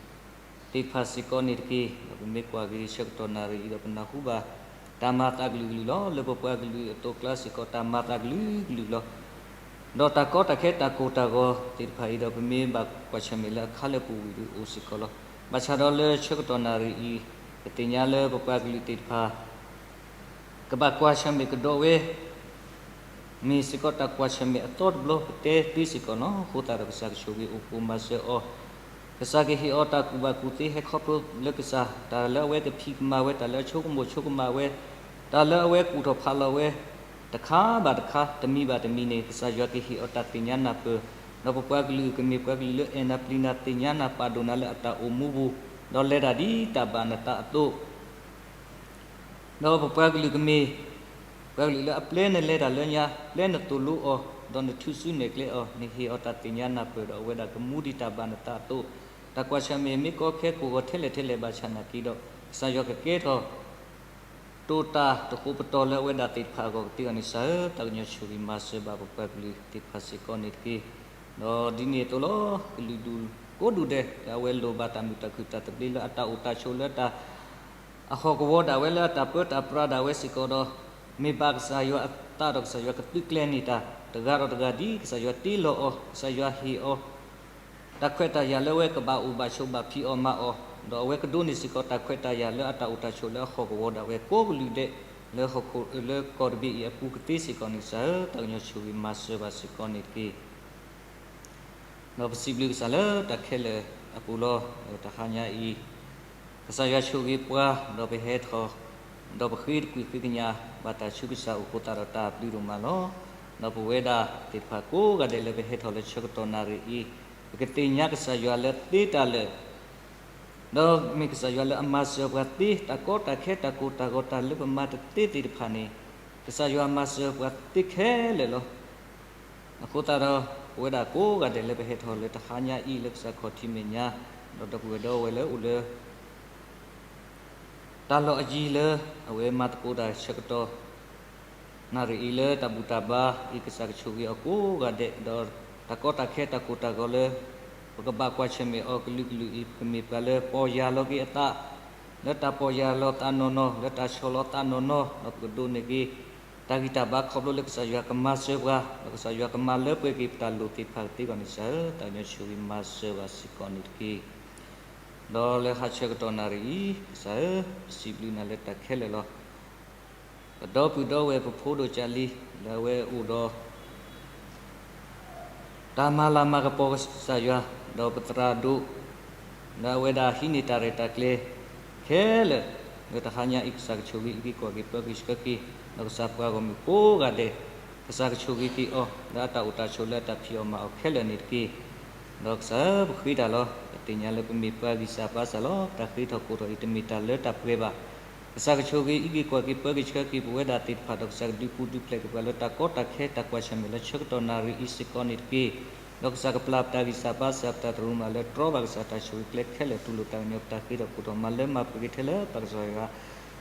သ့ၣ်တဖၣ်စ့ၢ်ကီးန့ၣ်တက့ၢ်. ဒီးပမ့ၢ်ကွၢ်က့ၤဆၢကတီၢ်နၣ်ရံၣ်အံၤဒီး ပနၢ်ဟူဘၣ်တၢ်မၤသးကလုာ်ကလုာ်လီၤ. လၢပပှၤကလုာ်အသိးအကျါစ့ၢ်ကီး တၢ်မၤသးကလုာ်ကလုာ်လီၤ. ဒီးတၢ်ကီတၢ်ခဲတၢ်ကိၢ်တၢ်ဂီၤသ့ၣ်တဖၣ်အံၤဒီး ပမ့ၢ်ဘၣ်ကွၢ်ဆၢၣ်မဲာ်လၢအခါလၢပူၤဝံၤဒီးအိၣ်စ့ၢ်ကီးလီၤ. ဘၣ်ဆၣ်ဒီးလၢဆၢကတီၢ်နၣ်ရံၣ်အံၤ ပသ့ၣ်ညါလၢပပှၤကလုာ်သ့ၣ်တဖၣ် ကဘၣ်ကွၢ်ဆၢၣ်မဲာ်ကဒီးဝဲ မ့ၢ်စ့ၢ်ကီးတၢ်ကွၢ်ဆၢၣ်မဲာ်အသီတဘျီ ပတဲသ့စ့ၢ်ကီးလီၤ. အဃိသတးဒီး ကစၢ်ကဆိၣ်ဂ့ၤအိၣ်ဖှိၣ်မၤစၢၤအီၤ, ကစၢ်ကဟ့ၣ်အီၤတၢ်ကူၣ်ဘၣ်ကူၣ်သ့ ဟဲခီဖျိလၢကစၢ်, တၢ်လၢအဝဲကဖံးကမၤဝဲ, တၢ်လၢအဆိကမိၣ်ဆိကမးဝဲ, တၢ်လၢအဝဲကူၣ်ထီၣ်ဖးလီၤဝဲ တခါဘၣ်တခါ တမံၤဘၣ်တမံၤန့ၣ် ကစၢ်ယွၤကဟ့ၣ်အီၤတၢ်သ့ၣ်ညါနၢ်ပၢၢ်, ဒီးပပှၤကလုာ်ကမ့ၢ်ပှၤကလုာ်လၢအဲၣ်နၤပျံၤနၤ သ့ၣ်ညါနၤပာ်ဒိၣ်နၤလၢအတၢ်အိၣ်မူပူၤ, ဒီးလဲၤတၢ်ဒ်တၢ်ဘၣ်နသးအသိး ဒီးပပှၤကလုာ်ကမ့ၢ် ပှၤကလုာ်လၢအပျဲနလဲၤတၢ်လၢညါ, ပျဲနသိၣ်လိအီၤ, ဒီးနထုးစုနဲၣ်ကျဲအီၤ, နဟ့ၣ်အီၤတၢ်သ့ၣ်ညါနၢ်ပၢၢ်ဒီး အဝဲဒၣ်ကမူဒံးတၢ်ဘၣ်နသးအသိး, တၢ်ကွၢ်ဆၢၣ်မဲာ်မ့ၢ်ကီခဲကိၢ်ဂီၤထဲလဲၣ်ထဲလဲၣ်ဘၣ်ဆၣ်နာ်က့ဒီး, ကစၢ်ယွၤကကဲထီၣ် တိာ်တၢ်တဃိးပတီၢ်လၢအဝဲဒၣ်သ့ၣ်တဖၣ်အဂီၢ်ကသ့အဂီၢ်န့ၣ် ကစၢ်ဧၢ, သးကညီၤဆိၣ်ဂ့ၤမၤစၢၤဘၣ်ပပှၤကလုာ်သ့ၣ်တဖၣ်စ့ၢ်ကီးန့ၣ်တက့ၢ်. ဒီးဒ်န့ၣ်အသိးလီၤ, ကလုာ်ဒူၣ်ကိးဒူၣ်ဒဲး လၢအဝဲလိၣ်ဘၣ်တၢ်မုာ်တၢ်ခုၣ်တၢ်သဘျ့လၢအတၢ်အိၣ်တၢ်ဆိးလၢအတၢ် အဟီၣ်ကဝီၤဒၣ်ဝဲလၢအတၢ်ပၢတၢ်ပြးဒၣ်ဝဲစ့ၢ်ကီးဒီး, မ့ၢ်ဘၣ်ကစၢ်ယွၤအသးဒီးကစၢ်ယွၤကသုးကျဲၤန့ၢ်တၢ်, တဂၤဒီးတဂၤဒ်ကစၢ်ယွၤတ့လီၤအီၤ, ကစၢ်ယွၤဟ့ၣ်အီၤ တၢ်ခွဲးတၢ်ယာ်လၢအဝဲကဘၣ်အိၣ်ဘၣ်ဆိးဘၣ်ဖံးအီၣ်မၤအီၣ်, ဒီးအဝဲကဒိးန့ၢ်စ့ၢ်ကီးတၢ်ခွဲးတၢ်ယာ်လၢအတၢ်အိၣ်တၢ်ဆိးလၢအဟီၣ်ကဝီၤဒၣ်ဝဲကိးကလုာ်ဒဲး လၢဟီၣ်ခိၣ်လၢကီၢ်တဘ့ၣ်အံၤအပူၤကသ့စ့ၢ်ကီးန့ၣ် ကစၢ်ဧၢ, သးကညီၤဆိၣ်ဂ့ၤမၤစၢၤဘၣ်စ့ၢ်ကီးန့ၣ်တက့ၢ်. ဒီးပစံးဘျုးကစၢ်လၢတၢ်ခဲလၢာ်အပူၤလီၤ. တဟါညါအံၤ ကစၢ်ယွၤဆိၣ်ဂ့ၤပှၤ, ဒီးပဟဲထီၣ်, ဒီးပဃ့တကွံာ်ဃ့ကညးဘၣ်တၢ်ဆူကစၢ်အအိၣ်အဃိသတးဒီးတၢ်ဘျုးဒိၣ်မးလီၤ. ဒီးပဝဲဒၣ်သ့ၣ်တဖၣ်ကိးဂၤဒဲးလၢပဟဲထီၣ်လၢဆၢကတီၢ်နၣ်ရံၣ်အံၤ, ပကသ့ၣ်ညါကစၢ်ယွၤလၢသ့တၢ်လၢာ် ဒီးမ့ၢ်ကစၢ်ယွၤလၢအမၤစၢၤပှၤသ့, တၢ်ကီတၢ်ခဲတၢ်ကိၢ်တၢ်ဂီၤတၢ်လၢပမၤတသ့သ့ၣ်တဖၣ်န့ၣ်, ကစၢ်ယွၤမၤစၢၤပှၤသ့ခဲလၢာ်လီၤ. အဃိသတးဒီး ပဝဲဒၣ်ကိးဂၤဒဲးလၢပဟဲထီၣ်လၢတဟါညါအံၤလၢကစၢ်ခီၣ်ထံးမဲာ်ညါ, ဒီးဒီပုၢ်ဝဲၢ်ဒီဝဲၢ်လၢအိၣ်လၢ တၢ်လီၢ်အယံၤလၢ အဝဲမၤသကိးတၢ်ဆၢကတီၢ် နၣ်ရံၣ်အံၤလၢတၢ်ဘူၣ်တၢ်ဘါအံၤ ကစၢ်ကဆိၣ်ဂ့ၤအီၤကိးဂၤဒဲး, ဒီးတၢ်ကီတၢ်ခဲတၢ်ကိၢ်တၢ်ဂီၤလၢ ပကဘၣ်ကွၢ်ဆၢၣ်မဲာ်အီၤကလုာ်ကလုာ်အံၤ ပကမ့ၢ်ပှၤလၢပီၢ်ယၢ်လီၤက့ၤအသး လၢတၢ်ပီၢ်ယၢ်လီၤသးနီၢ်နီၢ်, လၢတၢ်ဆီၣ်လီၤသးနီၢ်နီၢ်, ဒီးပကဒိးန့ၢ်က့ၤ တၢ်ဂံၢ်တၢ်ဘါခီဖျိလၢကစၢ်ယွၤကမၤစၢၤပှၤ, ဒီးကစၢ်ယွၤကမၤလၢပှဲၤက့ၤပတၢ်လိၣ်သ့ၣ်တဖၣ်ကသ့အဂီၢ်န့ၣ် ကစၢ်ဧၢ, တၢ်ကညီဆိၣ်ဂ့ၤမၤစၢၤဘၣ်စ့ၢ်ကီးန့ၣ်တက့ၢ်. ဒီးလၢဟါဆၢကတီၢ်နၣ်ရံၣ်အံၤ ကစၢ်ဧၢ, ပစံးဘျုးနၤလၢတၢ်ခဲလၢာ်လီၤ. ပဒီပုၢ်ဒီဝဲၢ်ပဖိဒိၣ်ကၢ်လံၤ လၢအဝဲအိၣ်ဒီး တၢ်မၤလၤမၤကပီၤကစၢ်ယွၤ, ဒီးပသရၣ်ဒိၣ် လၢအဝဲဒၣ်ဟံးန့ၢ်တၢ်ရဲၣ်တၢ်ကျဲၤခဲလၢာ်, လၢတဟါညါအံၤ ကစၢ်ကဆိၣ်ဂ့ၤအံးက့ၤကွၢ်က့ၤပၢက့ၤဆှၢက့ၤ, ဒီးကစၢ်ပှၤဂီၢ်မုၢ်ကိးဂၤဒဲး, ကစၢ်ကဆိၣ်ဂ့ၤက့ၤအီၤ လၢအတၢ်အိၣ်တၢ်ဆိး လၢအတၢ်ဖံးအီၣ်မၤအီၣ်ခဲလၢာ်န့ၣ်တက့ၢ်. ဒီးကစၢ်ဧၢ, ပဃ့တၢ်လီၤ. ပသ့ၣ်ညါလၢပမ့ၢ်ပှၤဂံၢ်စၢ်ဘါစၢ်လီၤ. ပတၢ်ဃ့ထီၣ်ကိးထီၣ်အံၤ တမ့ၢ်တၢ်လၢတၢ်ပှဲၤဘၣ်. ကစၢ်ကဆိၣ်ဂ့ၤအံးက့ၤကွၢ်က့ၤပၢက့ၤဆှၢက့ၤပဝဲဒၣ်သ့ၣ်တဖၣ်, ဒီးကစၢ်ကဒုးပူၤဒုးဖျဲးက့ၤပှၤလၢတၢ်ကီတၢ်ခဲတၢ်ကွၢ်ဆၢၣ်မဲာ်လၢဆၢကတီၢ်နၣ်ရံၣ်အံၤစ့ၢ်ကီးန့ၣ်တက့ၢ်. ဒီးကစၢ်ကပျၢ်ပတၢ်ဂံၢ်စၢ်ဘါစၢ် ပတၢ်တရူးမးလၢတြီဘၣ်ကစၢ်တၢ်ဆိၣ်ဂ့ၤကျဲခဲလၢာ် တူၢ်လိာ်သးကညီၤပတၢ်ဃ့ထီၣ်ကိးထီၣ် မၤလၢမၤပှဲၤက့ၤထဲလၢပၢ်ကစၢ်ယွၤ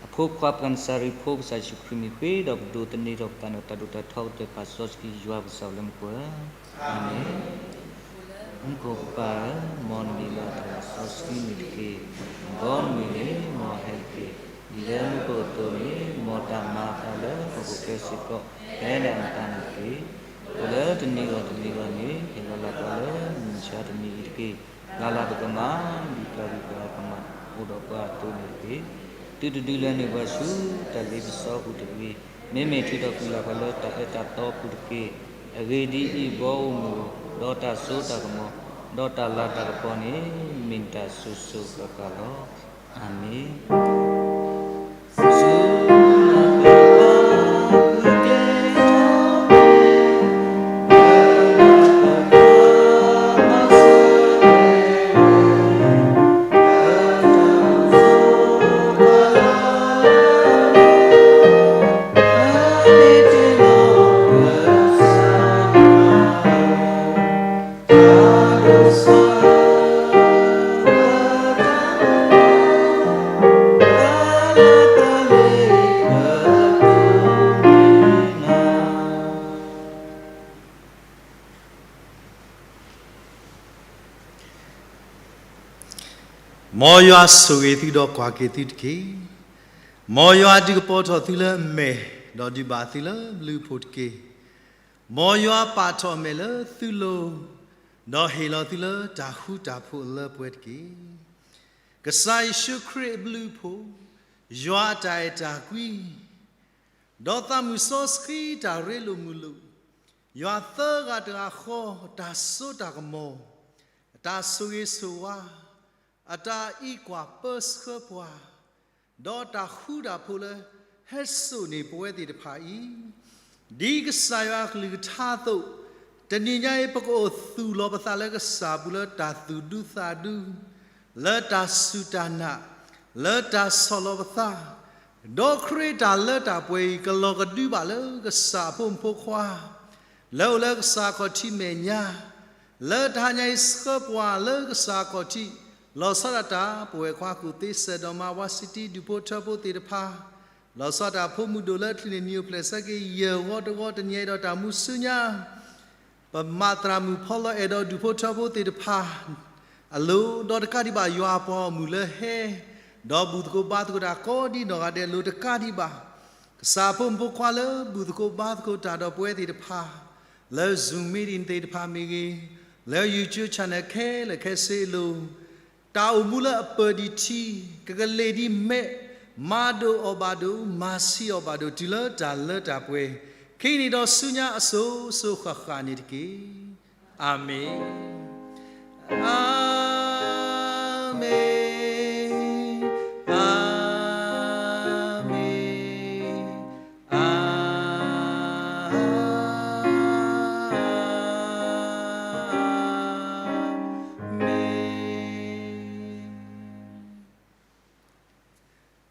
အဖိခွါပှၤနစၤရ့းဖိ ကစၢ်ယ့ၣ်ၡူးခရံာ်မံၤဃ့, ဒီးပဒိးသန့ၤထီၣ်ပသးန့ၣ်တၢ်ဒိၣ်တၢ်ထီကတၢၢ် ပာ်စီဆှံယွၤပကစၢ်လၢမူခိၣ်ဧၢ, အၤမ့ၣ်. မူခိၣ်ပၢ်ဧၢ, မ်နမံၤလီၤတၢ်လၢစီဆှံန့ၣ်တက့ၢ်. မ်နဘီမုၢ်န့ၣ် မ်ဟဲတက့ၢ်. ဒ်လၢမူခိၣ်အသိးန့ၣ် မ်တၢ်မၤအသးလၢဟီၣ်ခိၣ်ချၢစ့ၢ်ကီး ဖဲဒၣ်နသးန့ၣ်တက့ၢ်. အိၣ်လၢတနံၤဂီၢ်တနံၤဂီၢ်န့ၣ် ဟ့ၣ်လီၤလၢပှၤလၢမုၢ်မဆါတနံၤအံၤတက့ၢ်. လၢ်လၢ်ပကမၤ ဒ်ပျၢ်ကွံာ်ပှၤကမၤအိၣ်ဒီးပှၤအသိးန့ၣ်တက့ၢ်. သုတဒုးလဲၤနုာ်ပှၤဆူတၢ်လ့ပစီအပူၤတဂ့ၤ. မ့မ့ၢ်ထုးထီၣ်ကွံာ်လၢ်ပှၤလၢတၢ်အၢတၢ်သီအပူၤတက့ၢ်. အဂ့ၢ်ဒ်အံၤ, ဘီဧိၤမုၢ်ဧိၤ, ဒီးတၢ်စိတၢ်ကမီၤ, ဒီးတၢ်လၤတၢ်ကပီၤန့ၣ် မ့ၢ်နတၢ်စိၤစိၤဃၣ်ဃၣ်လီၤ. အၤမ့ၣ်. မ်ယွၤဆိၣ်ဂ့ၤသုဒီးကွၢ်က့ၤသုတက့ၢ်. မ်ယွၤဒုးကပီၤထီၣ်သုလၢအမဲာ်, ဒီးဒုးဘၣ်သုလၢဘျုးအဖှိၣ်တက့ၢ်. မ်ယွၤပာ်ထီၣ်အမဲာ်လၢသုလိၤ, ဒီးဟ့ၣ်လီၤသုလၢတၢ်ဃူတၢ်ဖိးအလၢပှဲၤတက့ၢ်. ကစၢ်ယ့ၣ်ၡူးခရံာ်အဘျုးအဖှိၣ်, ယွၤအတၢ်အဲၣ်တၢ်ကွံ, ဒီးသးမုၢ်စီဆှံတၢ်ရ့လိာ်မုာ်လိာ်, ယွၤသၢဂၤတဂၤဃီ တၢ်စိတၢ်ကမီၤ, အတၢ်ဆိၣ်ဂ့ၤဆိၣ်ဝါ, အတၢ်အံးကွၢ်ပၢဆှၢပှၤ, ဒီးတၢ်ဃူတၢ်ဖိးလၢဟဲစိာ်န့ၢ်ပဝဲသ့ၣ်တဖၣ်အံၤ, ဒ်ကစၢ်ယွၤအကလုၢ်ကထါအသိး, တနံၤညါအံၤ ပကအိၣ်သူၣ်လီၤပသးလၢကစၢ်ပူၤလၢတၢ်သူၣ်ဒူသးဒူ, လၢတၢ်စူၢ်တၢ်နာ်, လၢတၢ်ဆီၣ်လီၤပသး, ဒီးခရံာ်တၢ်လၢတၢ်ပှဲၤအံၤ ကလီၤကဒုဘၣ်လၢကစၢ်အဖိမုၣ်ဖိခွါ လၢအိၣ်လၢကစၢ်ခီၣ်ထံးမဲာ်ညါ, လၢတဟါညါအံၤဆှၢပှၤလၢကစၢ်ခီၣ်ထံး, လီၤဆီဒၣ်တၢ်ပဝဲၢ်ခွါကူၣ်သ့စဲးဒီးမါဝါစံတံ ဒူၣ်ဖိထၢဖိသ့ၣ်တဖၣ်, လီၤဆီဒၣ်တၢ်ဖိမုၣ်ဒိၣ်လၢချံးန့ၣ် နံၤအိၣ်ဖျဲၣ်ဆၢက့ၤ ယဲၢ်ဝီတဝီတနံၤအံၤဒီးတၢ်မူဆူညါ ပမၤသရၣ်မုၣ်ဖီလီၤအဲၣ်ဒီးဒူၣ်ဖိထၢဖိသ့ၣ်တဖၣ်အလိၤ, ဒီးတကးဒံးဘၣ်ယွၤအပှၤဂီၢ်မုၢ်လၢဟဲ, ဒီးဘူၣ်သကိးဘါသကိးတၢ်ကိးဒံနီၢ်ဂၤဒဲးအလိၤတကးဒံးဘၣ်, ကစၢ်အဖိမုၣ်ဖိခွါလၢဘူၣ်သကိးဘါသကိးတၢ်ဒီးပဝဲသ့ၣ်တဖၣ်, လၢ Zoom meeting သ့ၣ်တဖၣ်မ့ၢ်ဂ့ၤ, လၢ YouTube channel ခဲလၢာ်ခဲဆ့အလိၤ တၢ်အိၣ်မူလၢအပၢၢ်ဒံးထံ, ကကလ့ၢ်ဒံးမဲာ်, မၤဒိၣ်အီၣ်ဘၣ်ဒိၣ်, မၤဆံးအီၣ်ဘၣ်ဒိၣ် တုၤလၢတၢ်လၢတၢ်ပှဲၤ, ခဲအံၤန့ၣ်ဒီးဆူညါအစိၤစိၤဃၣ်ဃၣ်န့ၣ်တက့ၢ်. အၤမ့ၣ်.